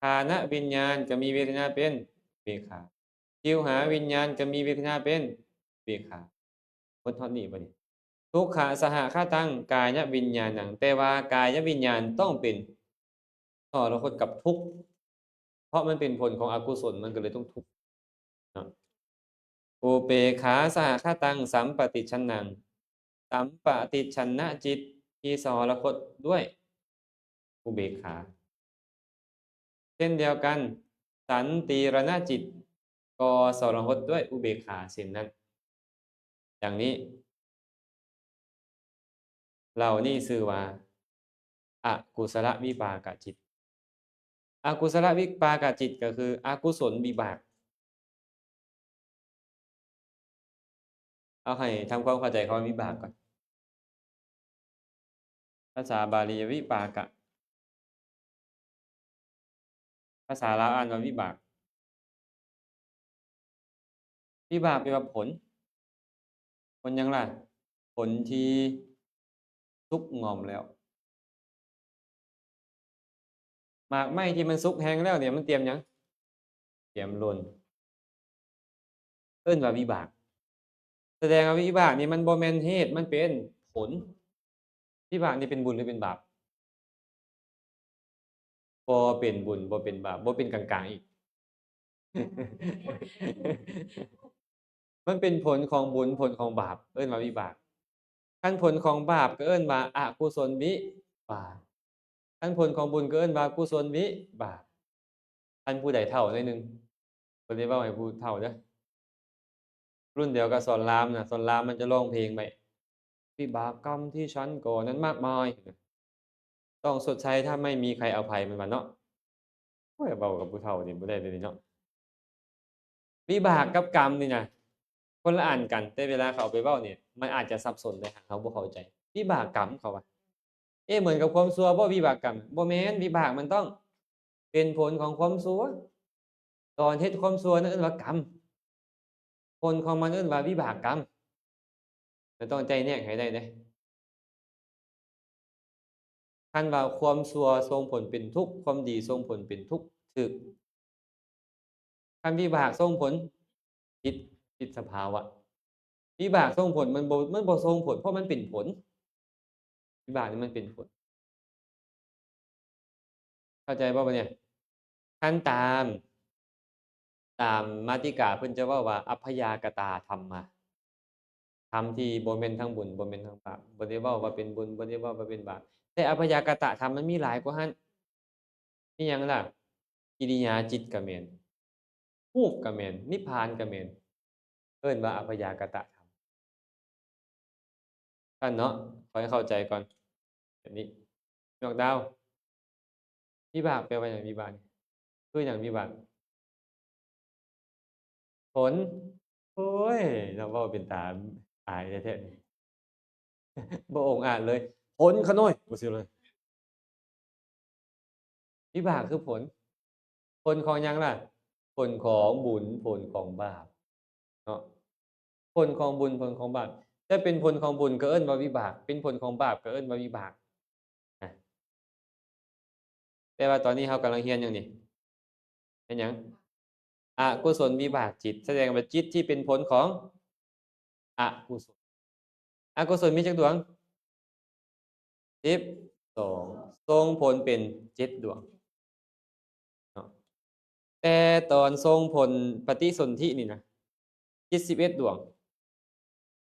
ຄານະວິນຍານກໍມີເວທະນາເປັນອຸເບກຂາ, ຊິວຫາວິນຍານກໍມີເວທະນາເປັນອຸເບກຂາ. ໝົດເທົ່ານີ້ບໍ່ນີ້? ທຸກຂະສະຫະຄະຕັງກາຍະວິນຍານັງ, ແຕ່ວ່າກາຍະວິນຍານຕ້ອງເປັນທໍລະຄົດກັບທຸກ ເພາະມັນເປັນຜົນຂອງອະກຸສົນ ມັນກໍເລີຍຕ້ອງທຸກເນາະ. ອຸເບກຂາສະຫະຄະຕັງສຳປະຕິດສະນະ, ສຳປະຕິດສະນະຈິດທີ່ທໍລະຄົດດ້ວຍອຸເບກຂາ. ເຊັ່ນດຽວກັນ, ສັນຕິລະນະຈິດກໍທໍລະຫົດດ້ວຍອຸເບກຂາເຊັ່ນນັ້ນ. ດັ່ງນີ້, ເຫຼົ່ານີ້ຊື່ວ່າອະກຸສະລະວິປາກະຈິດ. ອະກຸສະລະວິປາກະຈິດກໍຄືອະກຸສົນວິບາກ. ເອົາໃຫ້ທຳຄວາມເຂົ້າໃຈຄຳວ່າວິບາກກ່ອນ. ພາສາບາລີ ວິປາກະ, ພາສາລາວອ່ານວ່າວິບາກ. ວິບາກແປວ່າຜົນ. ຜົນຫຍັງລະ? ຜົນທີ່ສຸກງອມແລ້ວ. ໝາກໄມ້ທີ່ມັນສຸກແຮງແລ້ວນີ້ ມັນຕຽມຫຍັງ? ຕຽມຫຼົ່ນ. ເອີ້ນວ່າວິບາກ. ສະແດງວ່າວິບາກນີ້ມັນບໍ່ແມ່ນເຫດ, ມັນເປັນຜົນ. ວິບາກນີ້ເປັນບຸນຫຼືເປັນບາບ? ບໍ່ເປັນບຸນ, ບໍ່ເປັນບາບ, ບໍ່ເປັນກາງໆອີກ. ມັນເປັນຜົນຂອງບຸນ, ຜົນຂອງບາບ, ເອີ້ນວ່າວິບາກ. ຄັນຜົນຂອງບາບກໍເອີ້ນວ່າອະກຸສົນວິບາກ. ຄັນຜົນຂອງບຸນກໍເອີ້ນວ່າກຸສົນວິບາກ. ຄັນຜູ້ໃດເຖົ້າໜ້ອຍໜຶ່ງ, ບໍ່ໄດ້ເວົ້າໃຫ້ຜູ້ເຖົ້າເດີ້. ລຸ້ນດຽວກັບສອນລາມນະ, ສອນລາມມັນຈະຮ້ອງເພງໄປ, ວິບາກກຳທີ່ສັນກໍ່ນັ້ນມາກມາຍ, ຕ້ອງຊົດໃຊ້ຖ້າໄມ່ມີໃຄອະໄພ, ແມ່ນວ່າເນາະ. ໂອ້ຍ ເວົ້າກັບຜູ້ເຖົ້ານີ້ບໍ່ໄດ້ເລີຍເນາະ. ວິບາກກັບກຳນີ້ນະ ຄົນລະອັນກັນ, ແຕ່ເວລາເຂົາເອົາໄປເວົ້ານີ້ ມັນອາດຈະສັບສົນໄດ້ ຫາກເຮົາບໍ່ເຂົ້າໃຈ. ວິບາກກຳ ເຂົາວ່າ ເອ ເໝືອນກັບຄວາມຊົ່ວບໍ? ວິບາກກຳ ບໍ່ແມ່ນ, ວິບາກມັນຕ້ອງເປັນຜົນຂອງຄວາມຊົ່ວ. ຕອນເຮັດຄວາມຊົ່ວນັ້ນເອີ້ນວ່າກຳ, ຜົນຂອງມັນເອີ້ນວ່າວິບາກກຳ. ແຕ່ຕ້ອງໄຈ້ແຍກໃຫ້ໄດ້ເດ້. ຄັນວ່າຄວາມຊົ່ວສົ່ງຜົນເປັນທຸກ, ຄວາມດີສົ່ງຜົນເປັນທຸກ, ຖືກ. ຄັນວິບາກສົ່ງຜົນ, ຜິດ, ຜິດສະພາວະ. ວິບາກສົ່ງຜົນ, ມັນບໍ່, ມັນບໍ່ສົ່ງຜົນ, ເພາະມັນເປັນຜົນ. ວິບາກນີ້ມັນເປັນຜົນ. ເຂົ້າໃຈບໍ່ບັດນີ້? ຄັນຕາມ, ຕາມມາຕິກາເພິ່ນຈະເວົ້າວ່າ ອັບພະຍາກະຕາທຳມາ, ທຳທີ່ບໍ່ແມ່ນທັງບຸນ ບໍ່ແມ່ນທັງບາບ, ບໍ່ໄດ້ເວົ້າວ່າເປັນບຸນ ບໍ່ໄດ້ເວົ້າວ່າເປັນບາບ. ແຕ່ອັບພະຍາກະຕະທຳມັນມີຫຼາຍກວ່າຫັ້ນ. ມີຫຍັງລະ? ກິລິຍາຈິດກະແມ່ນ, ຮູບກະແມ່ນ, ນິບພານກະແມ່ນ, ເອີ້ນວ່າອັບພະຍາກະຕະທຳ. ຊັ້ນເນາະ, ຂໍໃຫ້ເຂົ້າໃຈກ່ອນ. ແບບນີ້, ນອກດາວ, ວິບາກແປວ່າຫຍັງ? ວິບາກນີ້ຄືຫຍັງ? ວິບາກ ຜົນ. ໂອ້ຍ ເນາະ, ເວົ້າເປັນຕາອາຍແທ້ໆນີ້, ບໍ່ອົງອາດເລີຍ. ຜົນຂະນ້ອຍ ບໍ່ຊື່ເລີຍ. ວິບາກຄືຜົນ. ຜົນຂອງຫຍັງລະ? ຜົນຂອງບຸນ, ຜົນຂອງບາບເນາະ. ຜົນຂອງບຸນ, ຜົນຂອງບາບ. ແຕ່ເປັນຜົນຂອງບຸນກໍເອີ້ນວ່າວິບາກ, ເປັນຜົນຂອງບາບກໍເອີ້ນວ່າວິບາກ. ນະ, ແຕ່ວ່າຕອນນີ້ເຮົາກຳລັງຮຽນຫຍັງນີ້? ເປັນຫຍັງ? ອະກຸສົນວິບາກຈິດ, ສະແດງວ່າຈິດທີ່ເປັນຜົນຂອງອະກຸສົນ. ອະກຸສົນມີຈັກດວງ? ສິບສອງ. ສົ່ງຜົນເປັນເຈັດດວງເນາະ. ແຕ່ຕອນສົ່ງຜົນປະຕິສົນທິນີ້ນະ, ຈິດສິບເອັດດວງ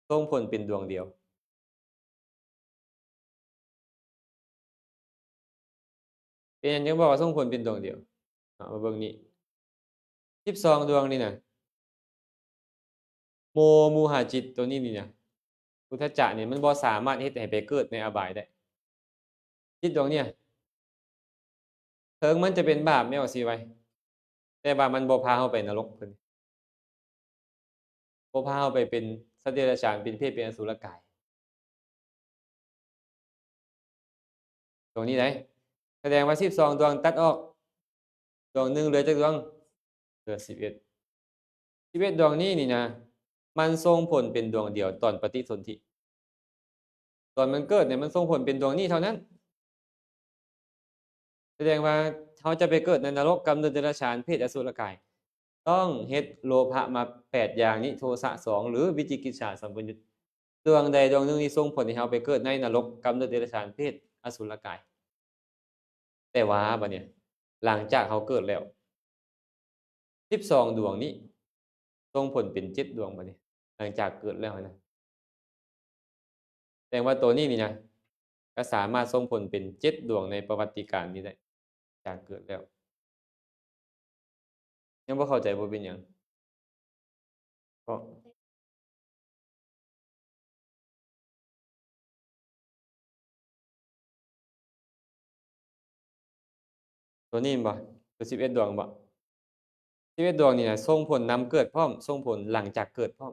ສົ່ງຜົນເປັນດວງດຽວ. ເປັນຫຍັງຈຶ່ງບອກວ່າສົ່ງຜົນເປັນດວງດຽວ? ເອົາມາເບິ່ງນີ້, ສິບສອງດວງນີ້ນະ, ໂມ ໂມຫະຈິດຕົວນີ້ນີ້ນະ, ອຸດທະຈະນີ້ ມັນບໍ່ສາມາດເຮັດໃຫ້ໄປເກີດໃນອະບາຍໄດ້. ຈິດດວງເນີ້ຍ ເຖິງມັນຈະເປັນບາບແມ່ນບໍ່ ຊິໄວ, ແຕ່ວ່າມັນບໍ່ພາເຮົາໄປນະລົກເພິ່ນ, ບໍ່ພາເຮົາໄປເປັນສັດເດຍລະຈານ, ເປັນເປດ, ເປັນອະສຸລະກາຍ. ຕົງນີ້ໄດ໋, ສະແດງວ່າສິບສອງດວງຕັດອອກດວງໜຶ່ງ, ເຫຼືອຈັກດວງ? ເຫຼືອສິບເອັດ. ສິບເອັດດວງນີ້ນີ້ນະ, ມັນສົ່ງຜົນເປັນດວງດຽວຕອນປະຕິສົນທິ. ຕອນມັນເກີດນີ້ ມັນສົ່ງຜົນເປັນດວງນີ້ເທົ່ານັ້ນ. ສະແດງວ່າເຮົາຈະໄປເກີດໃນນະລົກ, ກຳເນີດ, ເດຍລະສານ, ເປດ, ອະສຸລະກາຍ ຕ້ອງເຮັດໂລພະມາແປດຢ່າງ, ນິໂທສະສອງ ຫຼື ວິຈິກິດສາສຳປະຍຸດ. ດວງໃດດວງໜຶ່ງທີ່ສົ່ງຜົນໃຫ້ເຮົາໄປເກີດໃນນະລົກ, ກຳເນີດ, ເດຍລະສານ, ເປດ, ອະສຸລະກາຍ. ແຕ່ວ່າບັດນີ້ ຫຼັງຈາກເຮົາເກີດແລ້ວ ສິບສອງດວງນີ້ ສົ່ງຜົນເປັນເຈັດດວງບັດນີ້ ຫຼັງຈາກເກີດແລ້ວນະ. ແສດງວ່າໂຕນີ້ນີ້ນະ ກໍສາມາດສົ່ງຜົນເປັນເຈັດດວງໃນປະຫວັດຕິການນີ້ໄດ້ ຈາກເກີດແລ້ວ. ຍັງບໍ່ເຂົ້າໃຈບໍ່ເປັນຫຍັງ. ເພາະ ໂຕນີ້ແມ່ນບໍ່? ໂຕສິບເອັດດວງບໍ່? ສິບເອັດດວງນີ້ນະ ສົ່ງຜົນນຳເກີດພ້ອມ, ສົ່ງຜົນຫຼັງຈາກເກີດພ້ອມ.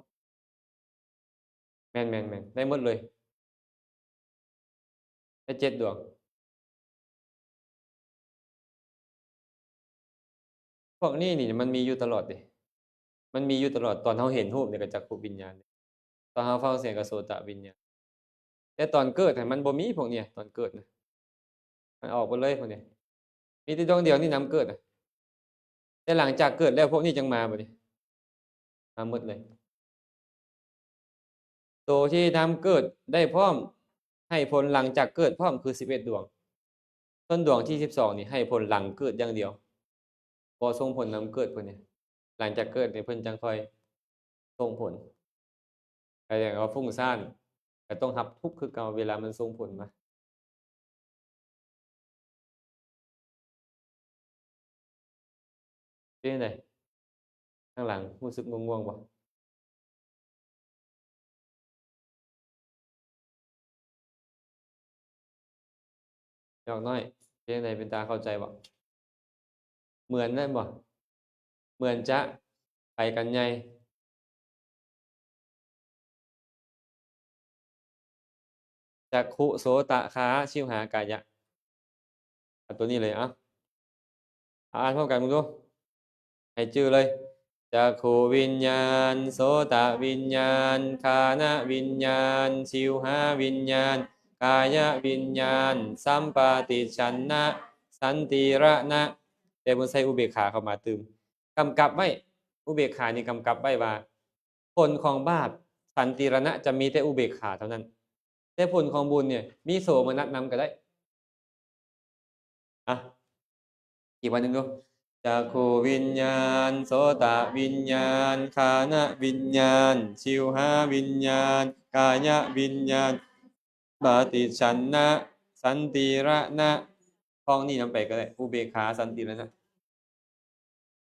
ແມ່ນໆໆ ໄດ້ໝົດເລີຍ. ໄດ້ເຈັດດວງ. ພວກນີ້ນີ້ມັນມີຢູ່ຕະຫຼອດເດ້. ມັນມີຢູ່ຕະຫຼອດ. ຕອນເຮົາເຫັນຮູບນີ້ກໍຈັກຂຸວິນຍານ, ຕອນເຮົາຟັງສຽງກໍໂສຕະວິນຍານ. ແຕ່ຕອນເກີດຫັ້ນມັນບໍ່ມີພວກນີ້, ຕອນເກີດນະ ມັນອອກໄປເລີຍພວກນີ້. ມີແຕ່ດວງດຽວນີ້ນຳເກີດນະ. ແຕ່ຫຼັງຈາກເກີດແລ້ວພວກນີ້ຈັ່ງມາບັດນີ້. ມາໝົດເລີຍ. ໂຕທີ່ນຳເກີດໄດ້ພ້ອມ ໃຫ້ຜົນຫຼັງຈາກເກີດພ້ອມຄືສິບເອັດດວງ. ສ່ວນດວງທີສິບສອງນີ້ໃຫ້ຜົນຫຼັງເກີດຢ່າງດຽວ, ບໍ່ສົ່ງຜົນນຳເກີດເພິ່ນນີ້. ຫຼັງຈາກເກີດນີ້ເພິ່ນຈັ່ງຄ່ອຍສົ່ງຜົນ. ແສດງວ່າຟຸ້ງຊ້ານກໍຕ້ອງຮັບທຸກຄືເກົ່າເວລາມັນສົ່ງຜົນມາ. ເປັນຈັ່ງໃດ? ທາງຫຼັງຮູ້ສຶກງ່ວງໆບໍ່? ດອກນ້ອຍ ເປັນຈັ່ງໃດ? ເປັນຕາເຂົ້າໃຈບໍ່? ເໝືອນນັ້ນບໍ່? ເໝືອນຈະໄປກັນໃຫຍ່. ຈັກຂຸ ໂສຕະ ຄານະ ຊິວຫາ ກາຍະ. ເອົາໂຕນີ້ເລີຍ ເອົາ ເອົາອ່ານພ້ອມກັນເບິ່ງດູ ໃຫ້ຈື່ເລີຍ. ຈັກຂຸວິນຍານ ໂສຕະວິນຍານ ຄານະວິນຍານ ຊິວຫາວິນຍານ ກາຍະວິນຍານ ສຳປະຕິສັນນະ ສັນຕິລະນະ. ແຕ່ເພິ່ນໃສ່ອຸເບກຂາເຂົ້າມາຕື່ມ ກຳກັບໄວ້. ອຸເບກຂານີ້ກຳກັບໄວ້ວ່າ ຜົນຂອງບາບ ສັນຕິລະນະ ຈະມີແຕ່ອຸເບກຂາເທົ່ານັ້ນ, ແຕ່ຜົນຂອງບຸນນີ້ ມີໂສມະນັດນຳກໍໄດ້. ອ່ະ ອີກວັນໜຶ່ງດູ. ຈັກຂຸວິນຍານ ໂສຕະວິນຍານ ຄານະວິນຍານ ຊິວຫາວິນຍານ ກາຍະວິນຍານ ປະຕິສັນນະ ສັນຕິລະນະ. ທ່ອງນີ້ນຳໄປກໍໄດ້ ອຸເບກຂາ ສັນຕິລະນະ.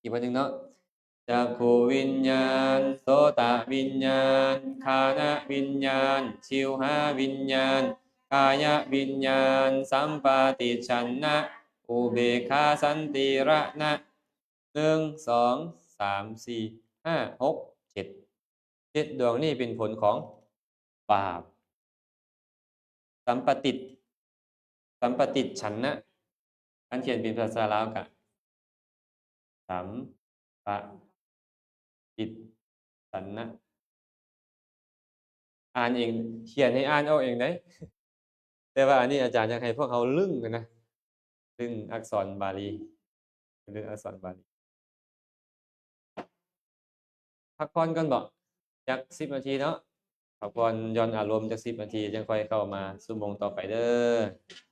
ອີກບັດໜຶ່ງເນາະ. ຈັກຂຸວິນຍານ ໂສຕະວິນຍານ ຄານະວິນຍານ ຊິວຫາວິນຍານ ກາຍະວິນຍານ ສຳປະຕິສັນນະ ອຸເບກຂາ ສັນຕິລະນະ. ໜຶ່ງ ສອງ ສາມ ສີ່ ຫ້າ ຫົກ ເຈັດ ເຈັດດວງນີ້ເປັນຜົນຂອງບາບ ສຳປະຕິດ ສຳປະຕິດສັນນະ. ຄັນຂຽນເປັນພາສາລາວກະ ສຳປະຕິດສັນນະ. ອ່ານເອງ ຂຽນໃຫ້ອ່ານອອກເອງໄດ໋. ແຕ່ວ່າອັນນີ້ອາຈານຢາກໃຫ້ພວກເຮົາລຶ້ງນະ ລຶ້ງອັກສອນບາລີ ເລື່ອງອັກສອນບາລີ. ພັກຜ່ອນກ່ອນເບາະ ຈັກສິບນາທີເນາະ. ພັກຜ່ອນຢ່ອນອາລົມຈັກສິບນາທີ ຈັ່ງຄ່ອຍເຂົ້າມາຊົ່ວໂມງຕໍ່ໄປເດີ້.